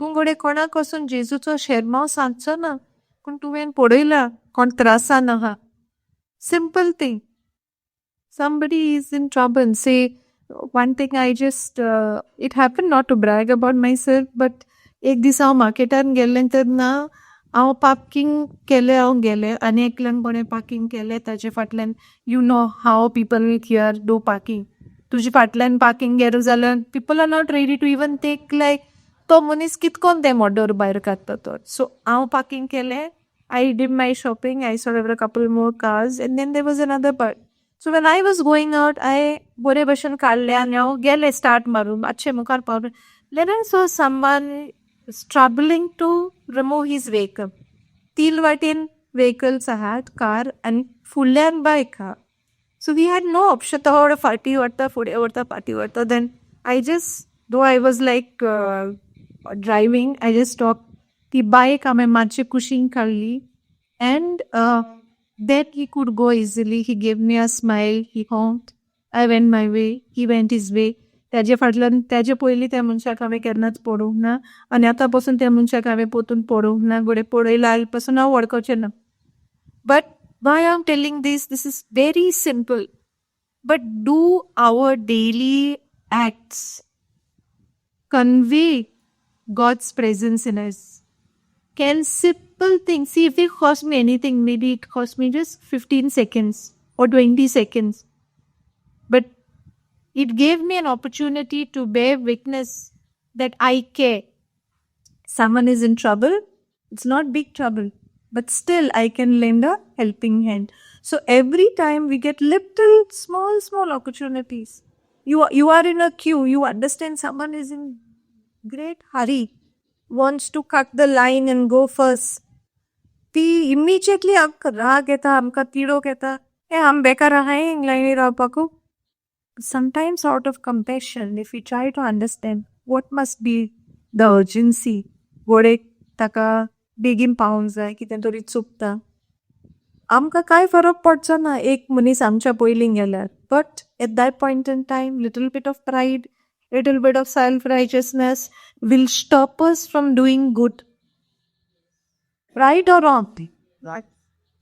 Speaker 1: तूं घडये कोणाक वचून जेजूचो शेरमांव सांगचो ना, पूण तुवें पळयला कोण त्रासान आहा. Simple thing, somebody is in trouble. Say, one thing I just, it happened, not to brag about myself, but एक दीस हांव मार्केटान गेल्लें तेन्ना हांव पार्किंग केलें, हांव गेलें आनी एकल्यान कोणें पार्किंग केलें ताजे फाटल्यान. You know how people here do parking. तुजे फाटल्यान पार्किंग गेलो जाल्यार people are not ready to even take, like तो मनीस कितकोन तें मोडोर भायर काडटा तो. सो हांव पार्किंग केलें, I did my shopping, I saw a couple more cars and then there was another part. So when I was going out, I बरे भशेन काडलें आनी हांव गेलें स्टार्ट मारून मातशें मुखार पावलें. Then I saw someone struggling to remove his vehicle. तीन वाटेन व्हेकल्स आहात, कार आनी फुडल्यान बायक आहा. So we had no option. तो फाटीं व्हरता, फुडें व्हरता, फाटीं व्हरता. Then I just, though I was like driving, I just stop. ती बायक हांवें मातशें कुशीन काडली and that he could go easily. He gave me a smile, he honked. I went my way, he went his way. ताजे फाटल्यान ताजे पयलीं त्या मनशाक हांवें केन्नाच पळोवंक ना आनी आतां पसून त्या मनशाक हांवें परतून पळोवंक ना. घडये पळयल्यार पसून हांव वळखचें ना. But why I am telling this, this is very simple, but do our daily acts convey God's presence in us? Can simple things, see, if it cost me anything, maybe it cost me just 15 seconds or 20 seconds, but it gave me an opportunity to bear witness that I care. Someone is in trouble, it's not big trouble, but still I can lend a helping hand. So every time we get little small, small opportunities, you are in a queue, you understand someone is in great hurry, wants to cut the line and go first. ती immediately आमकां राग येता, आमकां तिडक येता, हे आम बेकार आहाय लायनी रावपाकू. Sometimes out of compassion, if we try to understand what must be the urgency, घडये ताका बेगीन पावूंक जाय, कितें तरी चुकता, आमकां कांय फरक पडचो ना एक मनीस आमच्या पयलीं गेल्यार. But at that point in time, little bit of pride, little bit of self righteousness will stop us from doing good. Right or wrong?
Speaker 3: Right.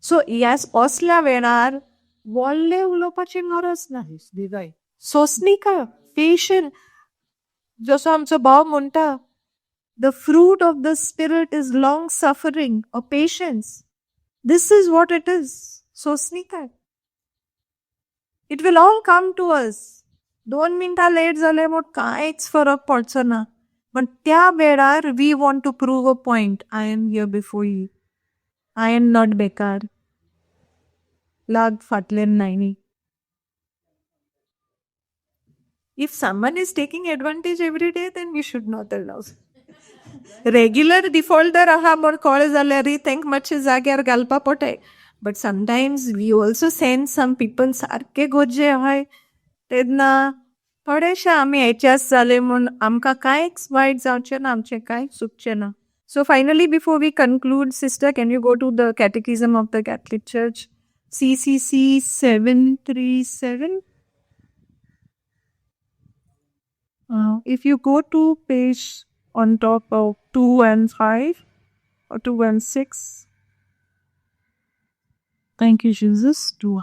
Speaker 1: So yes, असल्या वेळार व्हडलें उलोवपाची गरज ना. सोंसणीका, पेशन, जसो आमचो भाव म्हणटा, the fruit of the spirit is long suffering or patience. This is what it is. सोंसणीकाय. It will all come to us. 2 मिनटां लेट जालें म्हूण कांयच फरक पडचो ना, पण त्या वेळार we want to prove a point. I am here before you, I am not बेकार, लाग फाटल्यान लायनी. If someone is taking advantage every day, then we should not allow. Regular defaulter आहा म्हूण कळ्ळें जाल्यारय तांकां मातशें जाग्यार घालपा पडटाय. But sometimes we also sense some people सारके गरजे आहाय तेन्ना थोडेशे आमी एडजस्ट जाले म्हूण आमकां कांयच वायट जावचें ना, आमचें कांयच चुकचें ना. So finally, before we conclude, sister, can you go to the Catechism of the Catholic Church, CCC 737? If you go to page on top of 2 and 5 or 2 and 6. Thank you, Jesus. 2.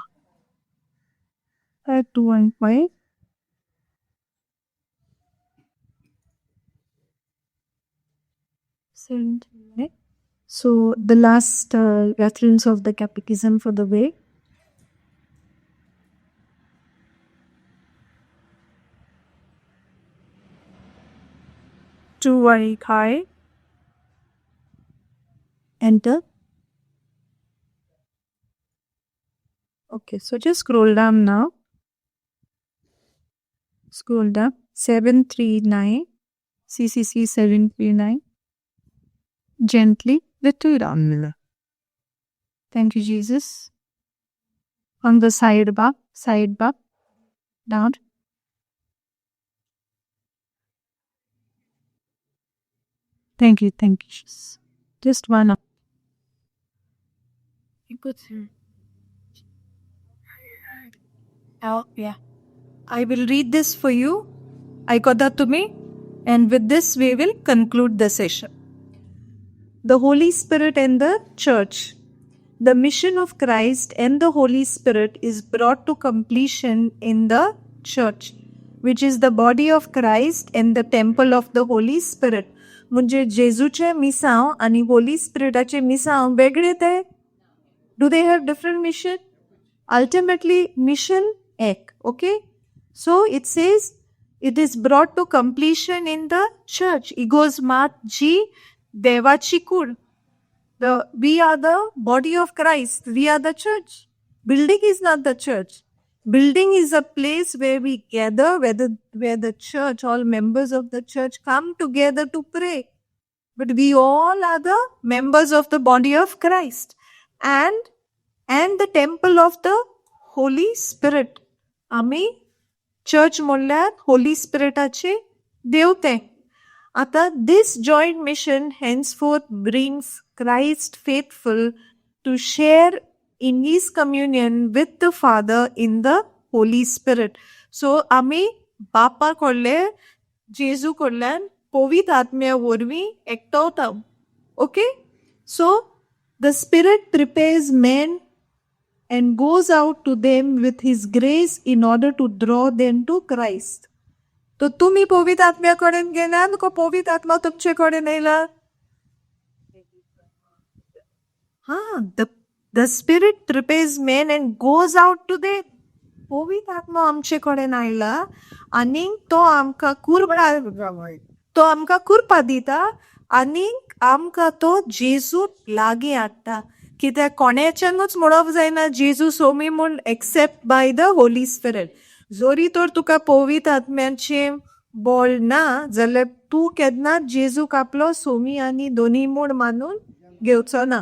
Speaker 1: 2 and 5. 7. So the last reference of the Catechism for the way. 2 and 5. Enter. Okay, so just scroll down now. Scroll down. 739. CCC 739. Gently, little down. Thank you, Jesus. On the sidebar, sidebar, down. Thank you, thank you, Jesus. Just one up.
Speaker 2: You could see. Oh, yeah.
Speaker 1: I will read this for you. I got that to me. And with this, we will conclude the session. The Holy Spirit and the Church. The mission of Christ and the Holy Spirit is brought to completion in the Church, which is the body of Christ and the temple of the Holy Spirit. म्हणजे जेजूचे मिसांव आनी होली स्पिरिटाचे मिसांव वेगळे ते? Do they have different mission? Ultimately mission एक. Okay, so it says it is brought to completion in the church. इगोज मात जी देवाची कूड. We are the body of Christ, we are the church. Building is not the church. Building is a place where we gather, where the church, all members of the church come together to pray. But we all are the members of the body of Christ and the temple of the Holy Spirit. आमी church म्हणल्यार होली स्पिरिटाचे देवते. आतां this joint mission henceforth brings Christ faithful to share in his communion with the Father in the Holy Spirit. So आमी बापा कडले, जेजू कडल्यान पवित्र आत्म्या वरवीं एकटवता. Okay, so the Spirit prepares men and goes out to them with his grace in order to draw them to Christ. तो तुम्ही पवित्र आत्म्या कडेन गेल्यात का पवित्र आत्मा तुमचे कडेन येयला? हा, the Spirit prepares men and goes out to them. पवित्र आत्मा आमचे कडेन आयला आनी तो आमकां कुरपा, तो आमकां कुरपा दिता आनी आमकां तो जेजू लागीं हाडटा. कित्याक कोणाच्यानूच म्हणप जायना जेजू सोमी म्हूण except by the Holy Spirit. जोरी तर तुका पवित्र आत्म्याचें बळ ना जाल्यार तूं केन्नाच जेजूक आपलो सोमी आनी धनी म्हूण मानून घेवचो ना.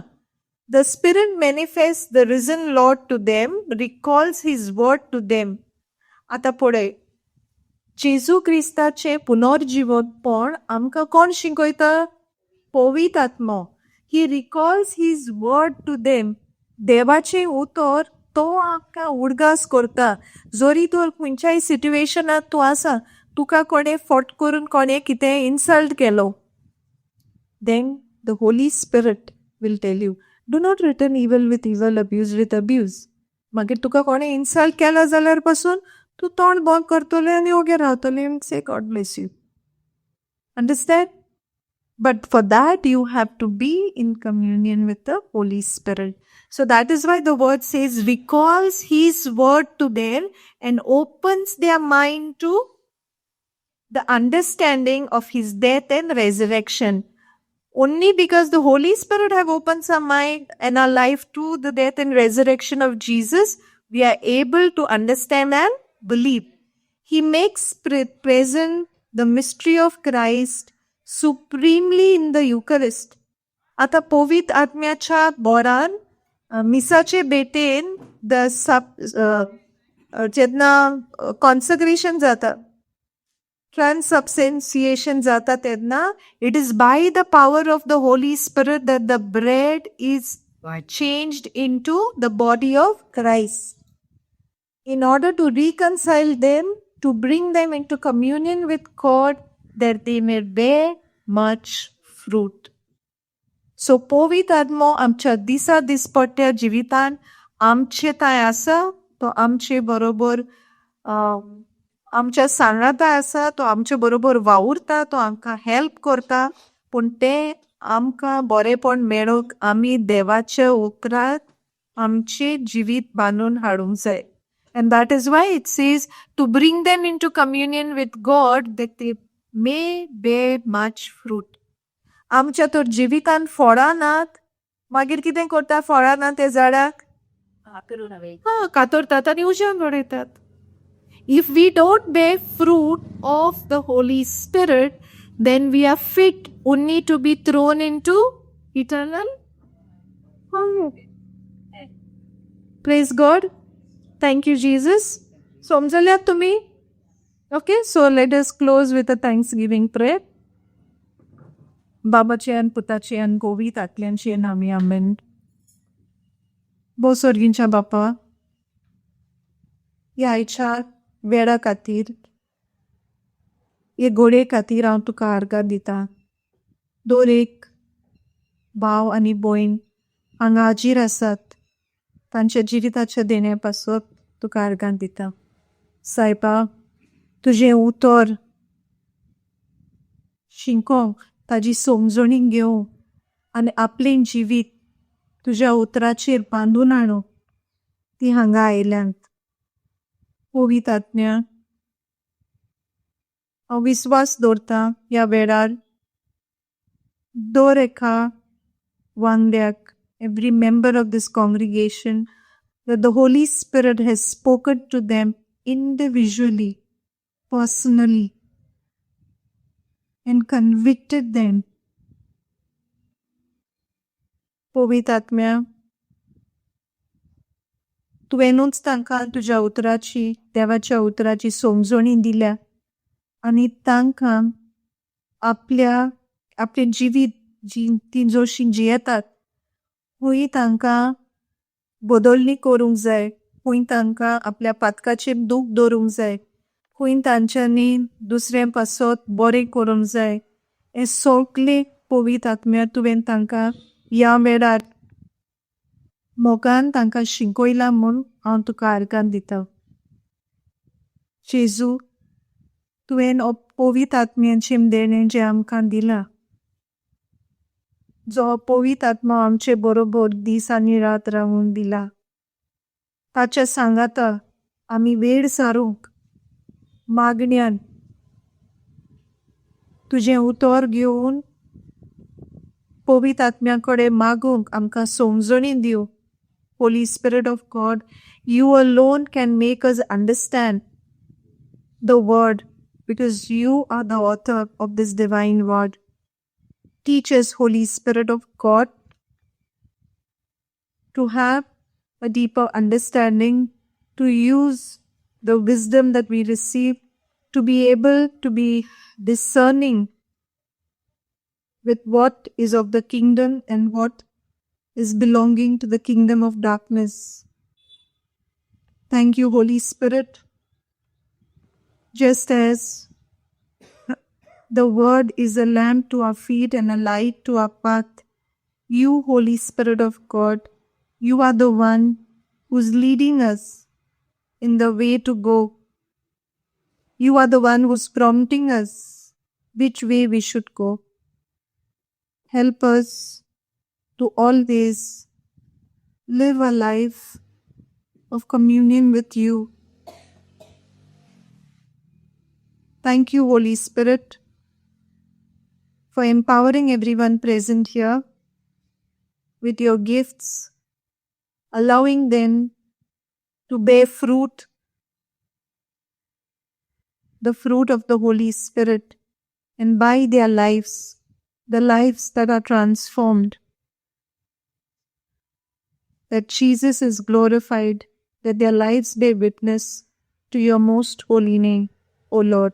Speaker 1: The Spirit manifests the risen Lord to them, recalls his word to them. आतां पळय, जेजू क्रिस्ताचें पुनर्जिवतपण आमकां कोण शिकयता? पवित्र आत्मो. He recalls his word to them. देवाचें उतर तो आमकां उडगास करता. जरी तर खंयच्याय सिट्युएशनात तूं आसा, तुका कोणें फट करून कोणें कितें इन्सल्ट केलो, then the Holy Spirit will tell you, do not return evil with evil, abuse with abuse. मागीर तुका कोणें इन्सल्ट केलो जाल्यार पासून तूं तोंड बंद करतलें आनी ओगे रावतलें. Say God bless you. Understand? But for that, you have to be in communion with the Holy Spirit. So that is why the word says, recalls his word to them and opens their mind to the understanding of his death and resurrection. Only because the Holy Spirit have opened our mind and our life to the death and resurrection of Jesus, we are able to understand and believe. He makes present the mystery of Christ supremely in the Eucharist. आता पवित्र आत्म्याच्या boron मिसाचे भेटेन the सब जेन्ना कॉन्सक्रेशन जाता, ट्रान्सबस्टेन्सिएशन जाता, तेन्ना it is by the power of the Holy Spirit that the bread is changed into the body of Christ. In order to reconcile them, to bring them into communion with God, that they may bear much fruit. So पवित्र आत्मो आमच्या दिसा दिसपट्ट्या जिवितान आमचे थांय आसा. तो आमचे बरोबर, आमच्या सांगाता आसा. तो आमचे बरोबर वावुरता, तो आमकां हेल्प करता. पूण ते आमकां बरेपण मेळोवंक आमी देवाच्या उपरांत आमचे जिवीत बांदून हाडूंक जाय. And that is why it says to bring them into communion with God that they may bear much fruit. आमच्या तर जिवितान फळां नात, मागीर कितें करता फळां ना ते झाडाक? हा, कातरतात आनी उज्यान उडयतात. If we don't bear fruit of the Holy Spirit, then we are fit only to be thrown into eternal fire. Praise God. Thank you, Jesus. समजल्यात तुम्ही? Okay, so let us close with a thanksgiving prayer. बाबाचे आनी पुताचे आनी पवित्र आत्म्याचे नामी, आमेन. भोव सर्गींच्या बापा, ह्या आयच्या वेळा खातीर, हे घडये खातीर हांव तुका आर्गां दिता. दर एक भाव आनी भयण हांगा हाजीर आसात, तांच्या जिविताच्या देण्या पासत तुका आर्गां दिता. सायबा, तुजें उतर शिकोंक, ताजी समजणी घेवंक आनी आपलें जिवीत तुज्या उतराचेर बांदून हाडूंक ती हांगा आयल्यांत. पवित्र आत्म्या, हांव विस्वास दवरता, ह्या वेळार दर एका वांगड्याक, every member of this congregation, that the Holy Spirit has spoken to them individually, personally, and convicted them. पवित्र आत्म्या, तुवेंनूच तांकां तुज्या उतराची, देवाच्या उतराची समजणी दिल्या आनी तांकां आपल्या आपलें जीवित जी ती जशी जियेतात हुंय तांकां बदलणी करूंक जाय, खूंय तांकां आपल्या पातकाचेर दूख दवरूंक जाय, खूंय तांच्यांनी दुसऱ्यां पासत बरें करूंक जाय, हें सगळें पवित्र आत्म्या तुवें तांकां ह्या वेळार मोगान तांकां शिकयलां म्हूण हांव तुका आर्गां दिता। जेजू, तुवें पवित्र आत्म्याचें देणें जें आमकां दिलां, जो पवित्र आत्मा आमचे बरोबर दीस आनी रात रावून दिला, ताच्या सांगाता आमी वेळ सारूंक मागण्यान तुजें उतर घेवन पवित्र आत्म्या कडेन मागूंक आमकां समजणी दिव। Holy Spirit of God, you alone can make us understand the word because you are the author of this divine word. Teach us, Holy Spirit of God, to have a deeper understanding, to use the wisdom that we receive, to be able to be discerning with what is of the kingdom and what is belonging to the kingdom of darkness. Thank you, Holy Spirit. Just as the word is a lamp to our feet and a light to our path, you, Holy Spirit of God, you are the one who's leading us in the way to go. You are the one who's prompting us which way we should go. Help us to always live a life of communion with you. Thank you, Holy Spirit, for empowering everyone present here with your gifts, allowing them to bear fruit, the fruit of the Holy Spirit, and by their lives, the lives that are transformed, that Jesus is glorified, that their lives bear witness to your most holy name, O Lord.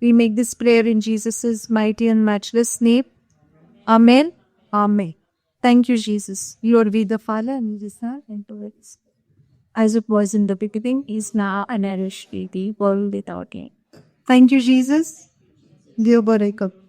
Speaker 1: We make this prayer in Jesus' mighty and matchless name. Amen. Amen. Thank you, Jesus. Lord, be the Father and the Son and the Holy Spirit.
Speaker 2: As it was in the beginning, is now, and ever shall be, world without end.
Speaker 1: Thank you, Jesus. देव बरें कर।